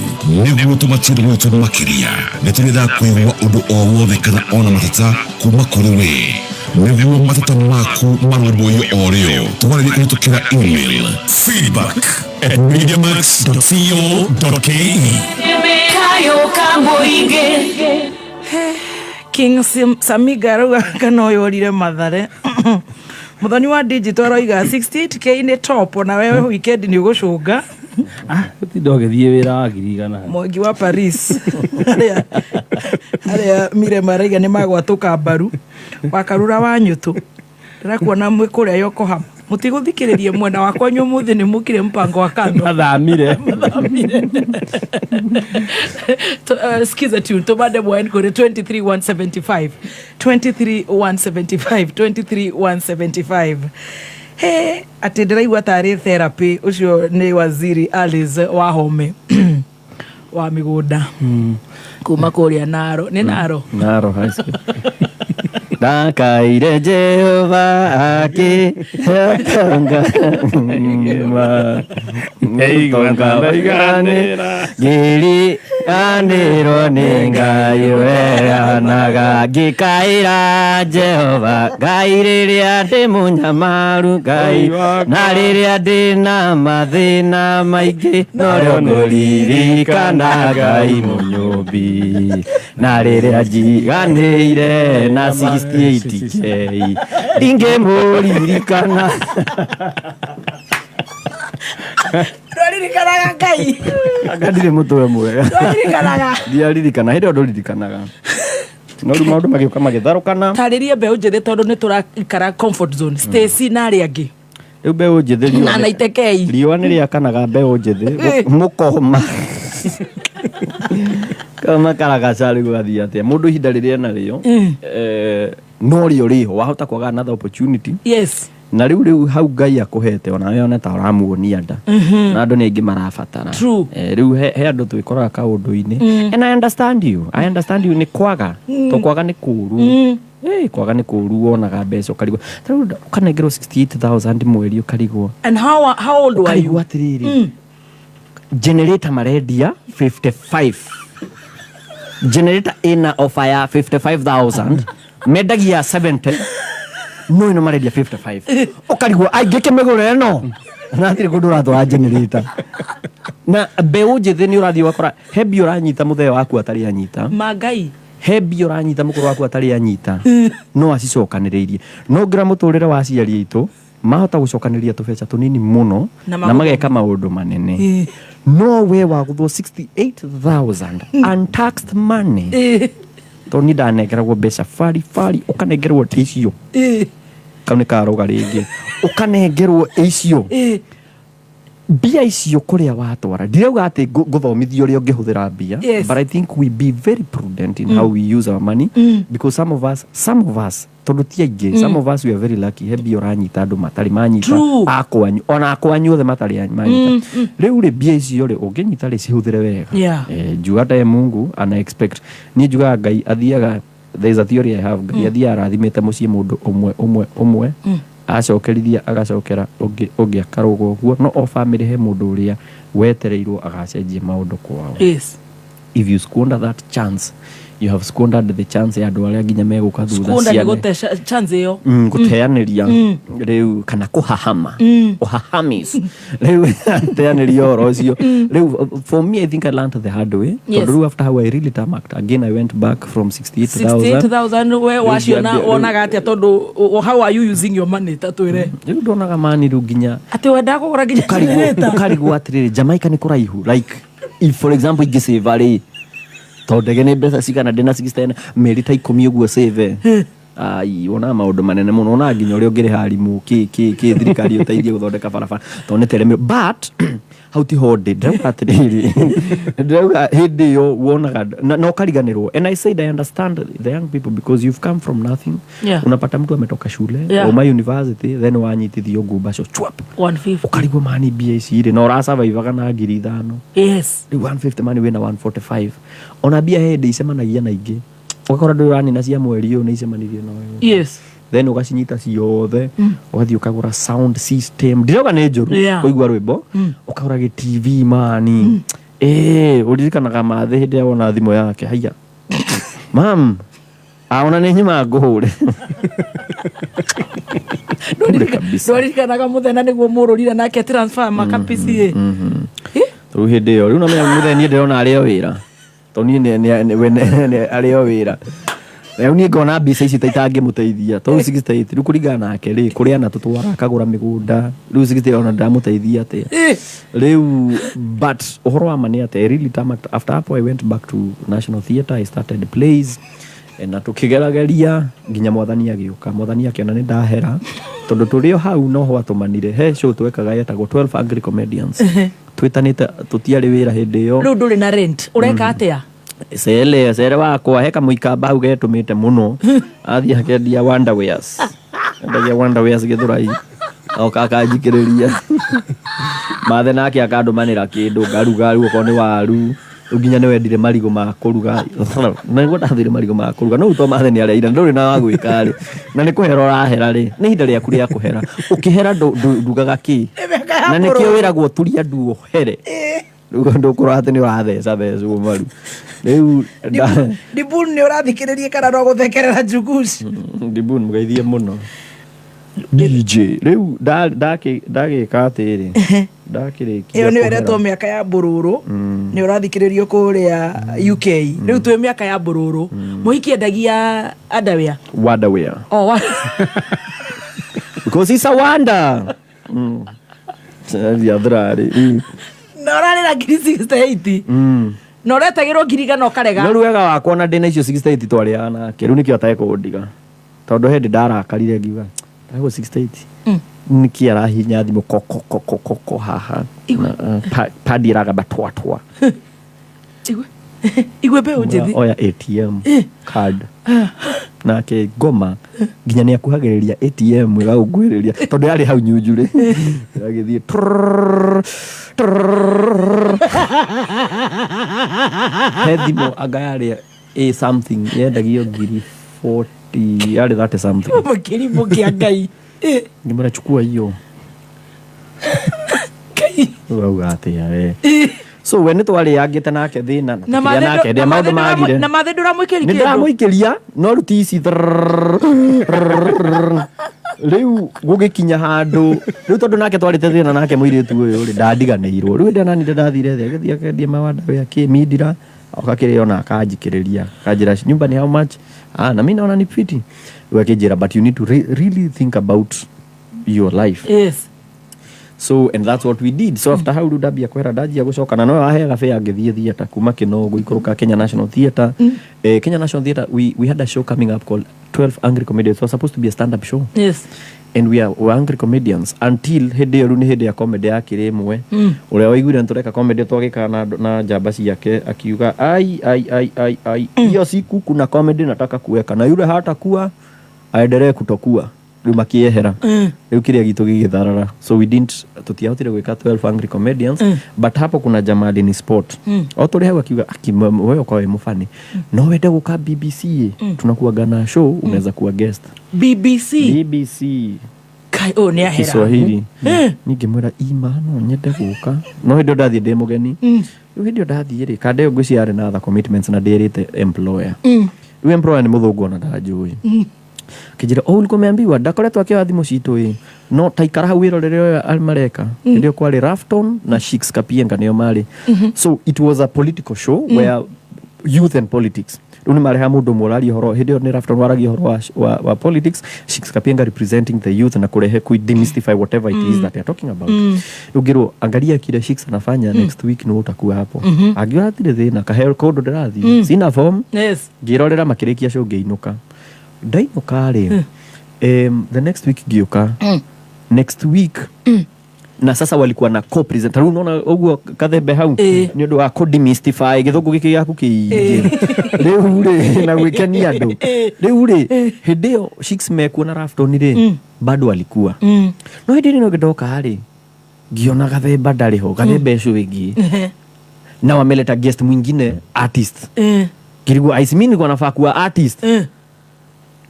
nĩguo tũmatire gwitũ makĩria, nĩ tũrenda kũigua ũndũ o wothe kana ona mateta kuma kũrĩ we, nĩguo mateta maku marũmbũiyo o rĩo. Twarĩrie kũhĩtũkĩra email feedback@mediamax.co.ke. Kayo kamũingĩ. King Samiga arauga kana ũyũ orire Mathare. Mũthoni wa digital aroiga 68K nĩ top, ona wewe weekend nĩ ũgũcũnga. Tinda ũgĩthiĩ wĩra wa 100,000. Mwangi wa Paris arĩa Mirema araiga nĩ magwatũka mbaru wakarura wa nyũtũ, ndĩrakuona mwĩ kũrĩa Yokohama. Mũtigũthikĩrĩria mwena wakwa inyuĩ ũmũthĩ nĩ mũkire mpango wa kando. Mathamire. Mathamire. Skiza tune tũmande mwaen kũrĩ 23175 23175 23175. He atĩ ndĩraigua tarĩ therapy. Ũcio nĩ waziri Alice Wahome wa mĩgũnda kuma kũrĩa Naro. Nĩ Naro. Naro High School. Ndakaire Jehova akĩtonga ngĩriganĩrwo nĩ Ngai weanaga, ngĩkaĩra Jehova Ngai rĩrĩa ndĩ mũnyamaru, Ngai na rĩrĩa ndĩ na mathĩna maingĩ, norĩo ngũririkana Ngai mũnyũmbi, na rĩrĩa njiganĩire na 68K ndingĩmũririkana. Ndwaririkanaga Ngai. Anga ndirĩ mũtwe mwega. Ndwaririkanaga. Ndiaririkana hĩndĩ ĩyo ndũririkanaga, no rĩu maũndũ magĩũka magĩtharũkana. Tarĩria mbeũ njĩthĩ tondũ nĩ tũraikara comfort zone, Stacy na arĩa angĩ. Rĩu mbeũ njĩthĩ riũa Na Naitekei. Riũa nĩ rĩakanaga mbeũ njĩthĩ mũkoma kama karagaca. Rĩu gathiĩ atĩa mũndũ ihinda rĩrĩa enarĩo, no rĩo rĩho wahota kwaga another opportunity. Na rĩu hau Ngai akũhete onawe one ta ũramuonia nda. Na andũ nĩ aingĩ marabatara. Rĩu he andũ twĩkoraga kaũndũ-inĩ. And I understand you, I understand you. Nĩ kwaga. To kwaga nĩ kũũru. Kwaga nĩ kũũru. Wonaga mbeca ũkarigwo, ta rĩu ũkanengerwo 68,000 mweri, ũkarigwo. And how old were you? Ũkarigwo atĩrĩrĩ, generator marendia 55, generator ĩna offer ya 55,000, mendagia 70, no ĩno marendia 55, ũkarigwo aingĩkĩmĩgũra ĩno na hatirĩ kũndũ ũratwara generator. Na mbeũ njĩthĩ nĩ ũrathiĩ ũgakora he mbia ũranyita mũthee waku atarĩ anyita. Mangai. He mbia ũranyita mũkũrũ waku atarĩ anyita, no acicokanĩrĩirie. No ngĩra mũtũrĩre wa aciari aitũ mahota gũcokanĩrĩria tũbeca tũnini mũno na na mageka maũndũ manene. No we wagũthwo 68,000 untaxed money, tondũ niĩ ndanengeragwo mbeca bari bari, ũkanengerwo icio kau nĩ karoga rĩngĩ, ũkanengerwo icio mbia icio kũrĩa watwara. Ndirauga atĩ ngũthomithio ũrĩa ũngĩhũthĩra mbia, but I think we be very prudent in how we use our money, because some of us, tondũ ti aingĩ, some of us we are very lucky. He mbia ũranyita andũ matarĩ manyita. Akwanyu ona akwanyu othe matarĩ manyita. Rĩu rĩ, mbia icio rĩ ũngĩnyita rĩ, cihũthĩre wega. Juu hata ye Mungu ana expect, niĩ njugaga Ngai athiaga, there is a theory I have, Ngai athiaga arathimĩte mũciĩ mũndũ ũmwe ũmwe ũmwe, acokerithia agacokera ũngĩ ũngĩ, akarũga ũguo. No o family he mũndũ ũrĩa wetereirwo agacenjia maũndũ kwao. If you squander that chance, you have squandered the chance ya andũ arĩa nginya megũka thutha. Squander nĩ ciana. gũte chance ĩyo. Gũteanĩria rĩu kana kũhahama, ũhahamis rĩu teanĩria ũhoro ũcio. Rĩu for me, I think I learned the hard way, tondũ rĩu after how I really tarmacked again, I went back from 68,000. 68,000 we Rĩu waciona wonaga atĩa? Tondũ how are you using your money, ta twĩre? Rĩu ndonaga mani rĩu nginya atĩ wendaga kũgũra nginya generator. Ũkarigwo atĩrĩrĩ, Jamaica nĩ kũraihu. Like if for example ingĩsave rĩ, tondũ ndege nĩ mbeca cigana, ndĩna 60 mĩeri ta 10 ũguo save, ai wonaga maũndũ manene mũno, wonaga nginya ũrĩa ũngĩrĩha arimũ kĩ kĩ kĩ, thirikari ũteithie gũthondeka barabara tondũ nĩ teremiro. But hau tiho ndĩ. Ndĩrauga atĩrĩrĩ, ndĩrauga hĩndĩ ĩyo wonaga na ũkariganĩrwo. And I said I understand the young people because you've come from nothing. Unapata mtu ametoka shule, uma university, then wanyitithio ngumbaco chwap, 150. Ũkarigwo mani mbia ici rĩ, na ũrasurvivaga na 5,000. Rĩu 150 mani wĩna 145, ona mbia he hĩndĩ icemanagia na ingĩ, ũgakora ndũrĩ ũranina cia mweri ũyũ nĩ icemanirie na ũyũ. Then ũgacinyita ciothe, ũgathiĩ ũkagũra sound system, ndirauga nĩ njũru, kũigua rwĩmbo, ũkagũra gĩ TV mani. Ũririkanaga mathĩ hĩndĩ ĩrĩa wona thimũ yake, haiya mam, ona nĩ nyuma ngũhũre. Kabisa. Ndwaririkanaga mũthenya nĩguo mũrũrire nake transfer makapca. Rĩu hĩndĩ ĩyo rĩu namenya mũthenya niĩ ndĩrona arĩ o wĩra, tondũ niĩ we arĩ o wĩra. Rĩu niĩ ngona mbica ici ta itangĩmũteithia, tondũ 68 rĩu kũringana nake rĩ, kũrĩa anatũtwara akagũra mĩgũnda, rĩu 68 ona ndamũteithia atĩa rĩu. But ũhoro wa ma nĩ atĩ I really tarmacked. After hapo I went back to National Theatre, I started plays, na tũkĩgerageria nginya mwathani agĩũka, mwathani akĩona nĩ ndahera. Tondũ tũrĩ o hau no watũmanire he show twekaga yetagwo 12 Angry Comedians. Twĩtanĩte tũtiarĩ wĩra hĩndĩ ĩyo. Rĩu ndũrĩ na rent, ũreka atĩa? Cele cere wakwa he kamũikamba hau getũmĩte mũno, athiĩ akendia wonderwares, endagia wonderwares Gĩthũrai, oka akanjikĩrĩria mathe, nake akandũmanĩra kĩndũ ngaruga. Rĩu okorwo nĩ waru, rĩu nginya nĩ wendire marigũ ma kũruga, nĩguo ndathire marigũ ma kũruga. No rĩu to mathe nĩ areira ndũrĩ na wa gwĩka rĩ, na nĩ kũhera ũrahera rĩ, nĩ ihinda rĩaku rĩa kũhera. Ũkĩhera ndugaga kĩ, na nĩkĩo wĩragwo turia ndu ũhere. Rĩu ndũkũrora atĩ nĩ ũratheca thecwo maru rĩu. Dibun, nĩ ũrathikĩrĩria kana no gũthekerera Njugush? Dibun, mũgeithie mũno DJ. Rĩu ndagĩka atĩrĩ, ndakĩrĩkia Ĩyo nĩyo kũhera. ĩretwo mĩaka ya mbũrũrũ. Nĩ ũrathikĩrĩrio kũrĩa UK. Rĩu twĩ mĩaka ya mbũrũrũ, mũhiki endagia underwear. Wonderwear. Oh, wa. Because it's a wonder. Thiathrarĩ. Na ũrarĩra 68,000 na ũretagĩrwo 100,000 ũkarega. No rĩu wega wakwa na ndĩna icio 68 twarĩaga nake, rĩu nĩkĩo atekũndiga, tondũ hĩndĩ ndarakarire ngiuga ndagwo 68 nĩkĩ arahinya thimũ kokokokokoko haha. Na, padi ĩragamba twatwa. Igwe igwe mbeũ njĩthĩ. Oya ATM card nake ngoma nginya nĩ akuhagĩrĩria ATM ĩgagũkuhĩrĩria, tondũ yarĩ hau nyunjurĩ, ĩgagĩthiĩ trrrr, trrrr. He thimũ anga yarĩ a something yendagio 40,000, yarĩ 30 something. Kĩrimũ kĩa Ngai. Ngĩmwĩra, "Chukua hiyo." Rĩu auga atĩa we? So we nĩ twarĩangĩte nake thĩna na Na tũkĩrĩa mathe nake ndĩa maũndũ magire. Na mathe ndũramũikĩria Nĩ kĩndũ? Ndĩramũikĩria, no rĩu ti ici rĩu gũgĩkinya handũ rĩu, tondũ nake twarĩte thĩna nake mũirĩtu ũyũ rĩ, ndandiganĩirwo. Rĩu hĩndĩ ĩrĩa nani ndathire thĩ, agĩthiĩ akendia mawanda kĩ mindira, oka kĩrĩo na akanjikĩrĩria, akanjĩra, "Nyumba ni how much?" "Ah, na mi naona ni fiti." Rĩu akĩnjĩra, "But you need to really think about your life." So and that's what we did. So after hau rĩu ndambia kwĩra ndanjia gũcoka na no aheaga fare ngĩthiĩ theatre kuma Kĩnogo ikũrũka Kenya National Theatre. Kenya National Theatre, we had a show coming up called 12 Angry Comedians. It was supposed to be a stand up show and we were angry comedians until hĩndĩ ĩyo. Rĩu nĩ hĩndĩ ya comedy ya kĩrĩ ĩmwe. Ũrĩa waiguire nĩ tũreka comedy twagĩkaga na njamba ciake akiuga, "Ai ai ai ai ai, hiyo siku kuna comedy nataka kuweka na yule hatakuwa aendelee kutokuwa." Rĩu makĩehera. Rĩu kĩrĩa gitũ gĩgĩtharara, so we didn't, tũtiahotire gwĩka 12 Angry Comedians. But hapo kuna jamaa alini spot o tũrĩ hau akiuga, "Aki wewe ukawa wĩ mũbani, no wende gũka BBC? Tunakuaga na show, unaweza kuwa guest." BBC? BBC. Kai, ũyũ nĩ ahera. Kiswahili. Ningĩmwĩra, "Ima no nyende gũka." No hĩndĩ ĩyo ndathiĩ ndĩ mũgeni. Rĩu hĩndĩ ĩyo ndathiĩ rĩ, kanda ĩyo ngwĩciria yarĩ na other commitments na ndĩrĩte employer. Rĩu employer nĩ mũthũngũ, ona ndanjũĩ. Akĩnjĩra, "Oh, ulikuwa umeambiwa ndakoretwo akĩoya thimũ citũ ĩ, no taikara hau wĩrorere ũyũ mareka." Hĩndĩ ĩyo kwarĩ Rafton na Shix Kapienga nĩo marĩ. So it was a political show where youth and politics, rĩu nĩ mareha mũndũ ũmwe ũraria ũhoro. Hĩndĩ ĩyo nĩ Rafton waragia ũhoro wa politics, Shix Kapienga representing the youth na kũrehe ku demystify whatever it is that they are talking about. Rĩu ngĩrwo, "Angalia kile Shix anafanya, next week nĩ ũtakuwa hapo." Angiuga hatirĩ thĩna, kaheo kũndũ ndĩrathiĩ. Sina form. Ngĩrorera makĩrĩkia show, ngĩinũka. Ndainũka rĩ, the next week ngĩũka, next week na sasa walikuwa na co-presenter. Rĩu unaona ũguo kathembe hau nĩ ũndũ wa kũ-demystify gĩthũngũ gĩkĩ gĩaku kĩingĩ rĩu rĩ na gwĩkenia andũ. Rĩu rĩ, hĩndĩ ĩyo Shix mekuo na Rafton rĩ, bado alikuwa. No hĩndĩ ĩrĩa ndoka rĩ, ngiona Gathemba ndarĩ ho, Gathemba ũcio wĩngĩ, na wameleta guest mwingine artist. Ngirigwo aici, mi nilikuwa nafaa kuwa artist.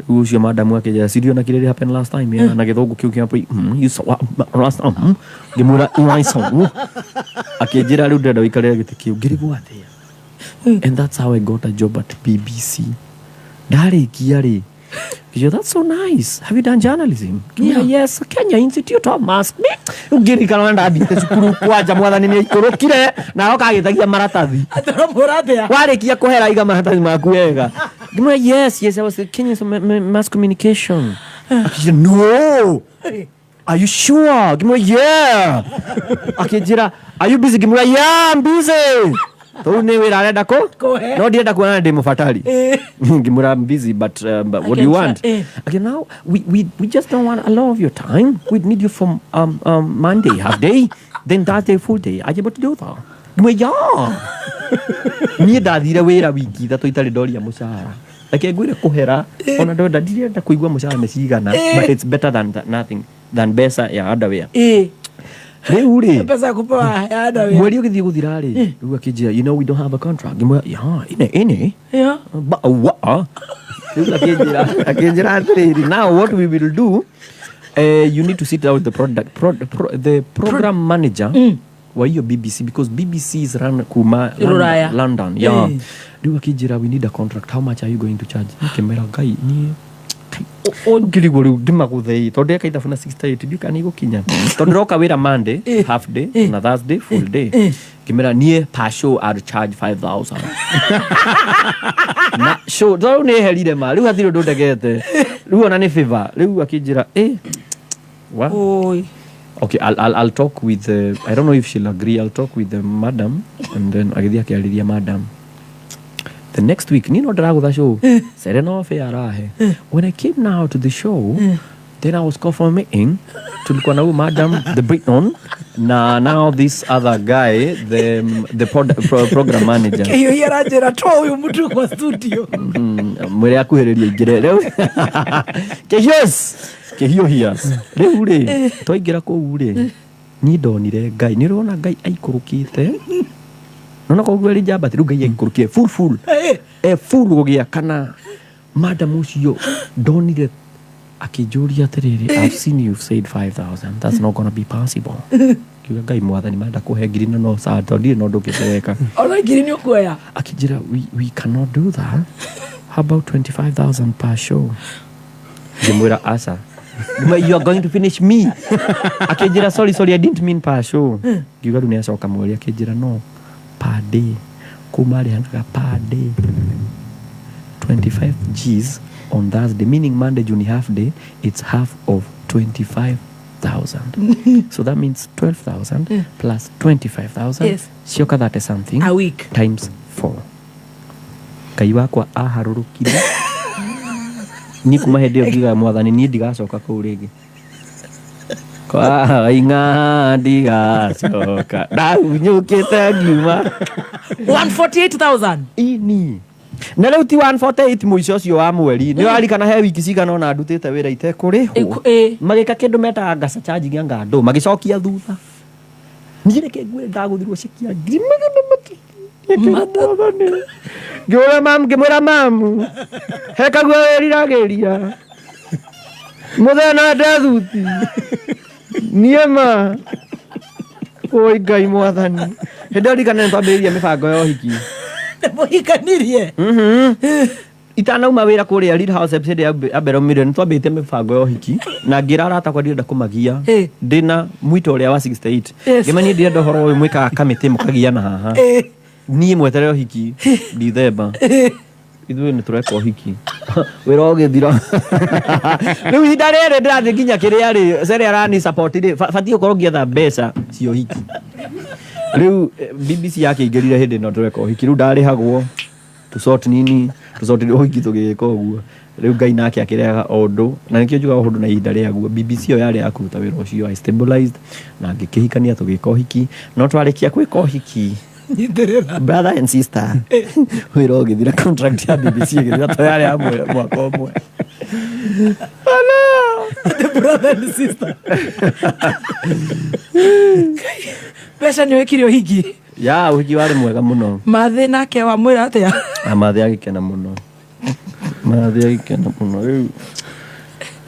Rĩu ũcio madamu akĩnjĩra, "Sirio na kĩrĩa happen last time?" Yeah, na gĩthũngũ kĩu kĩa you saw what last time. Ngĩmwĩra, "I saw." Akĩnjĩra, "Rĩu ndĩrenda ũikarĩre gĩtĩ kĩu." Ngĩrigwo atĩa. And that's how I got a job at BBC. Ndarĩkia rĩ, Akĩnjĩra, "That's so nice. Have you done journalism?" Ngĩmwĩra, "Yes, Kenya Institute of Mass." Rĩu ngĩririkana ndathiĩte cukuru kwanja mwathani nĩ aikũrũkire na oka agĩtagia maratathi. Warĩkia kũhera iga maratathi maku wega. Ngĩmwĩra, Yes, I was at Kenya Institute of Mass Communication." Akĩnjĩra, "No. Are you sure?" Ngĩmwĩra, "Yeah." Akĩnjĩra, "Are you busy?" Ngĩmwĩra, "Yeah, I'm busy." Tondũ nĩ wĩra arenda kũ Kũhe. no ndirenda kuona ndĩ mũbatari. Ngĩmwĩra, "I'm busy, but what do you want?" Okay, now we just don't want a lot of your time. We need you from Monday half day, then Thursday full day. Are you able to do that? Ngĩmwĩra, "Yeah." Niĩ ndathire wĩra wiki 3 itarĩ ndoria mũcara. Reke ngwĩre kũhera ona ndonda ndirenda kũigua mũcara nĩ cigana, but it's better than nothing, than mbeca ya underwear. Rĩu rĩ, Pesa ya kupewa ya underwear. Mweri ũgĩthiĩ gũthira rĩ, rĩu akĩnjĩra, "You know we don't have a contract." Ngĩmwĩra, "Yeah, ine ine." Ba wa. Rĩu akĩnjĩra atĩrĩrĩ, "Now what we will do, you need to sit down with the product pro, pro, the program manager wa hiyo BBC, because BBC is run kuma Rũraya. London, yeah." Rĩu akĩnjĩra, "We need a contract. How much are you going to charge?" Ngĩmwĩra, "Ngai, niĩ ngirigwo rĩu ndĩmagũthei tondũ ndeka ithabu na 68 ndiũ kana igũkinya tondũ ndĩroka wĩra Monday half day na Thursday full day." Ngĩmera, "Niĩ per show I'd charge 5000 na show tondũ nĩ herire ma rĩu hatirĩ ũndũ ndegete rĩu ona nĩ favor." Rĩu akĩnjĩra, "Eh, wa Oi. Okay, I'll talk with the, I don't know if she'll agree. I'll talk with the madam." And then agĩthiĩ akĩarĩria madam. The next week niĩ no ndĩragũtha show Serena ofe arahe. When I came now to the show, then I was called for a meeting. Tulikuwa na huyu madam, the Briton, na now this other guy, the program manager. Hiyo hiyo aranjĩra toa ũyũ mũtu kwa studio. Mwĩre akuhĩrĩria ingĩre rĩu kĩhios kĩhiũhias. Rĩu rĩ, twaingĩra kũu rĩ, niĩ ndonire Ngai, nĩ ũrona Ngai aikũrũkĩte nona koguo ĩrĩ njamba rĩu Ngai aikũrũkire full full e full gũgĩa kana madam ũcio ndonire akĩnjũria atĩrĩrĩ, "I've seen you've said 5000. That's not gonna be possible." Kiuga, "Ngai mwathani, marenda kũhe ngiri na no saa tondũ ndirĩ na ũndũ ũngĩ ndĩreka." Ona ngiri nĩ ũkuoya. Akĩnjĩra, We cannot do that. How about 25,000 per show?" Ngĩmwĩra, "Aca." Ngĩmwĩra, "You are going to finish me." Akĩnjĩra, "Sorry, sorry, I didn't mean per show." Ngiuga rĩu nĩ acoka mweri. Akĩnjĩra, "No, per day." Kũu marĩhanaga per day, 25 Gs on Thursday, meaning Monday juni half day, it's half of 25,000, so that means 12,000 plus 25,000. Cioka 30 something A week. Times 4. Ngai wakwa aharũrũkire. Niĩ kuma hĩndĩ ĩyo ngiuga, "Mwathani, niĩ ndigacoka kũu rĩngĩ." Kwainga ndigacoka, ndahunyũkĩte ngiuma. 148,000. Ini na rĩu ti 148 mũico ũcio wa mweri nĩ warikana he wiki cigana ona ndutĩte wĩra itekũrĩhwo, magĩka kĩndũ metaga ngasa charging anga andũ magĩcokia thutha. Niĩ reke ngwĩre, ndagũthirwo cikia 300,000. Mwathani, ngĩũra mamu, ngĩmwĩra, "Mamu, he kaguo wĩriragĩria mũthenya no ndethuti niĩ ma oi Ngai mwathani." Hĩndĩ ĩyo ririkana nĩ twambĩrĩirie mĩbango ya ũhiki. Mũhikanirie. Itanauma wĩra kũrĩa Real House episode ya Mbero Million, nĩ twambĩte mĩbango ya ũhiki na ngĩra arata akwa ndirenda kũmagia ndĩna mwito ũrĩa wa 68. Ngĩma niĩ ndirenda ũhoro ũyũ mwĩkaga kamĩtĩ mũkagiana haha. Niĩ mweterere ũhiki Dithemba, ithuĩ nĩ tũreka ũhiki wĩra ũgĩthira. Rĩu ihinda rĩrĩ ndĩrathiĩ nginya kĩrĩa rĩ cere arani support rĩ, batiĩ gũkorwo ngĩetha mbeca cia ũhiki. Rĩu BBC yakĩingĩrire hĩndĩ ĩno tũreka ũhiki. Rĩu ndarĩhagwo tũcot nini tũcot ũhiki tũgĩka ũguo. Rĩu Ngai nake akĩrehaga o ũndũ na nĩkĩo njugaga ũndũ na ihinda rĩaguo. BBC ĩyo yarĩ ya kũruta wĩra ũcio, I stabilized na ngĩkĩhikania, tũgĩka ũhiki. No twarĩkia gwĩka ũhiki, brother and sister, wĩra ũgĩthira, contract ya BBC ĩgĩthira to yarĩ ya mwaka ũmwe. The brother and sister. Mbeca nĩ wĩkire ũhiki. Ya ũhiki warĩ mwega mũno. Mathĩ nake wamwĩra atĩa? Mathĩ agĩkena mũno, mathĩ agĩkena mũno rĩu.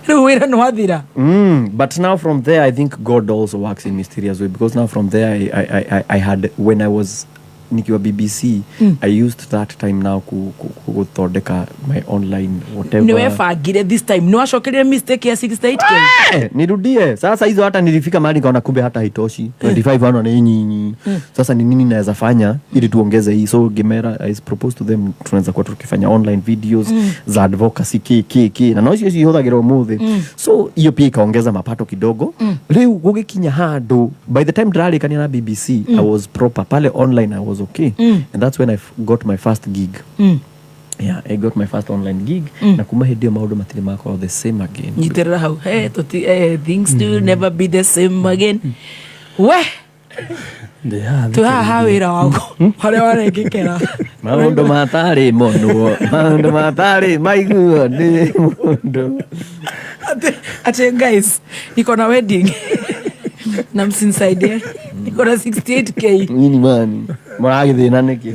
Rĩu wĩra nĩ wathira. But now from there, I think God also works in mysterious way, because now from there, I had, when I was nikiwa BBC, I used that time now kuthondeka my online whatever. Nĩ webangire this time, nĩ wacokerire mistake ya 68K. Nirudie sasa hizo. Hata nilifika mahali nikaona kumbe hata haitoshi, 25 ano ni nyinyi. Sasa ni nini naweza fanya ili tuongeze hii? So Gemera, I proposed to them tunaweza kuwa tukifanya online videos za advocacy k k k na no icio cihũthagĩrwo ũmũthĩ. So hiyo pia ikaongeza mapato kidogo. Rĩu gũgĩkinya handũ, by the time ndĩrarĩkania na BBC, I was proper pale online. I was okay. And that's when I got my first gig. Yeah, I got my first online gig. Na kuma hĩndĩ ĩyo maũndũ matirĩ makorwo the same again. Nyitĩrĩra hau. Hey, tũti, things do never be the same again. We twĩ haha wĩra waku harĩa warengekera. Maũndũ matarĩ monwo, maũndũ matarĩ maiguo nĩ mũndũ. Ati guys, niko na wedding na msinisaidie, niko na 68K. Nini mani mũragĩthĩna nĩkĩ?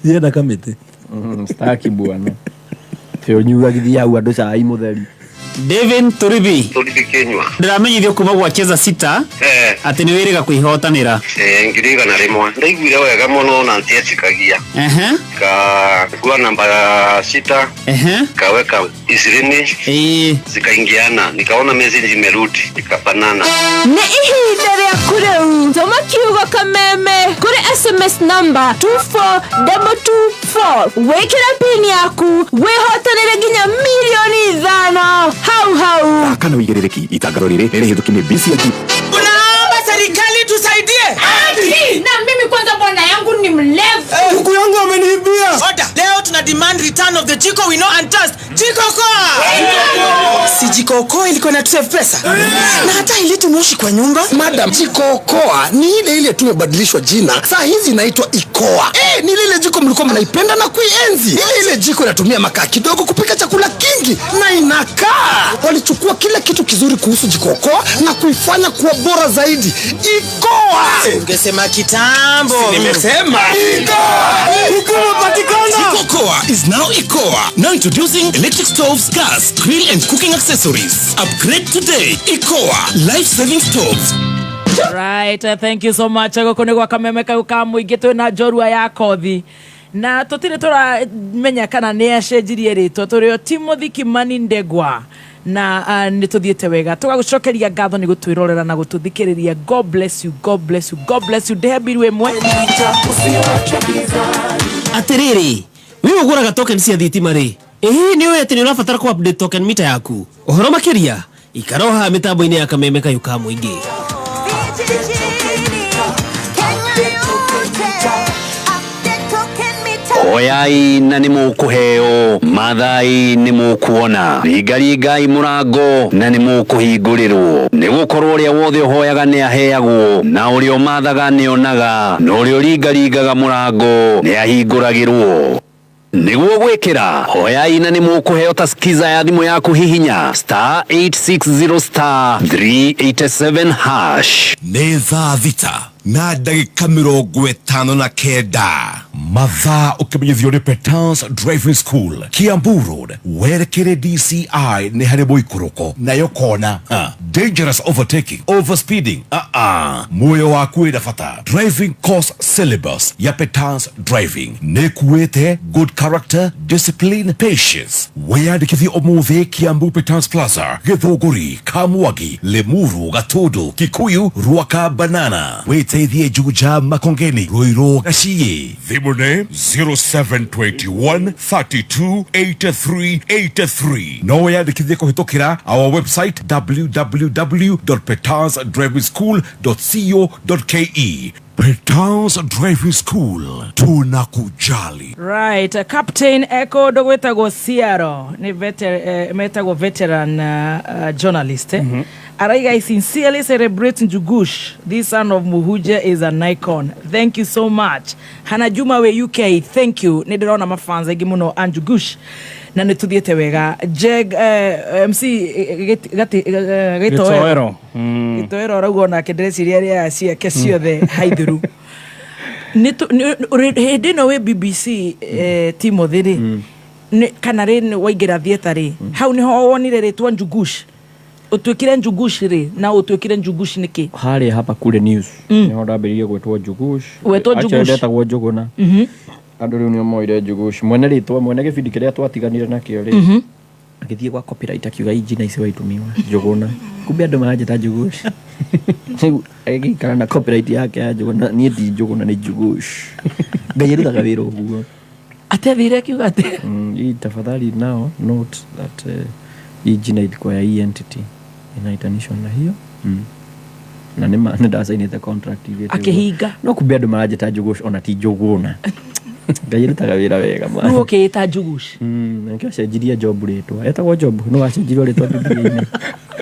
Yenda kamĩtĩ. Staki bwana. Tĩ ũnyuagithia hau andũ cai mũtheri. Devin Turibi. Turibi Kenywa. Ndĩramenyithio kuma gwa Cheza Sita atĩ nĩ wĩrĩga kwĩhotanĩra. 100,000. Ndaiguire wega mũno na ntietikagia. Kakua namba 6. Kaweka 20. Zikaingiana, nikaona message imerudi, ikafanana. Nĩ ihinda rĩaku rĩu tũma kiugo kameme kũrĩ SMS number 24224 wĩkĩre pin yaku wĩhotanĩre nginya 5 milioni hau hau. Kana wĩigĩrĩrĩki itangaro rĩrĩ nĩ rĩhĩtũki nĩ BCG. Unaomba serikali tusaidie. Na mimi kwanza bwana yangu ni mlevu. Kuku yangu ameniibia. Order. Leo tuna demand return of the jiko we know and trust. Jiko Koa. Si Jiko Okoa ilikuwa na save pesa. Na hata ileti moshi kwa nyumba. Madam, Jiko Okoa ni ile ile tu imebadilishwa jina. Saa hizi inaitwa Ikoa. Ni lile jiko mlikuwa mnaipenda na kuienzi. Ile ile jiko inatumia makaa kidogo kupika chakula kingi na inakaa. Walichukua kila kitu kizuri kuhusu Jiko Okoa na kuifanya kuwa bora zaidi. Ikoa. Ungesema kitambo. Si nimesema. Ikoa. Ikoa patikana. Jiko Koa is now Ikoa. Now introducing electric stoves, gas, grill and cooking accessories. Upgrade today. Ikoa. Life-saving stoves. Right, thank you so much. Gũkũ nĩ gwa kameme kau ka mũingĩ twĩ na njorua ya kothi na tũtirĩ tũramenya kana nĩ acenjirie rĩtwa. Tũrĩ o Timothy Kimani Ndegwa na nĩ tũthiĩte wega. Tũgagũcokeria ngatho nĩ gũtwĩrorera na gũtũthikĩrĩria. God bless you, God bless you, God bless you. Ndĩhe mbiru ĩmwe. Atĩrĩrĩ, wĩ ũgũraga token cia thitima rĩ, ĩhihi nĩ ũĩ atĩ nĩ ũrabatara kũ update token meter yaku? Ũhoro makĩria ikara o haha mĩtambo-inĩ ya kameme kayũ ka mũingĩ. Oyai na nĩ mũkũheo, mathai nĩ mũkuona, ringaringai mũrango na nĩ mũkũhingũrĩrwo, nĩ gũkorwo ũrĩa wothe ũhoyaga nĩ aheagwo, na ũrĩa ũmathaga nĩ onaga, na ũrĩa ũringaringaga mũrango nĩ ahingũragĩrwo. Nĩguo gwĩkĩra hoyai na nĩ mũkũheo ta skiza ya thimũ yaku, hihinya *860 *387 hash. Nĩ thaa 6:59. Mathaa ũkĩmenyithio nĩ Petans Driving School, Kiambu Road, werekere DCI nĩ harĩ mũikũrũko nayo kona. Dangerous overtaking, overspeeding, muoyo waku wĩna bata. Driving course syllabus ya Petans Driving nĩ kuĩte good character, discipline, patience. Wĩyandĩkithie ũmũthĩ Kiambu Petans Plaza, Gĩthũngũri, Kamwagi, Limuru, Gatundu, Kikuyu, Ruaka, Banana. Wĩteithie Juja, Makongeni, Ruiru, Gaciĩ. Thimũ nĩ 0721 32 83 83. No wĩyandĩkithie kũhĩtũkĩra our website www.petansdrivingschool.co.ke. Petans Driving School, tunakujali. Right, Captain Echo ndũgwĩtagwo Ciaro nĩ metagwo veteran journalist. Araiga, "I sincerely celebrate Njugush. This son of Muhuje is an icon. Thank you so much." Hana Juma we UK, thank you. Nĩ ndĩrona mafans aingĩ mũno a Njugush na nĩ tũthiĩte wega. Jeg MC Gĩtoero. Gĩtoero. Gĩtoero arauga onake ndĩreciria rĩa ciake ciothe haithuru. Hĩndĩ ĩno wĩ BBC, Timothy rĩ, kana rĩ waingĩra theatre rĩ, hau nĩho wonire rĩtwa Njugush? Ũtuĩkire Njugush rĩ, na ũtuĩkire Njugush nĩkĩ? Harĩa hapa kule news niho ndambĩrĩirie gwĩtwo Njugush. Gwĩtwo Actually, Njugush. ndetagwo Njũgũna. Andũ rĩu nĩo moire Njugush mwene rĩtwa, mwene gĩbindi kĩrĩa twatiganire nakĩo rĩ, agĩthiĩ gwa copyright akiuga hii jina isiwahi tumiwa, Njũgũna. Kumbe andũ maranjĩta Njugush. Rĩu agĩikara na copyright yake ya Njũgũna. Niĩ ti Njũgũna, nĩ Njugush. Ngai arutaga wĩra ũguo. Atethire akiuga atĩ Hii tafadhali now note that hii jina ilikuwa ya hii entity inaitanishwa na hiyo. Na nĩ ma nĩ ndacainĩte contract igĩte ũguo. Akĩhinga. No kumbe andũ maranjĩta Njugush ona ti Njũgũna. Ngai arutaga wĩra wega man. Rĩu ũkĩĩta Njugush. Nĩkĩo acenjirie Job rĩtwa. Etagwo Job, no acenjirio rĩtwa Bibilia-inĩ.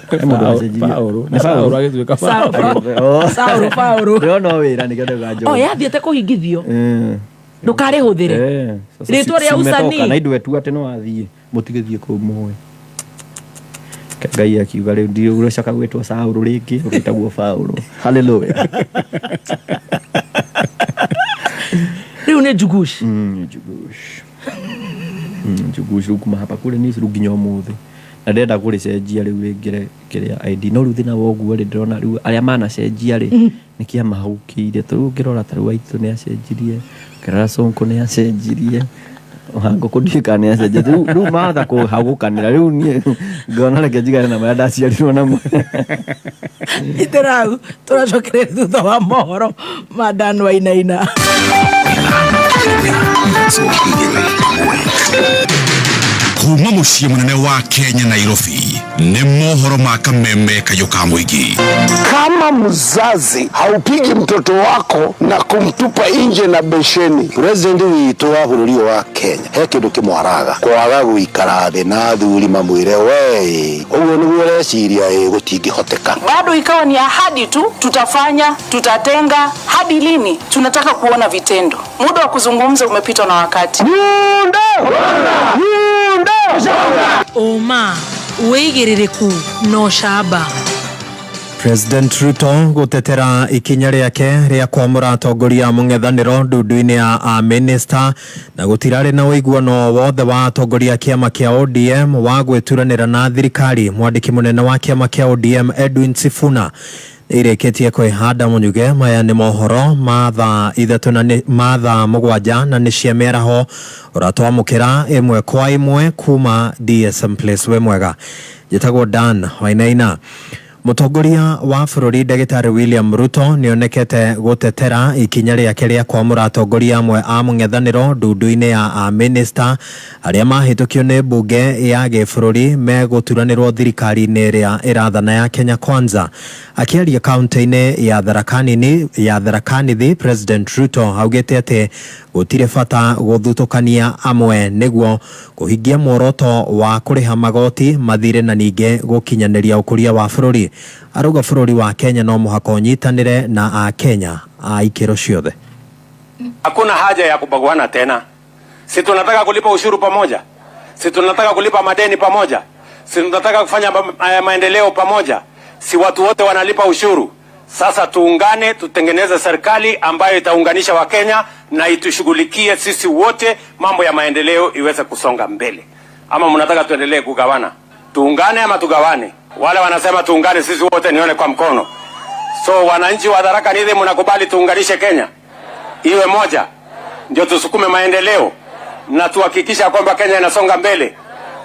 He mũndũ wacenjirie. Paũlũ. Nĩ Saũlũ agĩtuĩka Paũlũ. Oh. Saũlũ, Paũlũ. Ndĩrona o wĩra nĩkĩo ndauga Job. O yathiĩte kũhingithio. Eh. Ndũkarĩhũthĩre. Eh, sasa Rĩtwa rĩa si mmetoka, usanii. na indwetu atĩ no wathiĩ mũtigĩthiĩ kũu mũĩ. Ngai akiuga rĩu ndiũgũcoka gwĩtwo Saũlũ rĩngĩ ũgĩtagwo Paũlũ. Hallelujah. Rĩu nĩ Njugush. Njugush. Njugush rĩu kuma hapa kũrĩ niĩ rĩu nginya ũmũthĩ. Na ndĩrenda kũrĩcenjia rĩu rĩngĩre kĩrĩa ID. No rĩu thĩna wa ũguo rĩ ndĩrona rĩu arĩa manacenjia rĩ nĩ kĩamahũkĩire. Ta rĩu ũngĩrora ta rĩu Waitũ nĩ acenjirie, ũkĩrora Sonko nĩ acenjirie, Wangũkũ ndiũĩ kana nĩ acenjetie. Rĩu maatha kũhagũkanĩra rĩu niĩ ngona reke njigane na marĩa ndaciarirwo namo. Itherau tũracokereria thutha wa mohoro ma Dan Wainaina. Kuma mũciĩ mũnene wa Kenya Nairobi nĩ mohoro ma kameme kayũ ka mũingĩ. Kama mzazi haupigi mtoto wako na kumtupa nje na besheni. President witũ wa bũrũri ũyũ wa Kenya he kĩndũ kĩmwaraga kwaga gũikara thĩ na athuri mamwĩre we ũguo nĩguo ũreciria ĩ gũtingĩhoteka. Bado ikawa ni ahadi tu, tutafanya, tutatenga. Hadi lini? Tunataka kuona vitendo. Muda wa kuzungumza umepitwa na wakati. Ũma wĩigĩrĩrĩku na ũcamba. President Ruto gũtetera ikinya rĩake rĩa kwamũra atongoria a mũng'ethanĩro ndundu-inĩ ya amĩnĩsta na gũtirarĩ na ũiguano wothe wa atongoria a kĩama kĩa ODM wa gwĩturanĩra na thirikari. Mwandĩki mũnene wa kĩama kĩa ODM Edwin Sifuna nĩirĩkĩtie kwĩhanda mũnyuge. Maya nĩ mohoro ma thaa ithatũ na nĩ ma thaa mũgwanja na nĩ cia mĩaraho ũratwamũkĩra ĩmwe kwa ĩmwe kuma DSM Place. Wĩ mwega, njĩtagwo Dan Wainaina. Mũtongoria wa bũrũri Ndagĩtarĩ William Ruto nĩonekete gũtetera ikinya rĩake rĩa kwamũra atongoria amwe a mũng'ethanĩro ndundu-inĩ ya amĩnĩsta arĩa mahĩtũkio nĩ mbunge ya gĩbũrũri megũturanĩrwo thirikari-inĩ ĩrĩa ĩrathana ya Kenya Kwanza. Akĩaria kaunti-inĩ ya Tharaka Nithi, President Ruto augĩte atĩ gũtirĩ bata gũthutũkania amwe nĩguo kũhingia muoroto wa kũrĩha magoti mathirĩ na ningĩ gũkinyanĩria ũkũria wa bũrũri. Arauga bũrũri wa Kenya no mũhaka ũnyitanĩre na Akenya a ikĩro ciothe. Hakuna haja ya kubaguana tena. Si tunataka kulipa ushuru pamoja? Si tunataka kulipa madeni pamoja? Si tunataka kufanya maendeleo pamoja? Si watu wote wanalipa ushuru? Sasa tuungane, tutengeneze serikali ambayo itaunganisha Wakenya na itushughulikie sisi wote, mambo ya maendeleo iweze kusonga mbele. Ama mnataka tuendelee kugawana? Tuungane ama tugawane? Wale wanasema tuungane sisi wote, nione kwa mkono. So wananchi wa Tharaka Nithi, mnakubali tuunganishe Kenya iwe moja, ndio tusukume maendeleo na tuhakikisha kwamba Kenya inasonga mbele?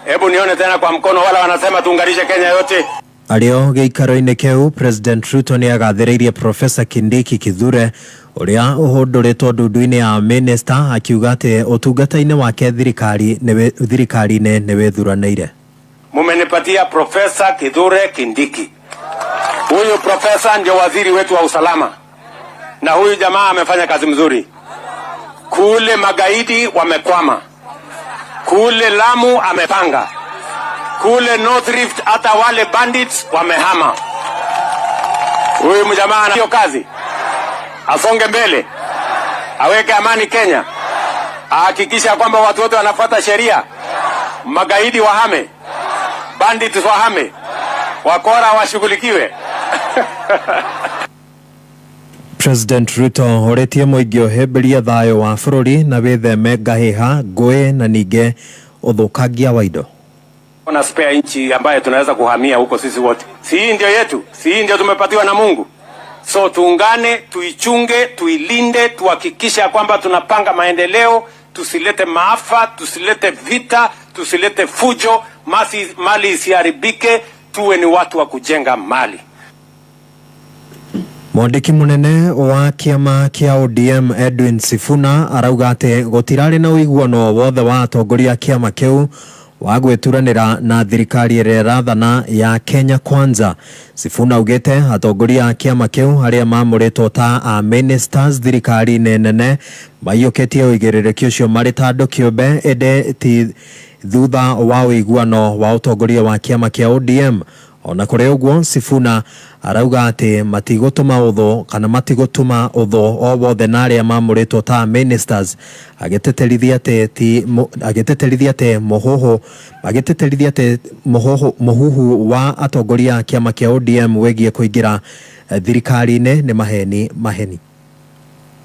Hebu nione tena kwa mkono wale wanasema tuunganishe Kenya yote. Arĩo gĩikaro-inĩ kĩu, President Ruto nĩ agathĩrĩirie Professor Kindiki Kithure ũrĩa ũhũndũrĩtwo ndundu-inĩ ya mĩnĩsta, akiuga atĩ ũtungata-inĩ wake thirikari-inĩ nĩ wĩthuranĩire. Mumenipatia Profesa Kithure Kindiki. Huyu profesa ndio waziri wetu wa usalama, na huyu jamaa amefanya kazi mzuri. Kule magaidi wamekwama, kule Lamu amepanga, kule North Rift hata wale bandits wamehama. Huyu mjamaa ana hiyo kazi, asonge mbele, aweke amani Kenya, ahakikisha kwamba watu wote wanafuata sheria, magaidi wahame, bandits wahame, wakora washughulikiwe. President Ruto orĩtie mũingĩ ũhĩmbĩrie thayũ wa bũrũri na wĩtheme ngahĩha, ngũĩ na ningĩ ũthũkangia wa indo. Kuna spare nchi ambayo tunaweza kuhamia huko sisi wote. Si hii ndio yetu? Si hii ndio tumepatiwa na Mungu? So tuungane, tuichunge, tuilinde, tuhakikishe ya kwamba tunapanga maendeleo, tusilete maafa, tusilete vita, tusilete fujo, mali isiharibike, tuwe ni watu wa kujenga mali. Mwandĩki mũnene wa kĩama kĩa ODM Edwin Sifuna arauga atĩ gũtirarĩ na ũiguano wothe wa atongoria a kĩama kĩu wa gwĩturanĩra na thirikari ĩrĩa ĩrathana ya Kenya Kwanza. Sifuna augĩte atongoria a kĩama kĩu arĩa mamũrĩtwo ta a ministers thirikari-inĩ nene maiyũkĩtie ũigĩrĩrĩki ũcio marĩ ta andũ kĩũmbe, ĩndĩ ti thutha wa ũiguano wa ũtongoria wa kĩama kĩa ODM. Ona kũrĩ ũguo, Sifuna arauga atĩ matigũtũma ũthũ kana matigũtũma ũthũ o wothe na arĩa mamũrĩtwo ta ministers, agĩtĩtĩrithia atĩ mũhuhu wa atongoria a kĩama kĩa ODM wĩgiĩ kũingĩra thirikari-inĩ nĩ maheni.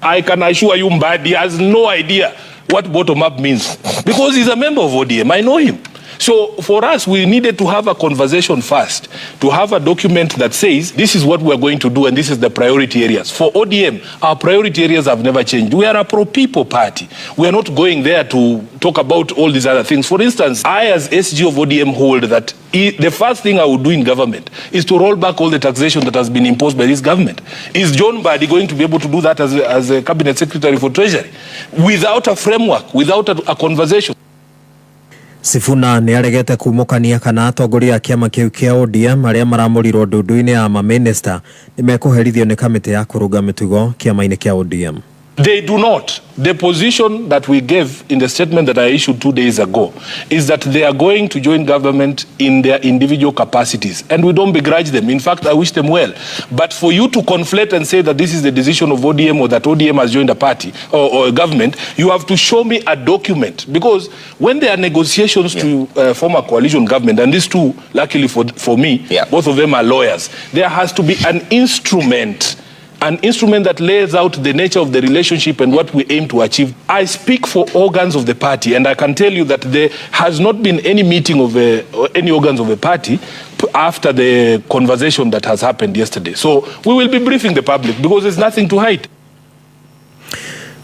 I can assure you Mbadi has no idea what bottom up means because he's a member of ODM. I know him. So for us, we needed to have a conversation first, to have a document that says this is what we're going to do and this is the priority areas. For ODM, our priority areas have never changed. We are a pro-people party. We are not going there to talk about all these other things. For instance, I as SG of ODM hold that the first thing I would do in government is to roll back all the taxation that has been imposed by this government. Is John Mbadi going to be able to do that as a cabinet secretary for Treasury? Without a framework, without a conversation. Sifuna nĩ aregete kumũkania kana atongoria a kĩama kĩu kĩa ODM arĩa maramũrirwo ndundu-inĩ ya maminista nĩ mekũherithio nĩ kamĩtĩ ya kũrũnga mĩtugo kĩama-inĩ kĩa ODM. They do not. The position that we gave in the statement that I issued 2 days ago is that they are going to join government in their individual capacities. And we don't begrudge them. In fact, I wish them well. But for you to conflate and say that this is the decision of ODM or that ODM has joined a party or a government, you have to show me a document. Because when there are negotiations to form a coalition government, and these two, luckily for me, both of them are lawyers, there has to be an instrument. An instrument that lays out the nature of the relationship and what we aim to achieve. I speak for organs of the party, and I can tell you that there has not been any meeting of any organs of a party after the conversation that has happened yesterday. So we will be briefing the public because there's nothing to hide.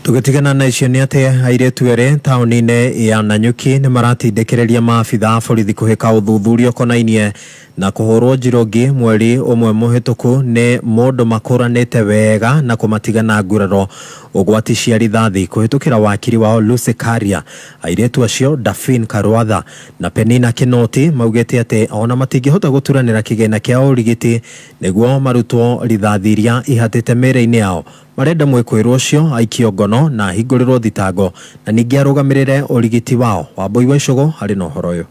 Tũgĩtigana na icio nĩ atĩ airĩtu erĩ taũni-inĩ ya Nanyuki nĩ maratindĩkĩrĩria maabitha a borithi kũhĩka ũthuthuria ũkonainie na kũhũrwo njirũngi mweri ũmwe mũhĩtũku nĩ mũndũ makũranĩte wega na kũmatiga na nguraro ũgwati cia rithathi kũhĩtũkĩra wakiri wao Lucy Karia. Airĩtu acio Dafin Karwatha na Penina Kinoti maugĩte atĩ ona matingĩhota gũturanĩra kĩgĩna kĩa ũrigiti nĩguo marutwo rithathi iria ihatĩte mĩĩrĩ-inĩ yao. Marenda mwĩkũĩrwo ũcio aikio ngono na ahingũrĩrwo thitango na ningĩ arũgamĩrĩre ũrigiti wao. Wambui wa Icũgũ harĩ na ũhoro ũyũ.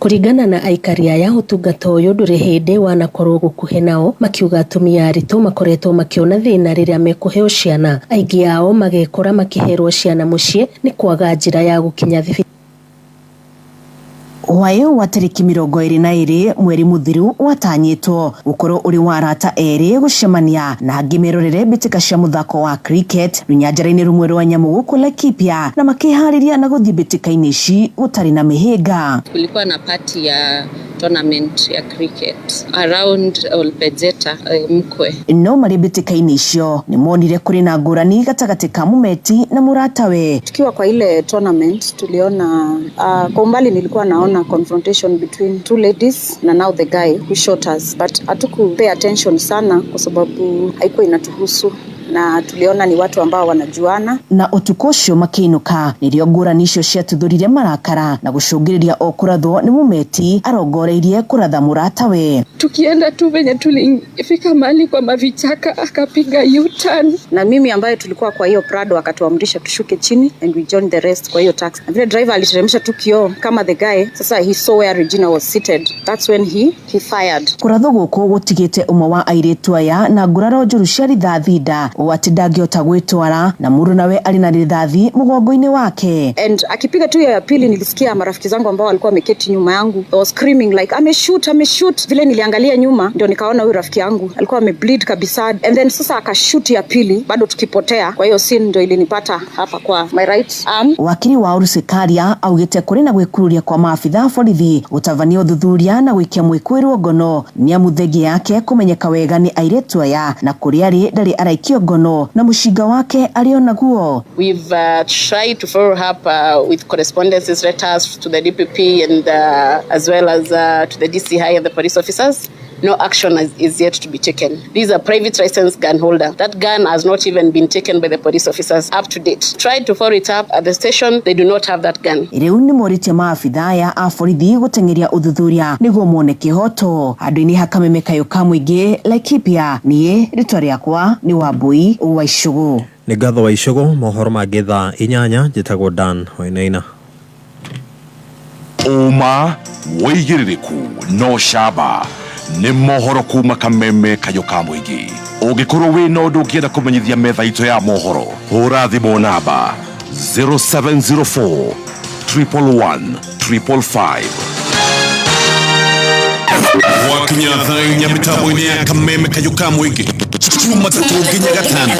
Kũringana na aikari aya, ũtungata ũyũ ndũrĩ hĩndĩ wanakorwo gũkuhĩ nao, makiuga atumia aritũ makoretwo makĩona thĩna rĩrĩa mekũheo ciana. Aingĩ ao magekora makĩherwo ciana mũciĩ nĩ kwaga njĩra ya gũkinya thibitarĩ. Hwaĩ wa tarĩki 22 mweri mũthiru watanyĩtwo gũkorwo ũrĩ wa arata erĩ gũcemania na angĩ merorere mbĩtĩka cia mũthako wa cricket rũnyanjara-inĩ rũmwe rwa nyamũ gũkũ Laikipia, na makĩharĩria na gũthiĩ mbĩtĩka-inĩ ici gũtarĩ na mĩhĩnga. Kulikuwa na party ya tournament ya cricket around Olpejeta, Mkwe. No marĩ mbĩtĩka-inĩ icio nĩ monire kũrĩ na ngũrani gatagatĩ ka Mumeti na mũratawe. Tukiwa kwa ile tournament tuliona kwa umbali nilikuwa naona confrontation between two ladies na now the guy who shot us, but hatuku pay attention sana kwa sababu haikuwa inatuhusu na tuliona ni watu ambao wanajuana. Na ũtukũ ũcio makĩinũka nĩrĩo ngũrani icio ciatuthũrire marakara na gũcũngĩrĩria o kũrathwo nĩ Mumeti arongoreirie kũratha mũratawe. Tukienda tu venye tulifika mahali kwa mavichaka akapiga U-turn. Na mimi ambaye tulikuwa kwa hiyo Prado akatuamrisha tushuke chini and we joined the rest kwa hiyo taxi. Na vile driver aliteremsha tu kioo kama the guy, sasa he saw where Regina was seated. That's when he fired. Kũrathwo gũkũ gũtigĩte ũmwe wa airĩtu aya na nguraro njũru cia rithathi nda ũũ atĩ ndangĩhota gwĩtwara na mũrunawe arĩ na rithathi mũgongo-inĩ wake. And akipiga tu ya pili nilisikia marafiki zangu ambao walikuwa wameketi nyuma yangu, they was screaming like ameshoot, ameshoot. Vile niliangalia nyuma ndio nikaona huyu rafiki yangu alikuwa amebleed kabisa, and then sasa akashoot ya pili bado tukipotea. Kwa hiyo scene ndio ilinipata hapa kwa my right arm. Wakiri wa Lucy Karia augĩte kũrĩ na gwĩkururia kwa maabitha a borithi gũtabania ũthuthuria na gũikia mwĩkũĩrwo ngono nĩ amu thenge yake kũmenyeka wega nĩ airĩtu aya na kũrĩa arĩ ndarĩ araikio ngono na mũcinga wake arĩ o naguo. We've tried to follow up with correspondences, letters to the DPP and as well as to the DCI and the police officers. No action is yet to be taken. This is a private licensed gun holder. That gun has not even been taken by the police officers up to date. Tried to follow it up at the station, they do not have that gun. Rĩu nĩ morĩtie maabithaa aya a borithi gũteng'eria ũthuthuria nĩguo mone kĩhoto. Handũ-inĩ ha Kameme Kayũ ka mũingĩ, Laikipia, niĩ rĩtwa rĩakwa nĩ Wambui wa Icũgũ. Nĩ ngatho wa Icũgũ. Mohoro mangĩ thaa 8. Njĩtagwo Dan Wainaina. Ũma, wĩigĩrĩrĩku no camba nĩ mohoro kuma Kameme Kayũ ka mũingĩ. Ũngĩkorwo wĩna ũndũ ũngĩenda kũmenyithia metha itũ ya mohoro, hũra thimũ namba 0704 111 555. Gwakinya thaa 4 mĩtambo-inĩ ya Kameme Kayũ ka mũingĩ, Jumatatũ nginya Gatano.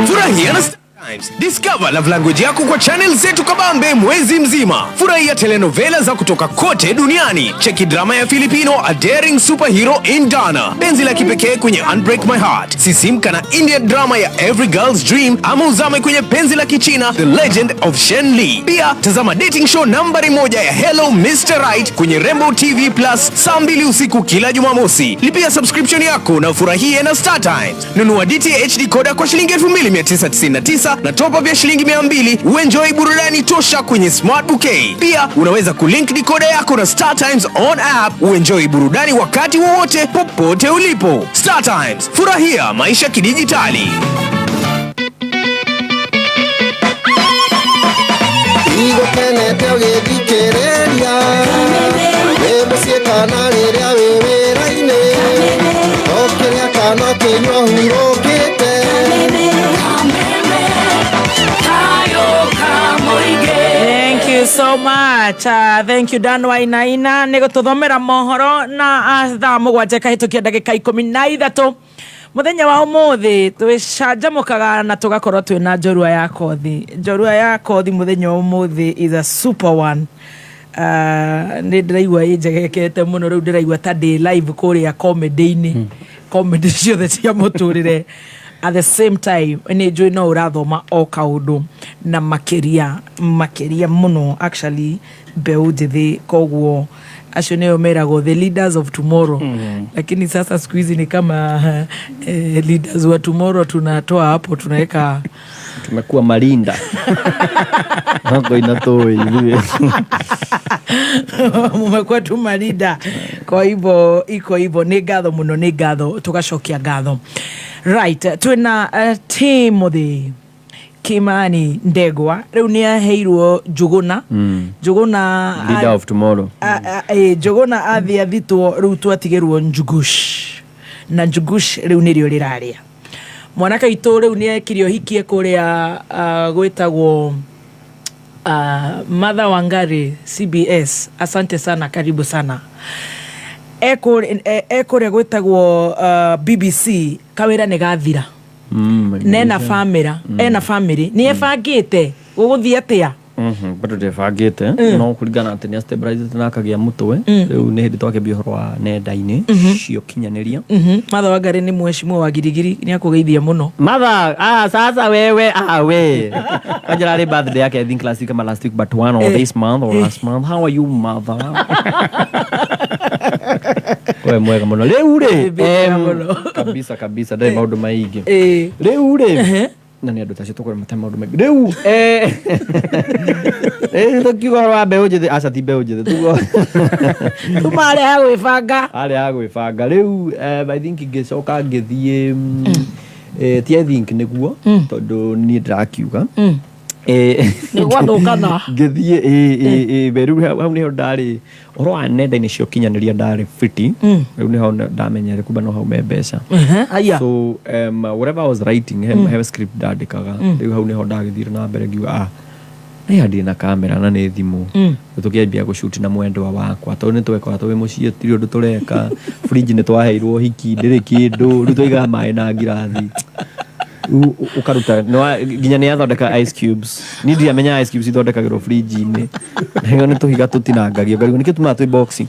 Furahia na Times. Discover love language yako kwa channel zetu kabambe mwezi mzima. Furahia telenovela za kutoka kote duniani. Cheki drama ya Filipino A Daring Superhero in Dana. Penzi la kipekee kwenye Unbreak My Heart. Sisimka na Indian drama ya Every Girl's Dream ama uzame kwenye penzi la Kichina The Legend of Shen Li. Pia tazama dating show nambari 1 ya Hello Mr. Right kwenye Rainbow TV Plus saa 2 usiku kila Jumamosi. Lipia subscription yako na ufurahie na Star Times. Nunua DTH decoder kwa shilingi 2999 na top up ya shilingi 200 uenjoy burudani tosha kwenye Smart Bouquet. Pia unaweza kulink decoder yako na Star Times on app uenjoy burudani wakati wowote popote ulipo. Star Times, furahia maisha kidijitali. Igũkenete ũgĩthikĩrĩria wĩ mũciĩ kana rĩrĩa wĩ wĩra-inĩ, ũkĩrĩa kana ũkĩnyua hurũkĩte. Thank you so much. Thank you Dan Wainaina nĩ gũtũthomera mohoro na thaa 7 kahĩtũkia ndagĩka 13. Mũthenya wa ũmũthĩ twĩcanjamũkaga na tũgakorwo twĩna njorua ya kothi. Njorua ya kothi mũthenya wa ũmũthĩ is a super one. Nĩ ndĩraigua ĩnjegekete mũno rĩu, ndĩraigua ta ndĩ live kũrĩa comedy-inĩ. Comedy ciothe cia mũtũrĩre. At the same time nĩ njũĩ no ũrathoma o kaũndũ na makĩria makĩria mũno actually mbeũ njĩthĩ, koguo acio nĩo meragwo the leaders of tomorrow. Lakini sasa siku hizi ni kama leaders wa tomorrow tunatoa hapo tunaweka tumekuwa malinda hapo inatoi hivi. Mumekuwa tu malinda. Kwa hivyo iko hivyo, nĩ ngatho mũno, nĩ ngatho, tũgacokia ngatho. Right, twĩna Timothy Kimani Ndegwa rĩu nĩ aheirwo Njũgũna. Njũgũna leader of tomorrow. Njũgũna athiĩ athitwo rĩu twatigĩrwo Njugush, na Njugush rĩu nĩrĩo rĩrarĩa mwanake witũ. Rĩu nĩ ekire ũhikie kũrĩa gwĩtagwo Martha Wangari CBS. Asante sana, karibu sana. Ekũrĩa gwĩtagwo BBC, kawĩra nĩ gathira. Nena famĩra, ena famĩlĩ nĩ ebangĩte gũgũthiĩ atĩa? Bado ndebangĩte, no kũringana atĩ nĩ stabilized na akagĩa mũtwe, rĩu nĩ hĩndĩ twakĩambia ũhoro wa nenda-inĩ cia ũkinyanĩria. Martha Wangari nĩ mheshimiwa wa Girigiri, nĩ akũgeithia mũno. Martha, sasa wewe, we kanjira rĩ birthday yake, I think last week ama last week but one or this month or last month. How are you, Martha? We mwega mũno rĩu rĩ, kabisa kabisa, ndarĩ maũndũ maingĩ rĩu rĩ, na nĩ andũ tacio tũkorwo mate maũndũ maingĩ rĩu. Tũkiuga ũhoro wa mbeũ njĩthĩ, aca ti mbeũ njĩthĩ, tugo tuma arĩa a gwĩbanga, arĩa a gwĩbanga rĩu. I think ngĩcoka ngĩthiĩ, ti I think nĩguo, tondũ niĩ ndĩrakiuga nĩ gwathũkana ngĩthiĩ rĩu hau nĩho ndarĩ ũhoro wa nenda-inĩ cia ũkinyanĩria, ndarĩ fiti rĩu nĩho ndamenyere kumba no hau me mbeca. So whatever I was writing, he script ndandĩkaga, rĩu hau nĩho ndagĩthire na mbere ngiuga nĩ ndirĩ na kamera na nĩ thimũ, tũkĩambia gũshoot na mwendwa wakwa tondũ nĩ twekora twĩ mũciĩ tirĩ ũndũ tũreka, fridge nĩ twaheirwo hiki ndĩrĩ kĩndũ, rĩu twaigaga maĩ na ngirathi ukaruta nginya nĩ athondeka ice cubes. Niĩ ndiramenya ice cubes ithondekagĩrwo fridge-inĩ, na nĩ tũhiga tũtinangagio ngarigwo nĩkĩo tumaga twĩ boxing.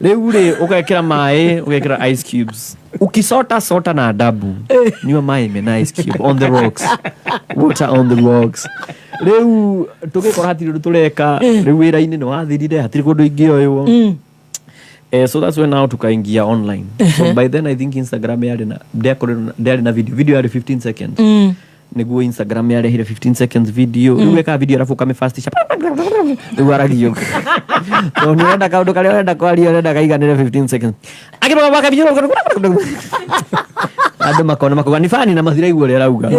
Rĩu rĩ ũgekĩra maĩ, ũgekĩra ice cubes, ukisota sota na adabu, nyua maĩ mena ice cube on the rocks, water on the rocks. Rĩu tũgĩkora hatirĩ ũndũ tũreka, rĩu wĩra-inĩ nĩ wathirire, hatirĩ kũndũ ingĩoywo. So that's when now tukaingia online. So by then I think Instagram yarĩ na ndĩarĩ na video yarĩ 15 seconds. Nĩguo Instagram yarehire 15 seconds video. Rĩu weka video arabu ũkamĩfastisha, rĩu aragio tondũ nĩ ũrenda kaũndũ karĩa ũrenda kwaria, ũrenda kaiganĩre 15 seconds. Akĩroga waka video, andũ makona makauga ni fani na matiraigua ũrĩa arauga.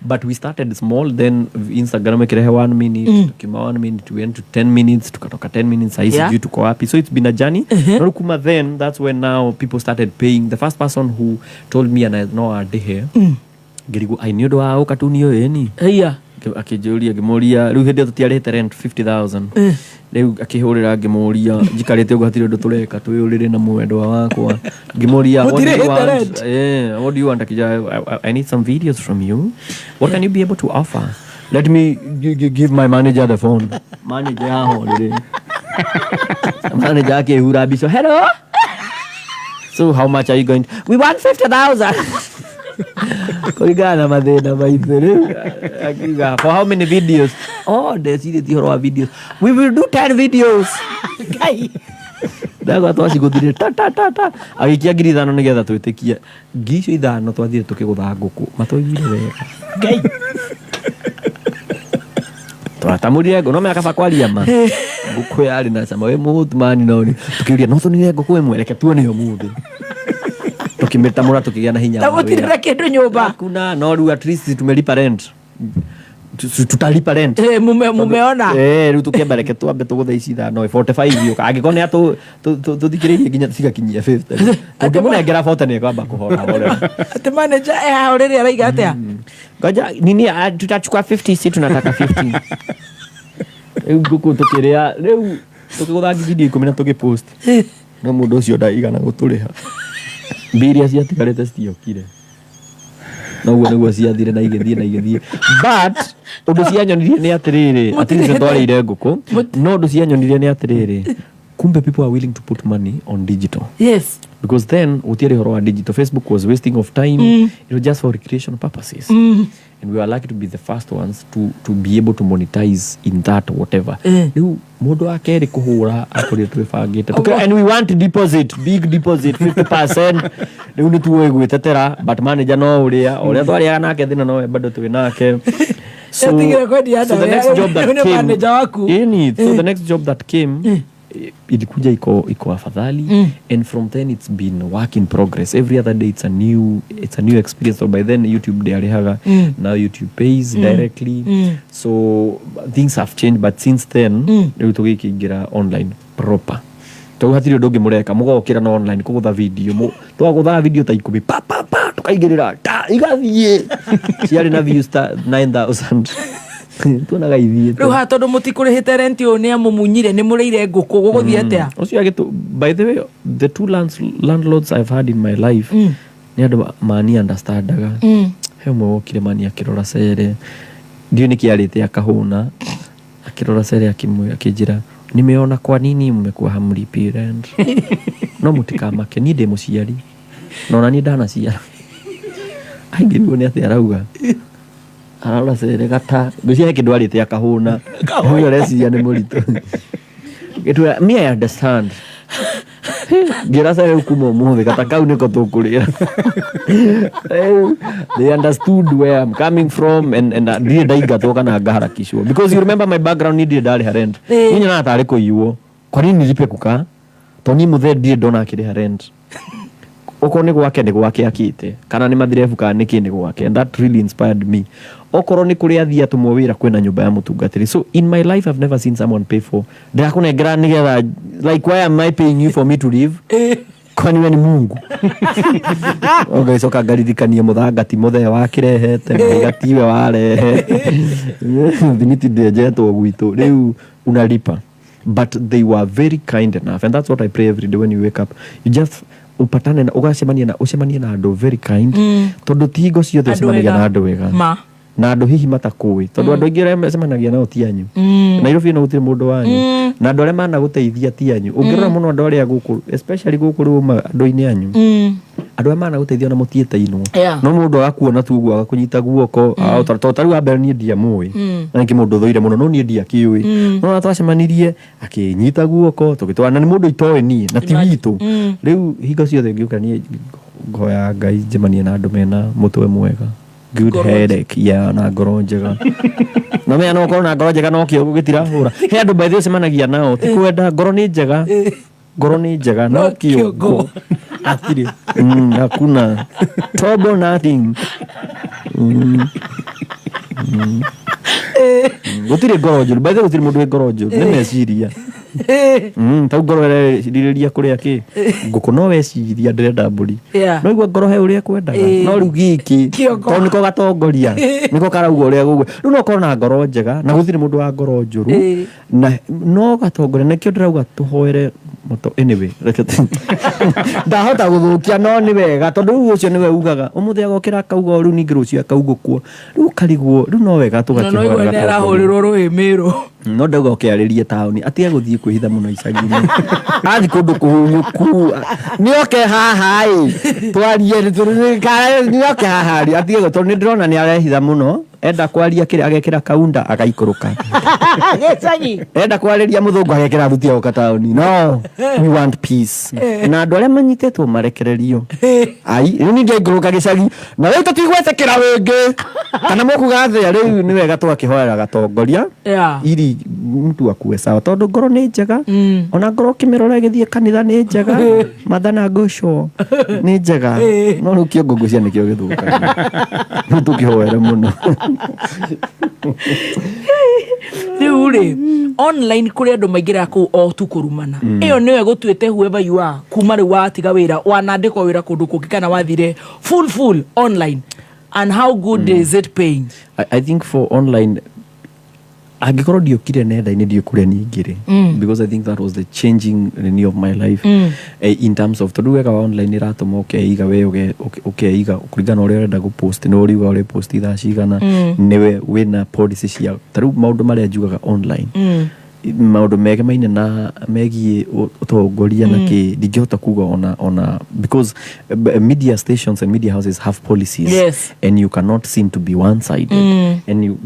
But we started small. Then Instagram ikirehe 1 minute, tukima 1 minute, we went to 10 minutes, tukatoka 10 minutes sahii sijui tuko wapi. So it's been a journey. No, kuma then that's when now people started paying. The first person who told me, and I know andĩhe, ngĩrigwo ai nĩ ũndũ wa ũkatuni ũyũ ĩni. Akĩnjũria, ngĩmũria rĩu hĩndĩ ĩyo tũtiarĩhĩte rent 50,000. Rĩu akĩhũrĩra, ngĩmũria, njikarĩte ũguo hatirĩ ũndũ tũreka, twĩ ũrĩrĩ na mwendwa wakwa, ngĩmũria, "What do you Mũtirĩhĩte want?" rent? Yeah, "What do you want?" Akija, I need some videos from you. What can you be able to offer? Let me give my manager the phone." Manager ahũrĩre, manager akĩhura mbica, "Hello, so how much are you going to? We want 50,000." Kũringana na mathĩna maitũ rĩu akiuga, "For how many videos?" "Oh, ndecirĩtie ũhoro wa videos. We will do 10 videos." Ngai. Ndagwa twacigũthire ta ta ta ta, agĩikia 5,000 nĩgetha twĩtĩkie. 5,000 twathire tũkĩgũtha ngũkũ, matwaiguire wega. Ngai. Twatamũrire ngũ no menya kaba kwaria ma ngũkũ yarĩ na cama wĩ mũhũtu mani, no tũkĩũria no tũnine ngũkũ ĩmwe, reke tuone ũmũthĩ. Tũkĩmĩtamũra, tũkĩgĩa na hinya Ta wa mũtirĩ wĩra. Na kĩndũ nyũmba. Kuna no rĩu at least tumelipa rent. Tutalipa rent. Mumeona. Rĩu tũkĩamba reke twambe tũgũthe ici ithano, 45 yũka angĩkorwo nĩ atũ tũthikĩrĩirie nginya cigakinyia 50, ũngĩmũnengera 40 nĩ kwamba kũhora hora. Atĩ manager eh haha ũrĩrĩ araiga atĩa? Ngoja nini, tutachukua 50, si tunataka 50. Rĩu ngũkũ tũkĩrĩa, rĩu tũkĩgũtha video 10 na tũgĩpost, no mũndũ ũcio ndaigana gũtũrĩha. Mbia iria ciatigarĩte citiokire, noguo nĩguo ciathire na igĩthiĩ na igĩthiĩ. But ũndũ cianyonirie nĩ atĩrĩrĩ, at least twarĩire ngũkũ, no ũndũ cianyonirie nĩ atĩrĩrĩ, kumbe people are willing to put money on digital. Because then gũtiarĩ ũhoro wa digital. Facebook was wasting of time. It was just for recreation purposes. And we were lucky to be the first ones to be able to monetize in that whatever. Rĩu mũndũ wa kerĩ kũhũra akorire twĩbangĩte. And we want deposit, big deposit, 50%. Rĩu nĩ tuoĩ gwĩtetera, but manager no ũrĩa ũrĩa twarĩaga nake thĩna nowe bado twĩ nake. So, Etigire kwendia so the ndawa. next job that Rĩu nĩ came, manager waku. Ĩni, so the next job that came, ilikuja iko afadhali. And from then it's been work in progress. Every other day it's a new experience. So by then YouTube ndiarĩhaga. Now YouTube pays directly. So things have changed, but since then rĩu tũgĩkĩingĩra online proper, tondũ hatirĩ ũndũ ũngĩ mũreka, mũgokĩra na online kũgũtha video. Twagũthaga video ta 10, pa pa pa, tũkaigĩrĩra ta igathiĩ, ciarĩ na views ta 9000, tuonaga ithiĩte. Rĩu haha tondũ mũtikũrĩhĩte rent, ũyũ nĩ amũmunyire, nĩ mũrĩire ngũkũ, gũgũthiĩ atĩa? Ũcio agĩtũ, by the way, the two landlords I've had in my life nĩ andũ mani understandaga. He ũmwe wokire mani akĩrora cere, ndiũĩ nĩkĩ arĩte akahũna, akĩrora cere akĩnjĩra, "Nimeona kwa nini mmekuwa hamlipi rent, no mũtikamake, niĩ ndĩ mũciari na ona niĩ ndanaciara." Aingĩrwo nĩ atĩ arauga, ararora cere gata, ngwĩciria he kĩndũ arĩte akahũna, ũyũ areciria nĩ mũritũ. Gĩtwĩra, "Me, I understand." Ngĩra cere, "Rĩu kuma ũmũthĩ gata kau nĩko tũkũrĩa." Rĩu, they understood where I'm coming from and ndirĩ ndaingatwo kana ngaharakishwo, because you remember my background, niĩ ndirĩ ndarĩha rent. Niĩ nyonaga tarĩ kũiywo. Kwa nini nilipe kukaa? Tondũ niĩ mũthee ndirĩ ndona akĩrĩha rent. Okorwo nĩ gwake, nĩ gwake akĩte, kana nĩ mathirebu, kana nĩ kĩ, nĩ gwake. And that really inspired me. Okorwo nĩ kũrĩa athiĩ atũmwo wĩra, kwĩna nyũmba ya mũtungatĩri. So in my life I've never seen someone pay for, ndĩrakũnengera nĩgetha, like, why am I paying you for me to live? Kwani we ni Mungu? Ũgagĩcoka ngaririkania mũthanga ti mũthee wakĩrehete, maiga tiwe warehe, thimiti ndĩenjetwo gwitũ, rĩu unalipa. But they were very kind enough, and that's what I pray every day. When you wake up, you just upatane na ũgacemania na ũcemanie na andũ very kind, tondũ ti hingo ciothe Andũ ũcemanagia ega. Na andũ wega. Ma. Na andũ hihi matakũĩ tondũ andũ aingĩ arĩa mecemanagia nao ti anyu. Nairobi no gũtirĩ mũndũ wanyu na andũ arĩa managũteithia ti anyu. Ũngĩrora mũno andũ arĩa gũkũ, especially gũkũ rĩu andũ-inĩ anyu, andũ arĩa managũteithia ona mũtiĩtainwo, no mũndũ agakuona tu ũguo agakũnyita guoko. To ta rĩu wa mbere niĩ ndiamũĩ, na ningĩ mũndũ ũthũire mũno, no niĩ ndiakĩũĩ, no ona twacemanirie akĩnyita guoko tũgĩtwarana, nĩ mũndũ itoĩ niĩ na ti witũ. Rĩu hingo ciothe ngĩũka niĩ ngoya Ngai njemanie na andũ mena mũtwe mwega, good headache, yeah, na ngoro njega. Na mea no ũkorwo na ngoro njega no kĩongo gĩtirahũra. He andũ by the way ũcemanagia nao ti kwenda, ngoro nĩ njega, ngoro nĩ njega no kĩongo hatirĩ. Hakuna tobo, nothing. Gũtirĩ ngoro njũru by the way, gũtirĩ mũndũ wĩ ngoro njũru, nĩ meciria. Tau ngoro ĩrerirĩria kũrĩa kĩ ngũkũ, no weciria ndĩrenda mbũri, no igua ngoro he ũrĩa kwendaga, no rĩu gĩkĩ tondũ nĩko gatongoria, nĩko karauga ũrĩa gũgwe. Rĩu no ũkorwo na ngoro njega na gũtirĩ mũndũ wa ngoro njũru na no gatongoria, nĩkĩo ndĩrauga tũhoere mũto. Anyway, reke ndahota gũthũkia, no nĩ wega tondũ rĩu ũcio nĩwe ugaga ũmũthĩ agokĩra akauga ũũ, rĩu ningĩ rũciũ akauga ũkuo, rĩu ũkarigwo. Rĩu no wega Na no igua tũgakĩhoera nĩ gatongoria. arahũrĩrwo rũĩ Mĩrũ. No ndauga ũkĩarĩrie taũni atige gũthiĩ kwĩhitha mũno icagi-inĩ, athiĩ kũndũ kũhunyũku, nĩoke haha ĩ twarie, nĩoke haha rĩ atige tondũ nĩ ndĩrona nĩ arehitha mũno. Enda kwaria kĩrĩa agekĩra kaunda agaikũrũka. Gĩcagi. Enda kwarĩria mũthũngũ agekĩra thuti agoka taũni. No we want peace na andũ arĩa manyitĩtwo marekererio. Ai, rĩu ningĩ aikũrũka gĩcagi na rĩu tũtigwetĩkĩra rĩngĩ kana mũkuga atĩa? Rĩu nĩ wega twakĩhoera gatongoria ili mtu akue sawa, tondũ ngoro nĩ njega, ona ngoro ũkĩmĩrora ĩgĩthiĩ kanitha nĩ njega, mathana ngũco nĩ njega, no rĩu kĩongo ngwĩciria nĩkĩo gĩthũkagia. Rĩu tũkĩhoere mũno. Rĩu rĩ, online kũrĩ andũ maingĩraga kũu o tu kũrumana. Ĩyo nĩyo ĩgũtuĩte whoever you are kuma rĩu watiga wĩra, wanandĩkwo wĩra kũndũ kũngĩ kana wathire full full online, and how good is it paying? I think for online, angĩkorwo ndiokire nenda-inĩ ndiũ kũrĩa niĩ because I think that was the changing nini of my life, in terms of tondũ wega wa online ĩratũma ũkeiga we ũkeiga kũringana na ũrĩa ũrenda gũpost, nĩ ũriuga ũrĩ post thaa cigana, nĩwe wĩna policy cia ta rĩu maũndũ marĩa njugaga online, maũndũ megemaine na megiĩ ũtongoria na kĩ, ndingĩhota kuga ona because media stations and media houses have policies and you cannot seem to be one sided, and you,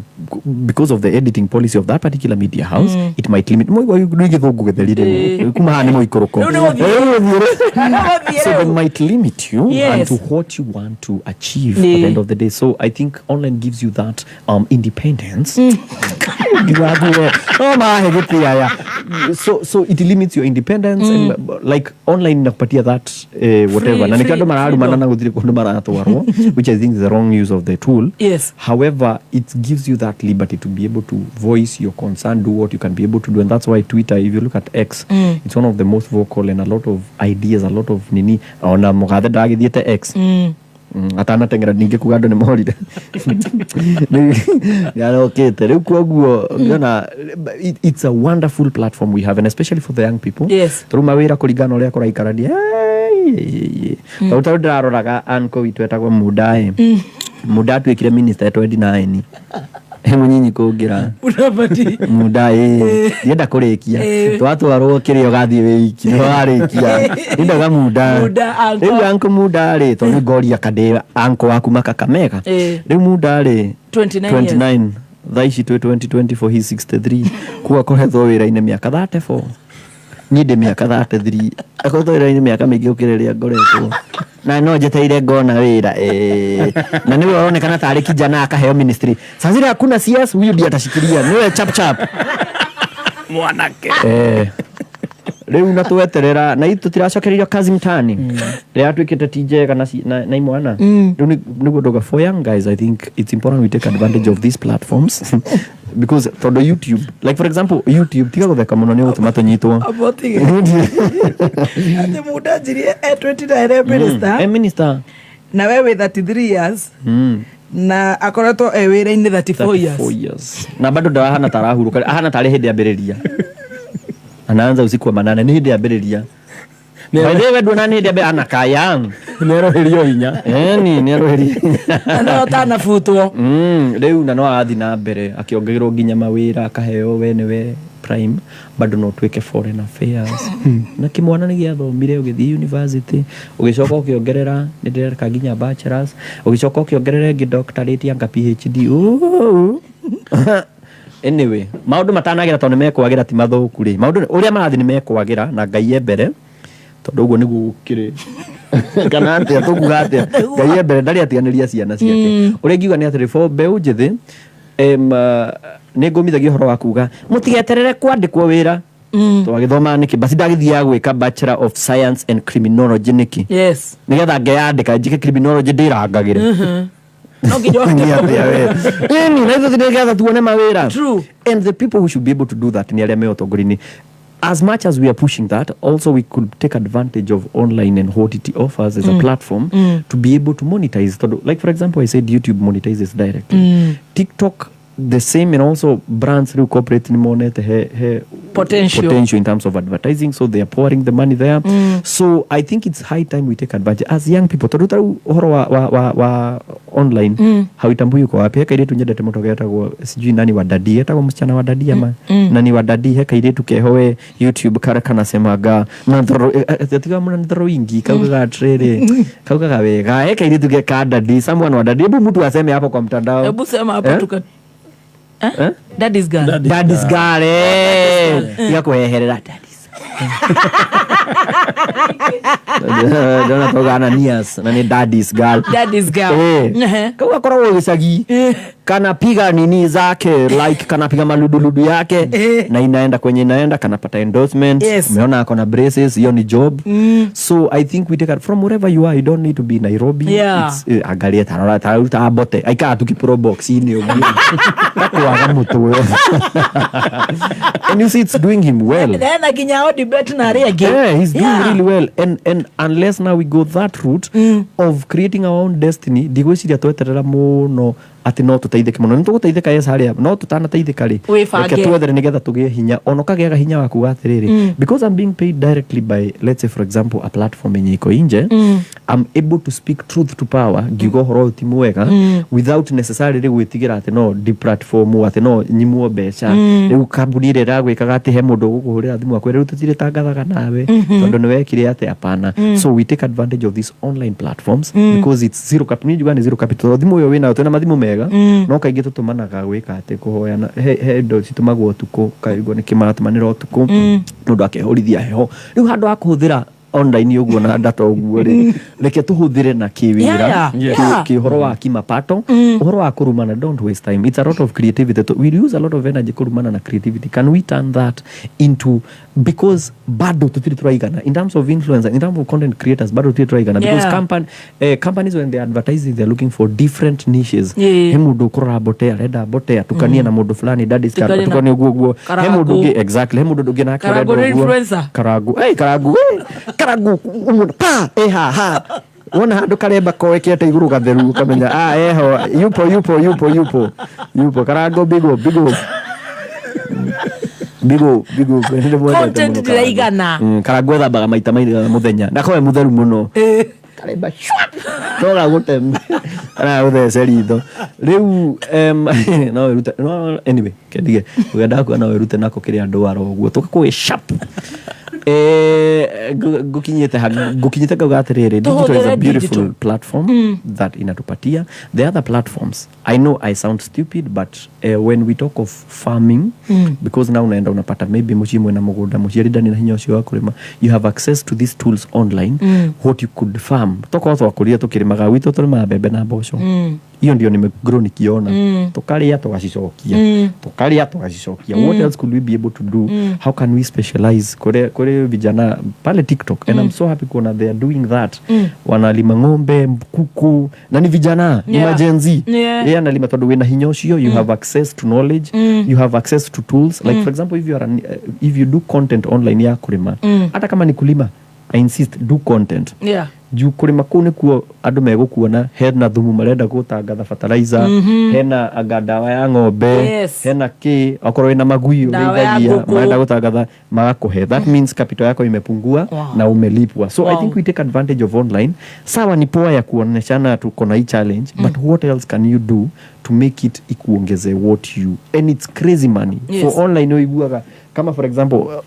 because of the editing policy of that particular media house, it might limit mwe nĩ gĩthũngũ gĩtherire kuma haha nĩ mũikũrũko. Rĩu nĩ gũthiĩ. So they might limit you and to what you want to achieve at the end of the day. So I think online gives you that independence. No mahe gĩtĩ aya. So it limits your independence and like online inakupatia that whatever. Na nikio andũ mararumana na gũtirĩ kũndũ maratwarwo, which I think is the wrong use of the tool. However, it gives you that liberty to be able to voice your concern, do what you can be able to do, and that's why Twitter, if you look at X, it's one of the most vocal and a lot of ideas, a lot of nini. Ona mũgathe ndagĩthiĩte X. Atanateng'era ningĩ kuga andũ nĩ morire nĩ arokĩte rĩu, koguo ngĩona it's a wonderful platform we have, and especially for the young people. Tondũ mawĩra kũringana na ũrĩa kũraikarania, tondũ ndĩraroraga uncle witũ etagwo Mundaĩ. Munda atuĩkire minister 29, he mũnyinyi kũngĩra. Mudavadi. Munda ĩ ndienda kũrĩkia, twatwarwo kĩrĩa ũgathiĩ wĩ iki nĩ warĩkia ndindaga Munda. Munda, uncle. Rĩu uncle Munda rĩ, tondũ ngoria kandĩ uncle waku Makakamega, rĩu Munda rĩ, 29 years. 29 thaa ici twĩ 2024, he 63, kuo akoretwo wĩra-inĩ mĩaka 34, niĩ ndĩ mĩaka 33, akoretwo wĩra-inĩ mĩaka mĩingĩ gũkĩra ĩrĩa ngoretwo na no njetereire ngona wĩra, na nĩwe ũronekana tarĩ kijana akaheo ministry. Saa zile hakuna CS, huyu ndiye atashikilia, niwe chap chap. Mwanake. Rĩu na tweterera na itũ tũtiracokererio kazi mtaani rĩrĩa atuĩkĩte ti njega na, na imwana. Rĩu nĩguo ndauga for young guys, I think it's important we take advantage of these platforms because tondũ YouTube, like for example YouTube, tiga gũtheka mũno nĩ ũgũtũma tũnyitwo. Abotige. Atĩ Munda anjirie e 29 e minister. E minister. Na we wĩ 33 years na akoretwo e wĩra-inĩ 34 years. 34 years na bado ndarahana tarahurũka, ahana tarĩ hĩndĩ ambĩrĩria, anaanza usiku wa manane, nĩ hĩndĩ ambĩrĩria. By the way, nduona nĩ hĩndĩ anakaya nĩeroherio hinya. Eni nĩeroherio hinya. No tanabutwo. Rĩu na no arathiĩ na mbere akĩongererwo nginya mawĩra, akaheo we nĩwe prime, bado no tuĩke foreign affairs. Na kĩmwana nĩ gĩathomire, ũgĩthiĩ university, ũgĩcoka ũkĩongerera, nĩ ndĩreka nginya bachelors, ũgĩcoka ũkĩongerera ĩngĩ doctorate anga PhD. Ooh. Anyway, maũndũ matanagĩra tondũ nĩ mekwagĩra, ti mathũku rĩ, maũndũ ũrĩa marathiĩ nĩ mekwagĩra na Ngai e mbere, tondũ ũguo nĩguo gũkĩrĩ, kana atĩa tũkuga atĩa, Ngai e mbere, ndarĩ atiganĩria ciana ciake. Ũrĩa ingiuga nĩ atĩrĩ, for mbeũ njĩthĩ, nĩ ngũmithagia ũhoro wa kuga mũtigeterere kwandĩkwo wĩra. Twagĩthomaga nĩkĩ? Basi ndagĩthiaga gwĩka Bachelor of Science and Criminology nĩkĩ? Yes. Nĩgetha ngeyandĩka njĩke criminology, ndĩrangagĩre. No nginya. Nĩ atĩa we? Ĩni, na ithuĩ nĩgetha tuone mawĩra. True. And the people who should be able to do that nĩ arĩa me ũtongoria-inĩ. As much as we are pushing that, also we could take advantage of online and what it offers as a platform to be able to monetize. Tondũ, like for example, I said YouTube monetizes directly. TikTok the same, and also brands rĩu corporate nĩ monete he Potential. Potential in terms of advertising, so they are pouring the money there. So I think it's high time we take advantage as young people, tondũ tarĩu ũhoro wa online hauitambui uko wapi. He kairĩtu nyendete mũno getagwo sijui nani wa dadi, etagwo msichana wa dadi ama nani wa dadi. He kairĩtu keho we YouTube kara kanasemaga na thoro, tiga mũno nĩ thoro ingi, kaugaga atĩrĩrĩ, kaugaga wega. He kairĩtu ke ka dadi, someone wa dadi, hebu mtu aseme hapo kwa mtandao. Hebu sema hapo. Eh? Tuka Eh? Daddy's girl. Daddy's girl, eh. Tiga kweherera daddy's. Ndona toga Ananias na ni daddy's girl. Daddy's girl. Eh. Kau akoragwo gĩcagi, kanapiga nini zake, like kanapiga maluduludu yake na inaenda kwenye inaenda, kanapata endorsement. Umeona ako na braces, hiyo ni job. So I think we take it from wherever you are. You don't need to be Nairobi. It's, angalia tarora taruta bote aikara tukipro box ini ũguo takwaga mũtwe, and you see it's doing him well. Na nginya debate na arĩa angĩ. Yeah, he's doing really well. And unless now we go that route of creating our own destiny, ndigwĩciria tweterera mũno atĩ no tũteithĩke mũno. Nĩ tũgũteithĩka, yes, harĩa no tũtanateithĩka rĩ, Wĩbange. Reke twethere nĩgetha tũgĩe hinya, ona ũkagĩaga hinya wa kuga atĩrĩrĩ, because I'm being paid directly by, let's say for example, a platform yenye iko nje, I'm able to speak truth to power, ngiuga ũhoro ũyũ ti mwega, without necessarily gwĩtigĩra atĩ no deplatform, atĩ no nyimwo mbeca. Rĩu kambuni ĩrĩa ĩragwĩkaga atĩ he mũndũ ũgũkũhũrĩra thimũ akwĩre rĩu tũtirĩ tangathaga nawe tondũ nĩ wekire atĩ hapana. So we take advantage of these online platforms because it's zero capital. Niĩ njugaga nĩ zero capital, tondũ thimũ ĩyo wĩnayo, twĩna mathimũ mega, no kaingĩ tũtũmanaga gwĩka atĩ kũhoyana, he indo citũmagwo ũtukũ, kaigua nĩkĩ maratũmanĩra ũtukũ, mũndũ akehũrithia heho. Rĩu handũ ha kũhũthĩra online ũguo na data ũguo rĩ, reke tũhũthĩre na kĩwĩra, kĩũhoro wa kimapato. Ũhoro wa kũrumana, don't waste time. It's a lot of creativity. We use a lot of energy kũrumana na creativity. Can we turn that into, because bado tũtirĩ tũraigana in terms of influencer, in terms of content creators, bado tũtirĩ tũraigana because companies, when they are advertising, they're looking for different niches. He mũndũ ũkũrora mbote, arenda mbote atukanie na mũndũ fulani, daddy's car, Tukanie na atukanie ũguo ũguo. He mũndũ Karangu. ũngĩ, exactly, he mũndũ ũngĩ nake Karangu arenda nĩ ũguo. influencer. Karangu, hey, karangu, hey, karangu ũmũndũ pa eh ha ha wona handũ karemba koekete igũrũ gatheru, ũkamenya ah eho yupo yupo yupo yupo yupo Karangu, bigo bigo bigo bigo. Content ndĩraigana. Karangu ethambaga maita maigana mũthenya na koe mũtheru mũno, karemba shwa no gagũteme kana gũthece ritho rĩu, no wĩrute. No, anyway, kendige ũgenda kuona no wĩrute nako kĩrĩa ndwara ũguo tũgakũĩ sharp. Ngukinyĩte ngauga atĩrĩrĩ, digital is a Tũhũthĩre beautiful digital. Platform that inatupatia the other platforms. I know I sound stupid, but when we talk of farming, because now unaenda unapata maybe mũciĩ mwena mũgũnda, mũciari ndarĩ na hinya ũcio wa kũrĩma, you have access to these tools online. What you could farm, tokorwo twakũrire tũkĩrĩmaga gwitũ, tũrĩmaga mbembe na mboco. Hiyo ndio nimegrow nikiona. Tukaria tugacicokia, tukaria tugacicokia. What else could we be able to do? How can we specialize? Kure vijana pale TikTok, and I'm so happy kuona they are doing that. Wanalima ng'ombe, kuku, na ni vijana, ni ma-Gen Z. Yeye analima tondũ wĩna hinya ũcio, you have access to knowledge, you have access to tools. Like for example, if you are an, if you do content online ya kulima, hata kama ni kulima I insist, do content. Yeah. Juu kũrĩma kũu nĩkuo andũ megũkuona hena thumu marenda gũtangatha fertilizer, hena anga ndawa ya ng'ombe, hena kĩ okorwo wĩna magui ũrĩithagia marenda gũtangatha magakũhe. That means capital yako imepungua. Na umelipwa. So I think we take advantage of online. Sawa, ni poa ya kuoneshana tuko na hii challenge, but what else can you do to make it ikuongeze what you, and it's crazy money. For online ũiguaga kama for example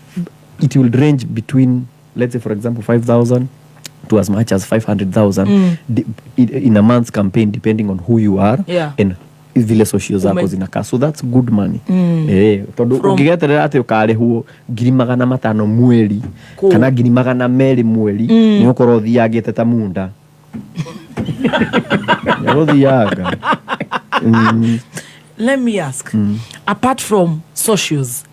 it will range between, let's say for example, 5,000 to as much as 500,000 in a month's campaign, depending on who you are and vile social zako zinakaa. So that's good money. Tondu ũngĩgeterera atĩ ũkarĩhwo 500,000 mweri kana 200,000 mweri, nĩ ũkorwo ũthiangĩte ta munda. Nĩ ũthianga. Let me ask, apart from socials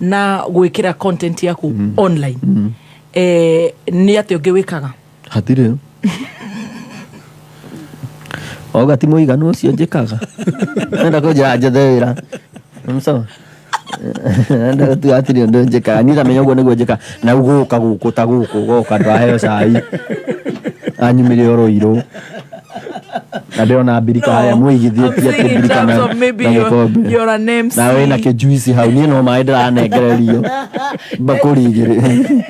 na gwĩkĩra content yaku online, nĩ atĩ ũngĩ wĩkaga? Hatirĩ. Oga ti mũiganu ũcio njĩkaga. Nenda kũnjĩra njethe wĩra. Sawa. Nenda gũtua hatirĩ ũndũ njĩkaga. Niĩ ndamenya ũguo nĩguo njĩkaga. Na gũka gũkũ ta gũkũ goka ndwaheo cai. Anyumire oro irũ. Na ndĩrona mbirika harĩa mũigithĩtie atĩ mbirika na gĩkombe. Na wĩna kĩjuici hau, niĩ no maĩ ndĩranengererio mbakũri igĩrĩ.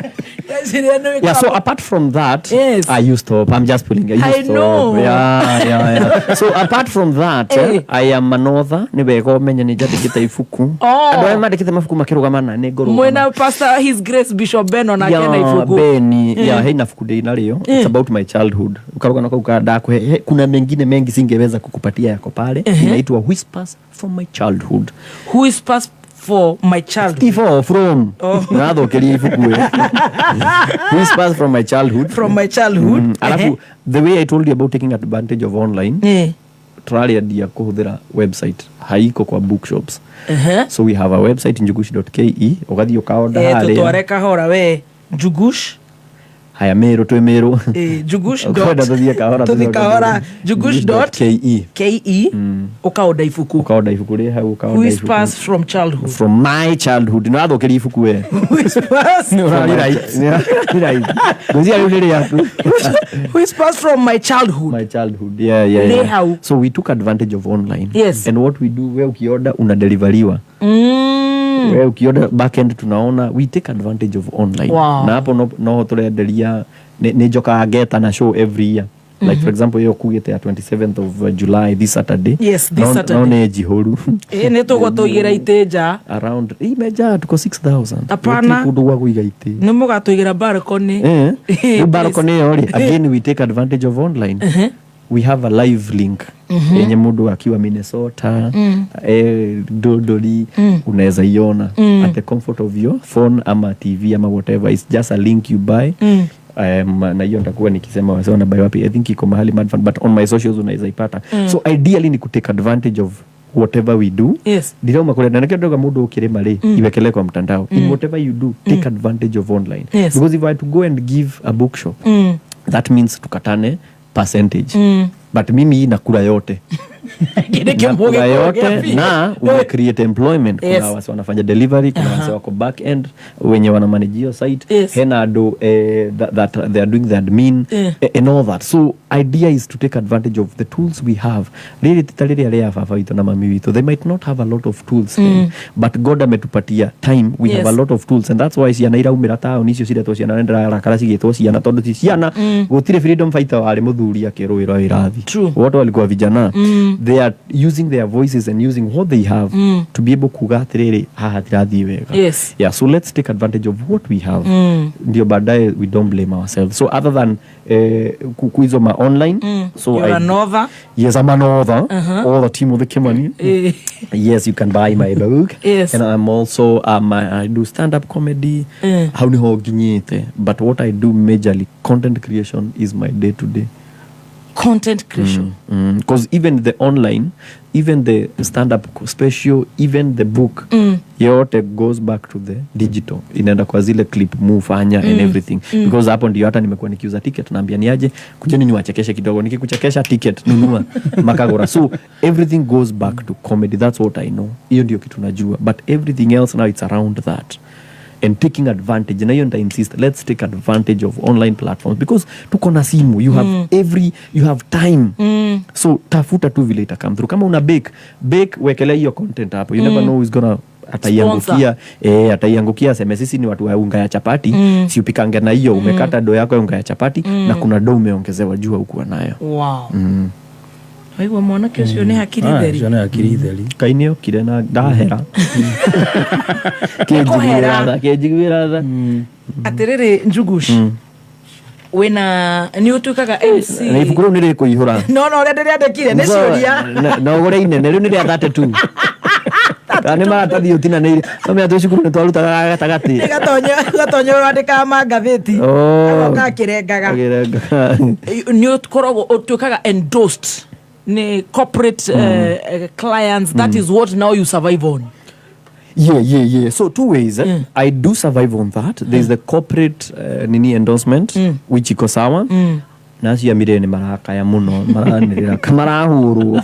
Yeah, so apart from that, I used to, I'm just pulling. I know. Yeah. So apart from that, I am an author. Nĩ wega ũmenye nĩ njandĩkĩte ibuku. Andũ arĩa mandĩkĩte mabuku makĩrũgama nĩ ngũrũgama. Mwena Pastor His Grace Bishop Ben onake na ibuku. Ben, yeah, hena ibuku ndĩ narĩo. It's about my childhood. Ukarũgana kau ka ndakũhe. Kuna mengine mengi singeweza kukupatia yako pale. Inaitwa Whispers from my Childhood. Whispers for my childhood. Steve from. Nathokeria ibuku. Whispers from my childhood. From my childhood. Alafu the way I told you about taking advantage of online, tũrarĩendia kũhũthĩra website, haiko kwa bookshops. So we have a website, njugush.ke, ũgathiĩ ũkaonda harĩa. Tũtware kahora we, Njugush. Haya, Meru twĩ Meru. Njugush. Ũkwenda tũthiĩ kahora. Tũthiĩ kahora. Njugush.ke ũkaonda ibuku. Ũkaonda ibuku rĩ hau, ũkaonda ibuku. Whispers from childhood. From my childhood. Nĩ wathũkĩria ibuku we. Whispers. Nĩ ũrarĩ right. Ngwĩciria rĩu nĩ rĩaku. Whispers from my childhood. My childhood. Yeah. Hau. So we took advantage of online. Yes. And what we do, we ukioda unadeliveriwa. We ukioda backend tunaona, we take advantage of online. Wow. Na hapo no tũrenderia nĩ njokaga ngeta na show every year. Like for example, yo kugite ya 27th of July, this Saturday. Yes, this Saturday. No nĩ njihũru. Nĩ tũgũtũigĩra itĩ nja. Around imeja tuko 6,000. Hapana. Gũtirĩ kũndũ gwa kũiga itĩ. Nĩ mũgatũigĩra balcony. Rĩu balcony ĩyo rĩ, again we take advantage of online. We have a live link yenye mundu akiwa Minnesota, Dodori, unaweza iona at the comfort of your phone ama TV ama whatever. It's just a link you buy. Na hiyo nitakuwa nikisema wase wana buy wapi. I think iko mahali Madfun, but on my socials unaweza ipata. So ideally ni kutake advantage of whatever we do. Yes. Ndirauma kule na nikio mundu ukirima ri iwekele kwa mtandao. In whatever you do, take advantage of online. Yes. Because if I had to go and give a bookshop, that means tukatane percentage. But mimi nakula yote. Nakula yote na una create employment. Kuna wase wanafanya delivery, kuna wase wako back end wenye wana manage hiyo site, hena ado that they are doing the admin and all that. So idea is to take advantage of the tools we have. Riri titariri aria baba witũ na mami witũ, they might not have a lot of tools then, but God ametupatia time. We have a lot of tools, and that's why ciana iraumĩra taũni icio ciretwo ciana, ndĩrarakara cigĩtwo ciana tondũ ti ciana. Gũtirĩ freedom fighter warĩ mũthuri akĩrũĩra wĩrathi. Wote walikuwa vijana. They are using their voices and using what they have to be able kuga atiriri haha tirathii wega. Yes. Yeah, so let's take advantage of what we have. Ndio baadaye we don't blame ourselves. So other than kuizo ma online, so you're an author. Yes, I'm an author. All the team of the Kimani. Yes, you can buy my book. Yes. And I'm also I do stand up comedy. How ni ho ginyite, but what I do majorly, content creation is my day to day. Content creation. Because even the online, even the stand-up special, even the book, yote goes back to the digital. Inaenda kwa zile clip mufanya and everything. Because hapo ndio hata nimekuwa nikiuza ticket, naambia niaje, kujeni niwachekeshe kidogo, nikikuchekesha ticket nunua makagora. So everything goes back to comedy. That's what I know. Hiyo ndio kitu najua. But everything else now it's around that. And taking advantage, na hiyo nita insist, let's take advantage of online platforms because tuko na simu, you have every, you have time. So tafuta tu vile ita come through. Kama una bake, bake, wekelea hiyo content hapo. You never know who's gonna ataiangukia, ataiangukia aseme sisi ni watu wa unga ya chapati. Si upikange na hiyo. Umekata do yako ya unga ya chapati na kuna do umeongezewa jua ukuwa nayo. Waigua mwanake ũcio nĩ hakiri theri. Ũcio nĩ hakiri theri. Kai nĩ okire na ndahera. Kũhera. Kĩnjiguĩra tha. Atĩrĩrĩ, Njugush, wĩna nĩ ũtuĩkaga MC? Na ibuku rĩu nĩ rĩkũihũra. No ũrĩa ndĩrĩandĩkire nĩ ciũria. Na ũgũre inene rĩu nĩ rĩa 32 kana nĩ maratathi ũtinanĩire, no menya twĩ cukuru nĩ twarutaga gatagatĩ. Gatonya ũrandĩkaga mangathĩti. Oh. Agoka akĩrengaga. Akĩrengaga. Nĩ ũkoragwo ũtuĩkaga endorsed nĩ corporate clients. That is what now you survive on? Yeah. So two ways. Eh? I do survive on that. There's the corporate nini endorsement, which iko sawa. Na acio a Mirene marakaya mũno, maranĩrĩra marahũrwo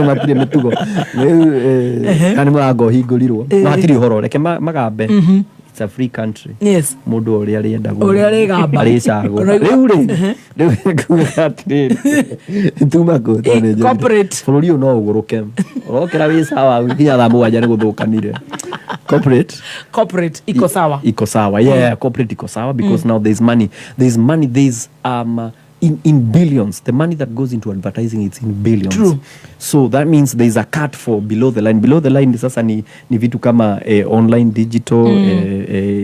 matirĩ mĩtugo. Rĩu, kana nĩ mũrango ũhingũrirwo no hatirĩ ũhoro, reke magambe. It's a free country. Mũndũ ũrĩa arĩenda Ũrĩa arĩgamba. arĩcagũra. Rĩu rĩ, rĩu nguga atĩrĩrĩ, tuma kũ tondũ nĩ njũĩ. Corporate. Bũrũri ũyũ no ũgũrũke ũrokĩra wĩ sawa nginya thaa 7 nĩ gũthũkanire. Corporate. Corporate iko sawa. Iko sawa, yeah. Corporate iko sawa because now there's money, there's money, there's in billions. The money that goes into advertising, it's in billions. True. So that means there's a cut for below the line. Below the line sasa ni vitu kama online digital,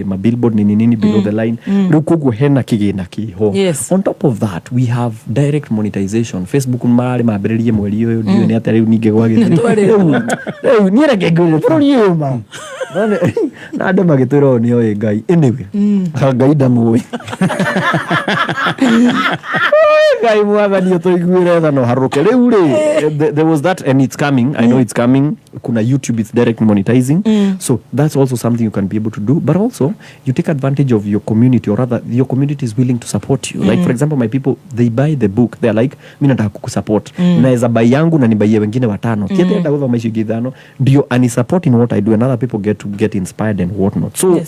mabillboard, nini nini, below the line. Rĩu koguo hena kĩgĩna kĩho. On top of that, we have direct monetization. Facebook mararĩ mambĩrĩrie mweri ũyũ, ndiũĩ nĩ atĩa rĩu ningĩ gwagĩthiĩ. Nĩtwarĩ. Rĩu niĩ reke ngwĩre bũrũri ũyũ ma na andũ magĩtwĩra ũũ nĩoĩ Ngai. Anyway, Ngai ndamũĩ. Ngai mwathani ũtũiguĩre tha no harũke. Rĩu rĩ, there was that and it's coming. I know it's coming. Kuna YouTube, it's direct monetizing. So that's also something you can be able to do, but also you take advantage of your community, or rather your community is willing to support you. Like, for example, my people, they buy the book. They're like, mi nataka kukusupport. Naweza buy yangu na nibaie wengine watano. Ti ati enda gũthoma icio ingĩ ithano ndio ani support in what I do, and other people get to get inspired and whatnot. So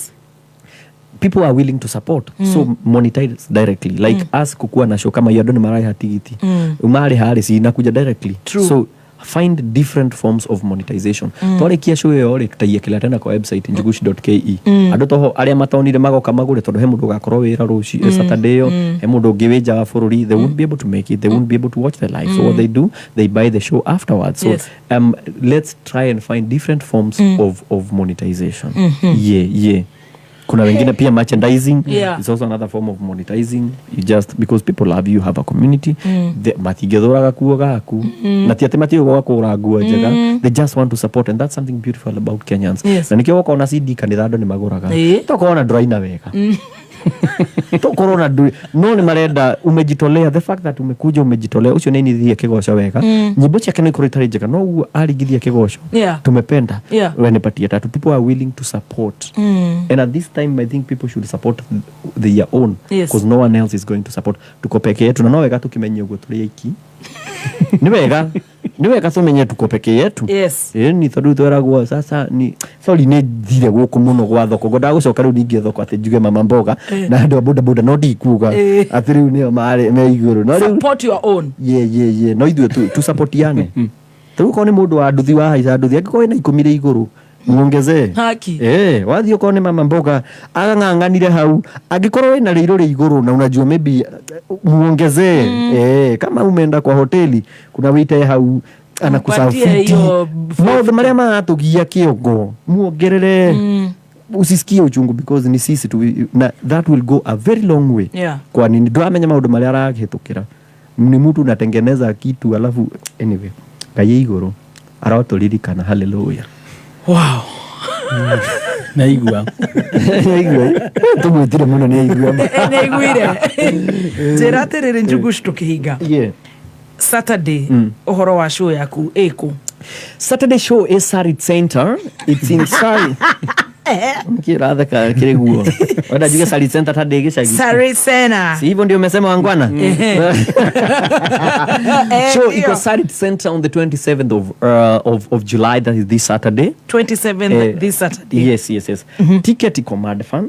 people are willing to support. So monetize directly, like us kukuwa na show kama hiyo, andũ nĩ mararĩha tigiti. Umarĩha rĩ, cinakuja directly. True. So find different forms of monetization. Twarĩkia show ĩyo rĩ, tutaiĩkĩra tena kwa website njugush.ke. Andũ toho arĩa matonire magoka magũre, tondũ he mũndũ ũgakorwo wĩra rũci Saturday ĩyo, he mũndũ ũngĩ wĩ nja wa bũrũri. They won't be able to make it, they won't be able to watch the live. So what they do, they buy the show afterwards. So let's try and find different forms of monetization. Yeah, kuna wengine pia merchandising is also another form of monetizing. You just, because people love you, have a community. Matingĩthũraga kuo gaku na ti atĩ matiũĩ kũgũra nguo njega. They just want to support, and that's something beautiful about Kenyans. Na nĩkĩo woka CD kanitha andũ nĩ magũraga. Tokorwo na ndũraina wega, tokorwo na ndũrĩ, no nĩ marenda umejitolea. The fact that umekuja, umejitolea, ũcio nĩ inithie kĩgoco wega. Nyĩmbo ciake no ikorwo itarĩ njega, no ũguo aringithia kĩgoco, tumependa. We nipatie tatu. People are willing to support. And at this time I think people should support their own because no one else is going to support. Tuko peke yetu, na no wega tukimenye ũguo tũrĩ aiki. Nĩ wega, nĩ wega tumenye tuko peke yetu. Ĩni tondũ tweragwo sasa ni sorry, nĩ thire gũkũ mũno gwa thoko, ngwendaga gũcoka rĩu ningĩ thoko atĩ njuge mama mboga na andũ a boda boda, no ndikuga atĩ rĩu nĩo marĩ me igũrũ, no rĩu Support your own. Yeah, no ithuĩ tusupportiane. Rĩu okorwo nĩ mũndũ wa nduthi, wahaica nduthi, angĩkorwo ĩna 10 rĩ igũrũ, muongezee. Haki. Wathiĩ okorwo nĩ mama mboga agang'ang'anire hau, angĩkorwo wĩna rĩirũ rĩ igũrũ na unajua maybe, muongezee. Kama umeenda kwa hoteli, kuna waiter hau anakuserve Mpatie fiti. hiyo. Maũndũ marĩa maratũgia kĩongo muongerere. Usisikie uchungu because ni sisi tu, na that will go a very long way. Kwa nini ndũramenya maũndũ marĩa arahĩtũkĩra ni mtu unatengeneza kitu alafu, anyway, Ngai igũrũ arotũririkana. Haleluya. Wow. Naigua. Naigua tũmwĩtire mũno, nĩ aigua. Nĩaiguire. Njĩra atĩrĩrĩ, Njugush, tũkĩhinga, Saturday ũhoro wa show yaku ĩkũ? Saturday show is Sarit Center. It's in Sarit. Nĩkĩ ũratheka kĩrĩ guo? Wenda njuge Sarit Center ta ndĩ gĩcagi. Sarit Center. Si hivyo ndio umesema wangwana? Eh, So ndio. iko Sarit Center on the 27th of July, that is this Saturday. 27th this Saturday. Yes. Ticket iko Madfun.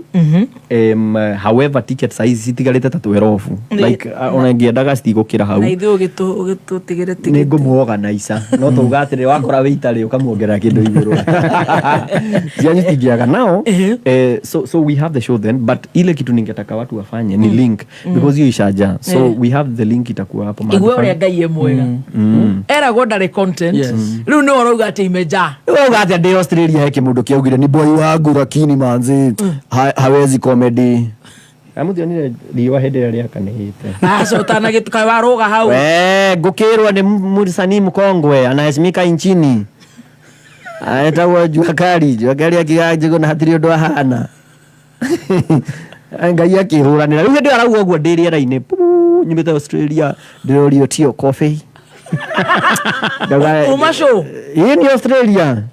However, ticket saizi citigarĩte ta 12. Like ona ngĩendaga citigũkĩra hau. Na ithuĩ ũgĩtũtigĩre Nĩ ticket. ngũmũorganizer no tauga atĩrĩ wakora wĩ itarĩ ũkamuongerera kĩndũ igũrũ cianyu citingĩaga nao. So we have the show then, but ile kitu ningetaka watu wafanye ni link, because hiyo ishaja, so we have the link, itakuwa hapo Igua Madfun. ũrĩa Ngai e mwega. Eragwo ndarĩ content. Rĩu nĩwe ũrauga atĩ imejaa. Wewe atĩa ndĩ Australia he kĩmũndũ kĩaugire ni boy wangu lakini manzi hawezi comedy. Amuthionire riũa hĩndĩ ĩrĩa rĩakanĩte. Aca ũtanagĩtuka warũga hau. We ngũkĩrwo nĩ msanii mkongwe anaheshimika nchini aetagwo Jua Kali. Jua Kali akiuga Njũgũna hatirĩ ũndũ ahana. Ngai akĩhũranĩra rĩu hĩndĩ ĩyo arauga ũguo ndĩ rĩera-inĩ puu, nyumĩte Australia ndĩrorio tio coffee. Ndauga, Uma show. Ĩĩ nĩ Australia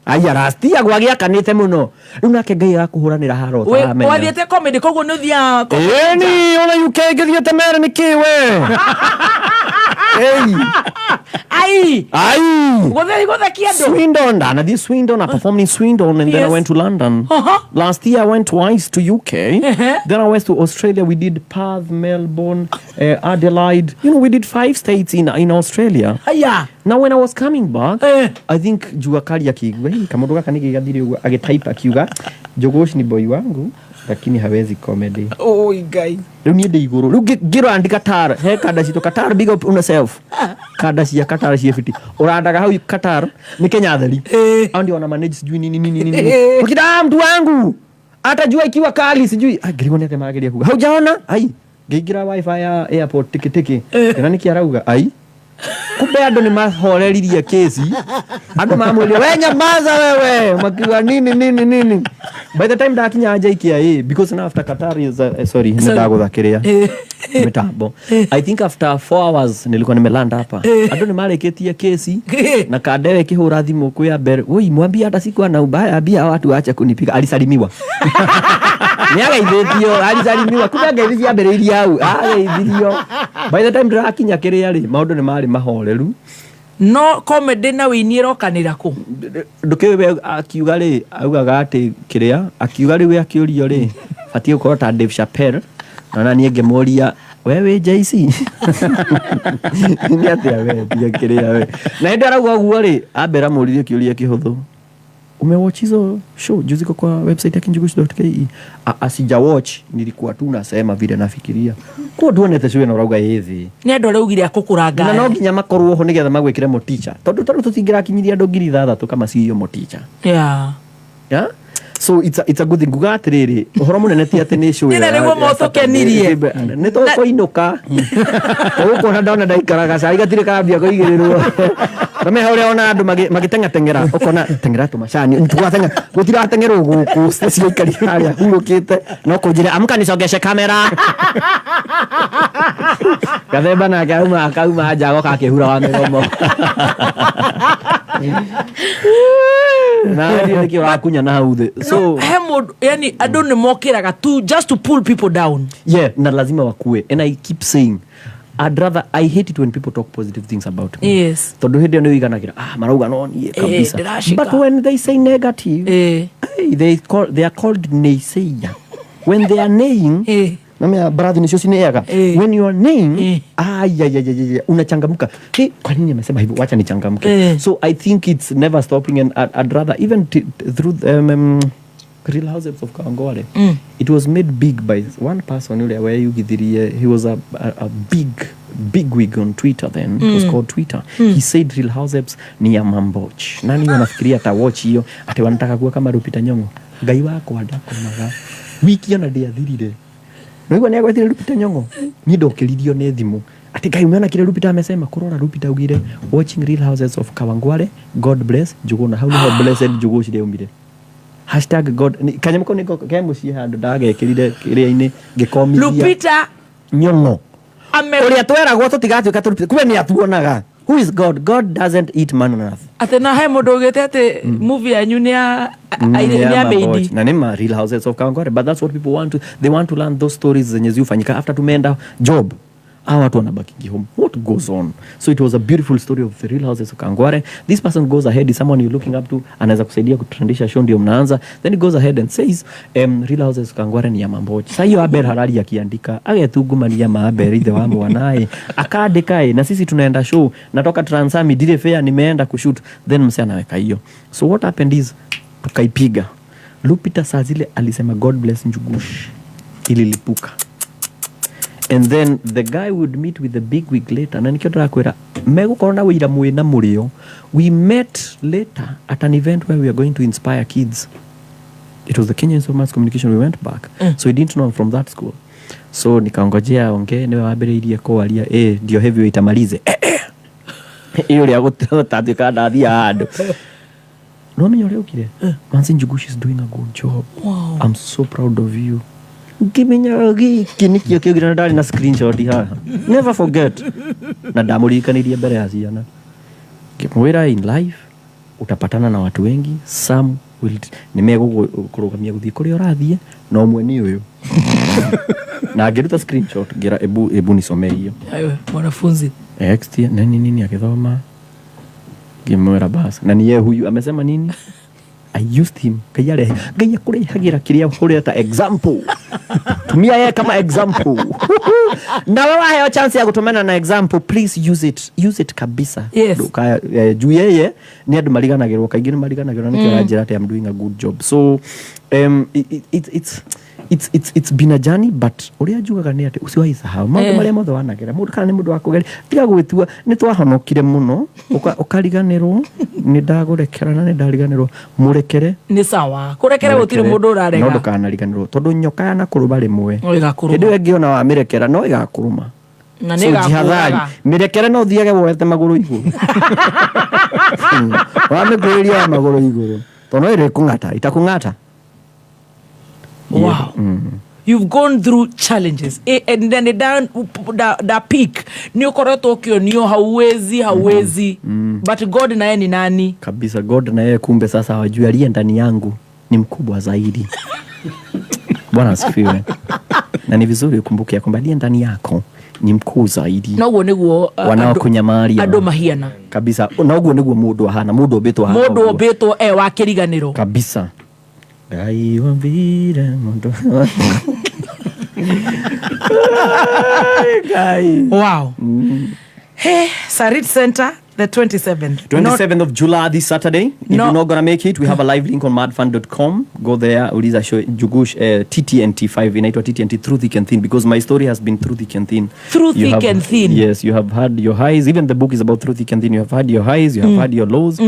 aya rastia gwagĩakanĩte mũno rĩu nake Ngai agakũhũranĩra haro ũtaramenya. Wathiĩte comedy koguo nĩ ũthiaga Ĩni ona UK ngĩthiĩte mere nĩ kĩ we. Ei. Ai. Ai. Gũthiĩ gũthekia andũ. Swindon, ndanathiĩ Swindon, I performed in Swindon and then I went to London. Last year I went twice to UK. Then I went to Australia. We did Perth, Melbourne, Adelaide. We did 5 states in Australia. Aya. Now when I was coming back, I think Jua Kali akiigua, "Hii kamũndũ gaka nĩkĩ gathire ũguo?" Agĩtype akiuga, Njugush ni boy wangu lakini hawezi comedy. Oi Ngai. Rĩu niĩ ndĩ igũrũ rĩu ngĩrora ndi Qatar he kanda citũ Qatar, big up on yourself, kanda cia Qatar ciĩ fiti ũrandaga hau Qatar nĩ Kenya theri au ndio wana manage sijui nini nini nini ukida mtu wangu atajua ikiwa kali sijui. Ah, ngĩrigwo nĩ atĩa marageria kuga haujaona ai ngĩingĩra wifi ya airport tikitiki na nĩkĩ arauga ai kumbe andũ nĩ mahoreririe kesi andũ mamwĩrire we nyamaza wewe makiuga nini nini nini. By the time ndakinya JKIA, because now after Qatar is sorry nĩ ndagũthakĩria mitambo, I think after 4 hours nilikuwa nimelanda hapa andũ nĩ marĩkĩtie kesi na kandewe ĩkĩhũra thimũ kwĩ Abel woi mwambie hata sikuwa na ubaya ambia watu waache kunipiga alisalimiwa nĩ ageithĩtio alisalimiwa kumbe ngeithi ciambĩrĩirie hau ageithirio. By the time ndĩrakinya kĩrĩa rĩ maũndũ nĩ marĩ mahoreru. No comedy na wĩini ĩrokanĩra kũ? Ndũkĩũĩ we akiuga rĩ augaga atĩ kĩrĩa akiuga rĩu we akĩũrio rĩ batiĩ gũkorwo ta Dave Chappelle na ona niĩ ngĩmũria we wĩ JC nĩ atĩa we tiga kĩrĩa we na hĩndĩ arauga ũguo rĩ ambera mũririe kĩũria kĩhũthũ umewatch hizo show juzi iko kwa website ya kinjugush.ke. Asija watch nilikuwa tu nasema vile nafikiria kwa nduonete show ĩno ũrauga ĩ thĩ Nĩ andũ arĩa augire akũkũranga. Na no nginya makorwo ho nĩgetha magwĩkĩre moticha tondũ tarĩu tũtingĩrakinyirie andũ 6,000 kama ciio moticha. Yeah? So it's a good thing. Nguga atĩrĩrĩ ũhoro mũnene ti atĩ nĩ show Nĩ na ĩyo nĩguo ya Saturday. mũtũkenirie. Nĩ tũkũinũka ũgũkona ndona ndaikaraga cai gatirĩ karambia kũigĩrĩrwo na meha ũrĩa ona andũ magĩteng'ateng'era ũkona teng'era tũmacani tũgateng'era gũtirateng'erwo gũkũ ciaikari harĩa hurũkĩte no kũnjĩra amka nicogeshe kamera gathemba nake auma akauma nja agoka akĩhura wa mĩromo na ndiũ nĩkĩ ũrakunya na hau thĩ so He mũndũ yani andũ nĩ mokĩraga tu just to pull people down. Yeah, na lazima wakue and I keep saying I'd rather I hate it when people talk positive things about me. Tondũ hĩndĩ ĩyo nĩ ũiganagĩra ah marauga no niĩ kabisa. Ndĩracika. But when they say negative, hey, they are called naysayer. When they are naying, namea baradhi nĩcio cineaga. When you are naying, ay ay ay ay unachangamka. Hey, kwa nini amesema hivyo? Wacha nichangamke. So I think it's never stopping and I'd rather even through Real Housewives of Kawangware. It was made big by one person yule weyugithirie. He was a big wig on Twitter then. It was called Twitter. He said Real Housewives ni ya mamboch. Nani wanafikiria ata watch hiyo ati wanataka kuwa kama Lupita Nyong'o. Ngai wakwa ndakomaga. Wiki ona ndiathirire. Naigua nĩ agwetire Lupita Nyong'o. Niĩ ndokĩririo nĩ thimũ. Ati Ngai umeona kile Lupita amesema kurora Lupita augire watching Real Houses of Kawangware God bless Njuguna. Hau nĩho blessed Njugu ũcio aumire. Hashtag God kanyamũ kau nĩko ke mũciĩ handũ ndagekĩrire kĩrĩa-inĩ ngĩkomithia Lupita Nyong'o ũrĩa tweragwo tũtigatuĩka tũrupita kumbe nĩ atuonaga. Who is God? God doesn't eat man on earth. Atä na he må ndå å gä te atä movie yanyu nä ya nä ya meidi. Na nĩ ma Real Houses of Kawangware, but that's what people want to, they want to learn those stories zenye ziufanyika after tumeenda job. Hawa watu wanabaki home, what goes on? So it was a beautiful story of the Real Houses of Kawangware. This person goes ahead, is someone you're looking up to, anaweza kusaidia kutrendisha show, ndio mnaanza. Then he goes ahead and says, Real Houses of Kawangware ni ya Mambochi. Sasa hiyo Abel Harari akiandika agetungumania ma Abel ithe wa mwanae akaandika na sisi tunaenda show, natoka Transami dire fair, nimeenda kushoot, then mse anaweka hiyo. So what happened is tukaipiga. Lupita saa zile alisema God bless Njugush, ililipuka. And then the guy would meet with the big wig later. Na nikio ndĩrakwĩra megũkorwo na wĩira mwĩna mũrĩo. We met later at an event where we are going to inspire kids. It was the Kenya Institute of Mass Communication. We went back. So he didn't know I'm from that school. So nikaongojea ongee, niwe wambĩrĩirie kwaria, ndio heavyweight amalize. Iyo rĩa gũtatuĩka ndathiĩ handũ. No menya ũrĩa ũkire. Manzi Njugush is doing a good job. Wow. I'm so proud of you. Ngĩmenya gĩkĩ nĩkĩo kĩũgire na ndarĩ na screenshot haha. Never forget. Na ndamũririkanirie mbere ya ciana. Ngĩmwĩra in life utapatana na watu wengi, some will nĩmegũkũrũgamia gũthiĩ kũrĩa ũrathiĩ, na ũmwe nĩ ũyũ. Na ngĩruta screenshot ngĩra ebu nisomee hiyo. Ayo mwanafunzi. Ext nini nini akithoma. Ngĩmwĩra bas. Na ni yeye huyu amesema nini? I used him. Ngai arehe. Ngai akũrehagira kĩrĩa ũreta example. Tumia yeye kama example. Na wewe waheo chance ya gũtũmana na example, please use it. Use it kabisa. Yes. Ndũka juu yeye nĩ andũ mariganagĩrwo, kaingĩ nĩ mariganagĩrwo nĩkĩo aranjĩra atĩ I'm doing a good job. So it's been a journey, but ũrĩa njugaga nĩ atĩ usiwahi sahau maũndũ marĩa mothe wanagera. Mũndũ kana nĩ mũndũ wa kũgeria, tiga gwĩtua nĩ twahonokire mũno, ũkariganĩrwo nĩ ndagũrekera na nĩ ndariganĩrwo. Mũrekere nĩ sawa, kũrekera gũtirĩ mũndũ ũrarega, no ndũkanariganĩrwo tondũ nyoka yanakũrũma rĩmwe no ĩgakũrũma. Hĩndĩ ĩyo ĩngĩ ona wamĩrekera no ĩgakũrũma na nĩ ĩgakũrũma. Mĩrekere no ũthiage woete magũrũ igũrũ. Wamĩkuhĩrĩria magũrũ igũrũ tondũ no ĩrĩkũng'ata, itakũng'ata. Wow. You've gone through challenges. And then down the peak. Ni ukoretwo ukionio hauwezi. But God naye ni nani? Kabisa, God na yeye kumbe sasa hawajui aliye ndani yangu ni mkubwa zaidi. Bwana asifiwe. Na ni vizuri ukumbuke ya kwamba aliye ndani yako ni mkuu zaidi. Na uguo niguo wanaokunyamaria andu mahiana. Kabisa. Na uguo niguo mundu ahana, mundu obetwo ahana. Mundu obetwo wa kiriganiro. Kabisa. Ngai wambire mundu. Ngai. Wow. Hey, Sarit Center, the 27th. 27th of July, this Saturday. If you're not going to make it, we have a live link on madfund.com. Go there, uliza show Njugush TTNT5, inaitwa TTNT Through Thick and Thin, because my story has been through thick and thin. Through thick and thin. Yes, you have had your highs. Even the book is about through thick and thin. You have had your highs, you have had your lows.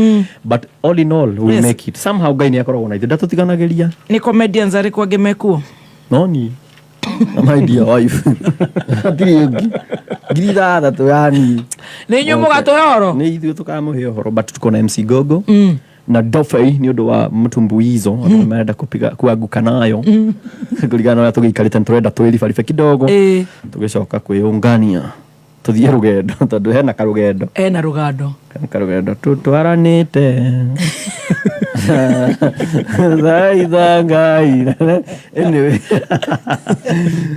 But all in all, we'll make it. Somehow, Ngai nĩakoragwo na ithuĩ. Ndatũtiganagĩria. Nĩ comedians arĩkũ angĩ mekuo? No niĩ. My dear wife. Hatirĩ ũngĩ. 6,000 yani. Nĩ inyuĩ mũgatũhe ũhoro? Nĩ ithuĩ tũkamũhe ũhoro, but tuko na MC Gogo na Dofei nĩ ũndũ wa mtumbuizo andũ marenda kupiga kuanguka nayo kũringana na ũrĩa tũgĩikarĩte nĩ tũrenda twĩribaribe kidogo tũgĩcoka kwĩyũngania tũthiĩ rũgendo tondũ hena karũgendo. Hena rũgendo. Hena karũgendo tũtwaranĩte. Thaitha Ngai. Anyway.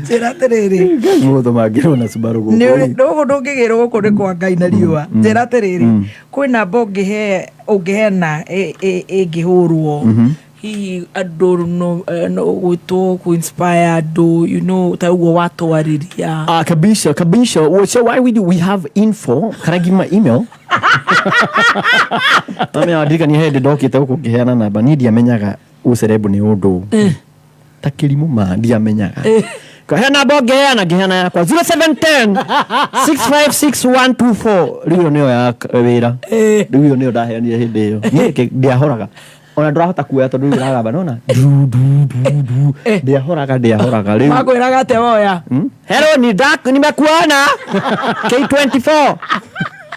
Njĩra atĩrĩrĩ. Mũndũ mangĩrwo na Subaru gũkũ. Ndũgũ ndũngĩgĩrwo gũkũ nĩ kwa Ngai na riũa. Njĩra atĩrĩrĩ, kwĩ namba ũngĩheana ĩngĩhũrwo hihi andũ no gwĩtwo ku inspire andũ, you know, ta ũguo watwarĩria. Kabisa, kabisa. Well, so why we do, we have info. Can I give my email? Mami adirikania hĩndĩ ndokĩte gũkũ ngĩheana namba, niĩ ndiamenyaga ũcerebu nĩ ũndũ ta kĩrimũ ma ndiamenyaga. Kaheana namba ngĩheana, ngĩheana yakwa 0710 656124. Rĩu ĩyo nĩyo ya wĩra. Rĩu ĩyo nĩyo ndaheanire hĩndĩ ĩyo. Niĩ ndiahoraga. Ona ndũrahota kuoya tondũ rĩu ĩragamba nona du du du du. Ndiahoraga rĩu. Makwĩraga atĩa woya? Hello, ni dark, nimekuona K24.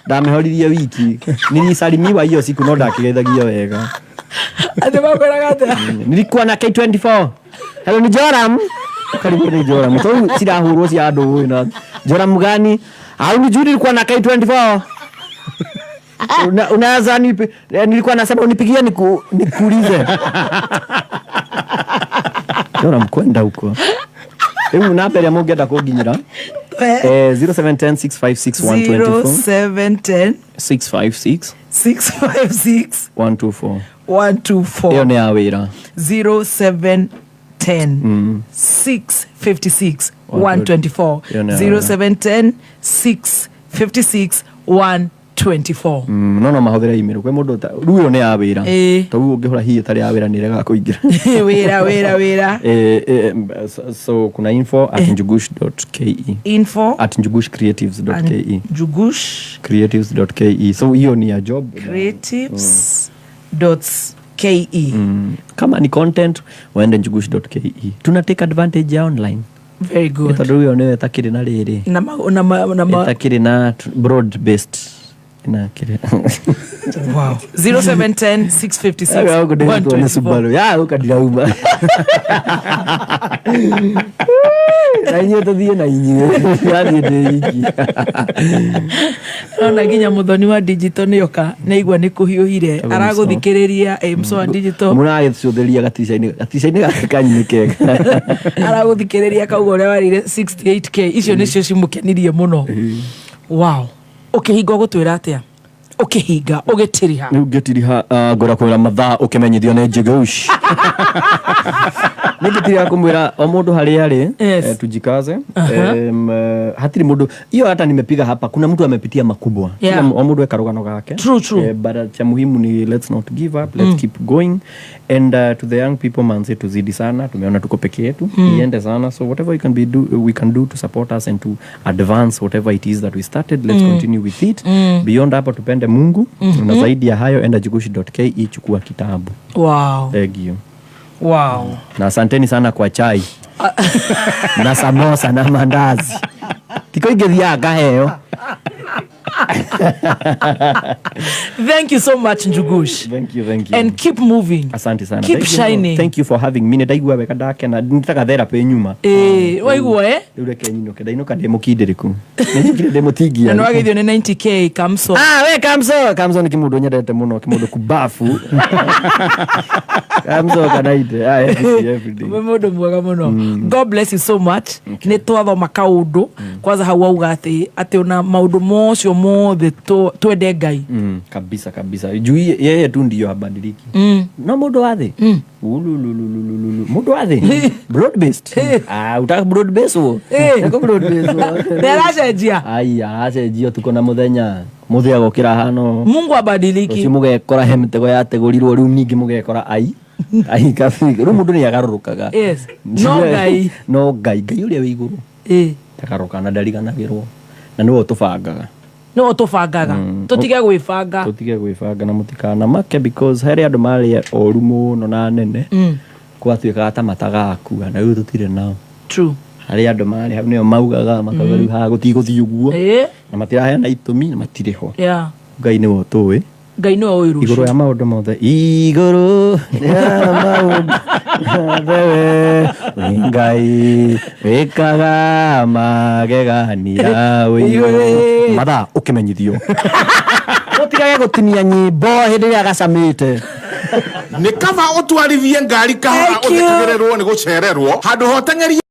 Ndamehoririe wiki. Nilisalimiwa hiyo siku no ndakigeithagia wega. Atĩ makwĩraga atĩa? Nilikuwa na K24. Hello, ni Joram. Karibu ni Joram. So cirahurwo cia andũ na Joram gani? Au ni Judy nilikuwa na K24. Unaweza nilikuwa nasema unipigie nikuulize. Ndona mkwenda huko. Rĩu namba ĩrĩa mũngĩenda kũnginyĩra, 0710 656 124. 0710 656 656 124. 124. Ĩyo nĩ ya wĩra. 0710 656 124. Ĩyo nĩ ya wĩra. 0710 656 124. No mahũthĩre email kwĩ mũndũ rĩu ĩyo nĩ ya wĩra. To rĩu ũngĩhũra hihi ĩtarĩ ya wĩra nĩ ĩregaga kũingĩra. Wĩra, wĩra, wĩra. So kuna info@njugush.ke. Info At njugushcreatives.ke. Njugush creatives.ke. So hiyo ni ya job. creatives dot ke. Kama ni content, waende njugush.ke. Tuna take advantage ya online. Very good. Tondũ ĩyo nĩyo ĩtakĩrĩ na rĩrĩ, na ma ĩtakĩrĩ na broad based na kĩrĩ. Wow, 0710 656 124 124. Ya ũka ndirauma na inyuĩ, tũthiĩ na inyuĩ, yathiĩ ndĩ iki. Ona nginya muthoni wa digital nĩoka nĩaigua nĩ kũhiũhire. Tagwo Aragũthikĩrĩria, mso wa digital. Mũragĩcũthĩria gaticainĩ gaka kanyu nĩ kega. Aragũthikĩrĩria kauga ũrĩa warĩire 68K icio nĩcio cimũkenirie mũno. Wow, ũkĩhinga ũgũtwĩra atĩa? Ũkĩhinga ũgĩtiriha? Rĩu ngĩtiriha, ngwĩra kwĩra mathaa ũkĩmenyithio nĩ Njigush. Nĩ ngĩtiriha kũmwĩra o mũndũ harĩa arĩ, tujikaze. Hatirĩ mũndũ hiyo hata nimepiga hapa, kuna mtu amepitia makubwa. Kila o mũndũ ekarũgano gake. True, true. But cha muhimu ni let's not give up, let's keep going and to the young people, manze, tuzidi sana. Tumeona tuko peke yetu, iende sana. So whatever you can be do, we can do to support us and to advance whatever it is that we started, let's continue with it. Beyond hapo, tupende Mungu. Na zaidi ya hayo, enda njugush.ke, chukua kitabu. Thank you. Na asanteni sana kwa chai na samosa na mandazi. Tiko ingĩthiaga ngaheo. Thank you so much, Njugush. Thank you, thank you. And keep moving. Asante sana. Keep Thank you. shining. Thank you for having me. Nĩ ndaigua wega, ndakena, nĩtaka therapy nyuma. Waigua, eh? Rĩu reke nyinũke, ndainũka ndĩ mũkindĩrĩku, nĩnjukire ndĩ mũtingia. Na nĩwageithio nĩ 90K Kamso. Ah, we Kamso, Kamso nĩ kĩmũndũ nyendete mũno, kĩmũndũ kubafu. Kamso kanaite. Ah, every day, every day. Wĩ mũndũ mwega mũno. God bless you so much. Nĩ twathoma kaũndũ kwanza hau wauga atĩ ona maũndũ mocio mothe twende Ngai. Kabisa kabisa, juu yeye tu ndiyo habadiliki. No mũndũ wa thĩ, Ulululululu. Mũndũ wa thĩ broad based, ah, utaka broad based wo. Nĩkũ broad based wo. Nĩaracenjia. Aya, acenjia tuko na mũthenya mũthĩ agokĩra hano. Mungu abadiliki. Rũciũ mũgekora he mĩtego yategũrirwo, rĩu ningĩ mũgekora ai ai kabi, rĩu mũndũ nĩ agarũrũkaga. Yes, no Ngai. No Ngai, Ngai ũrĩa wĩ igũrũ ndagarũrũkaga na ndariganagĩrwo, na nĩwe ũtũbangaga. Nĩwe ũtũbangaga. Tũtige gwĩbanga. Tũtige gwĩbanga na mũtikanamake, because harĩ andũ marĩ oru mũno na nene, gwatuĩkaga ta matagakua, na rĩu tũtirĩ nao. Harĩ andũ marĩ hau nĩo maugaga makauga rĩu haha gũtigũthiĩ ũguo, na matiraheana itũmi na matirĩ ho. Ngai nĩwe ũtũĩ. Ngai nĩwe ũĩ rũciũ. Igũrũ ya maũndũ mothe, igũrũ ya maũndũ mothe, we wĩ Ngai wĩkaga magegania wĩ igũrũ. Mathaa ũkĩmenyithio, mũtigage gũtinia nyĩmbo hĩndĩ ĩrĩa gacamĩte. Nĩ kaba ũtwarithie ngari kahora Thank you. ũthekagĩrĩrwo nĩ gũcererwo handũ ha ũteng'erie.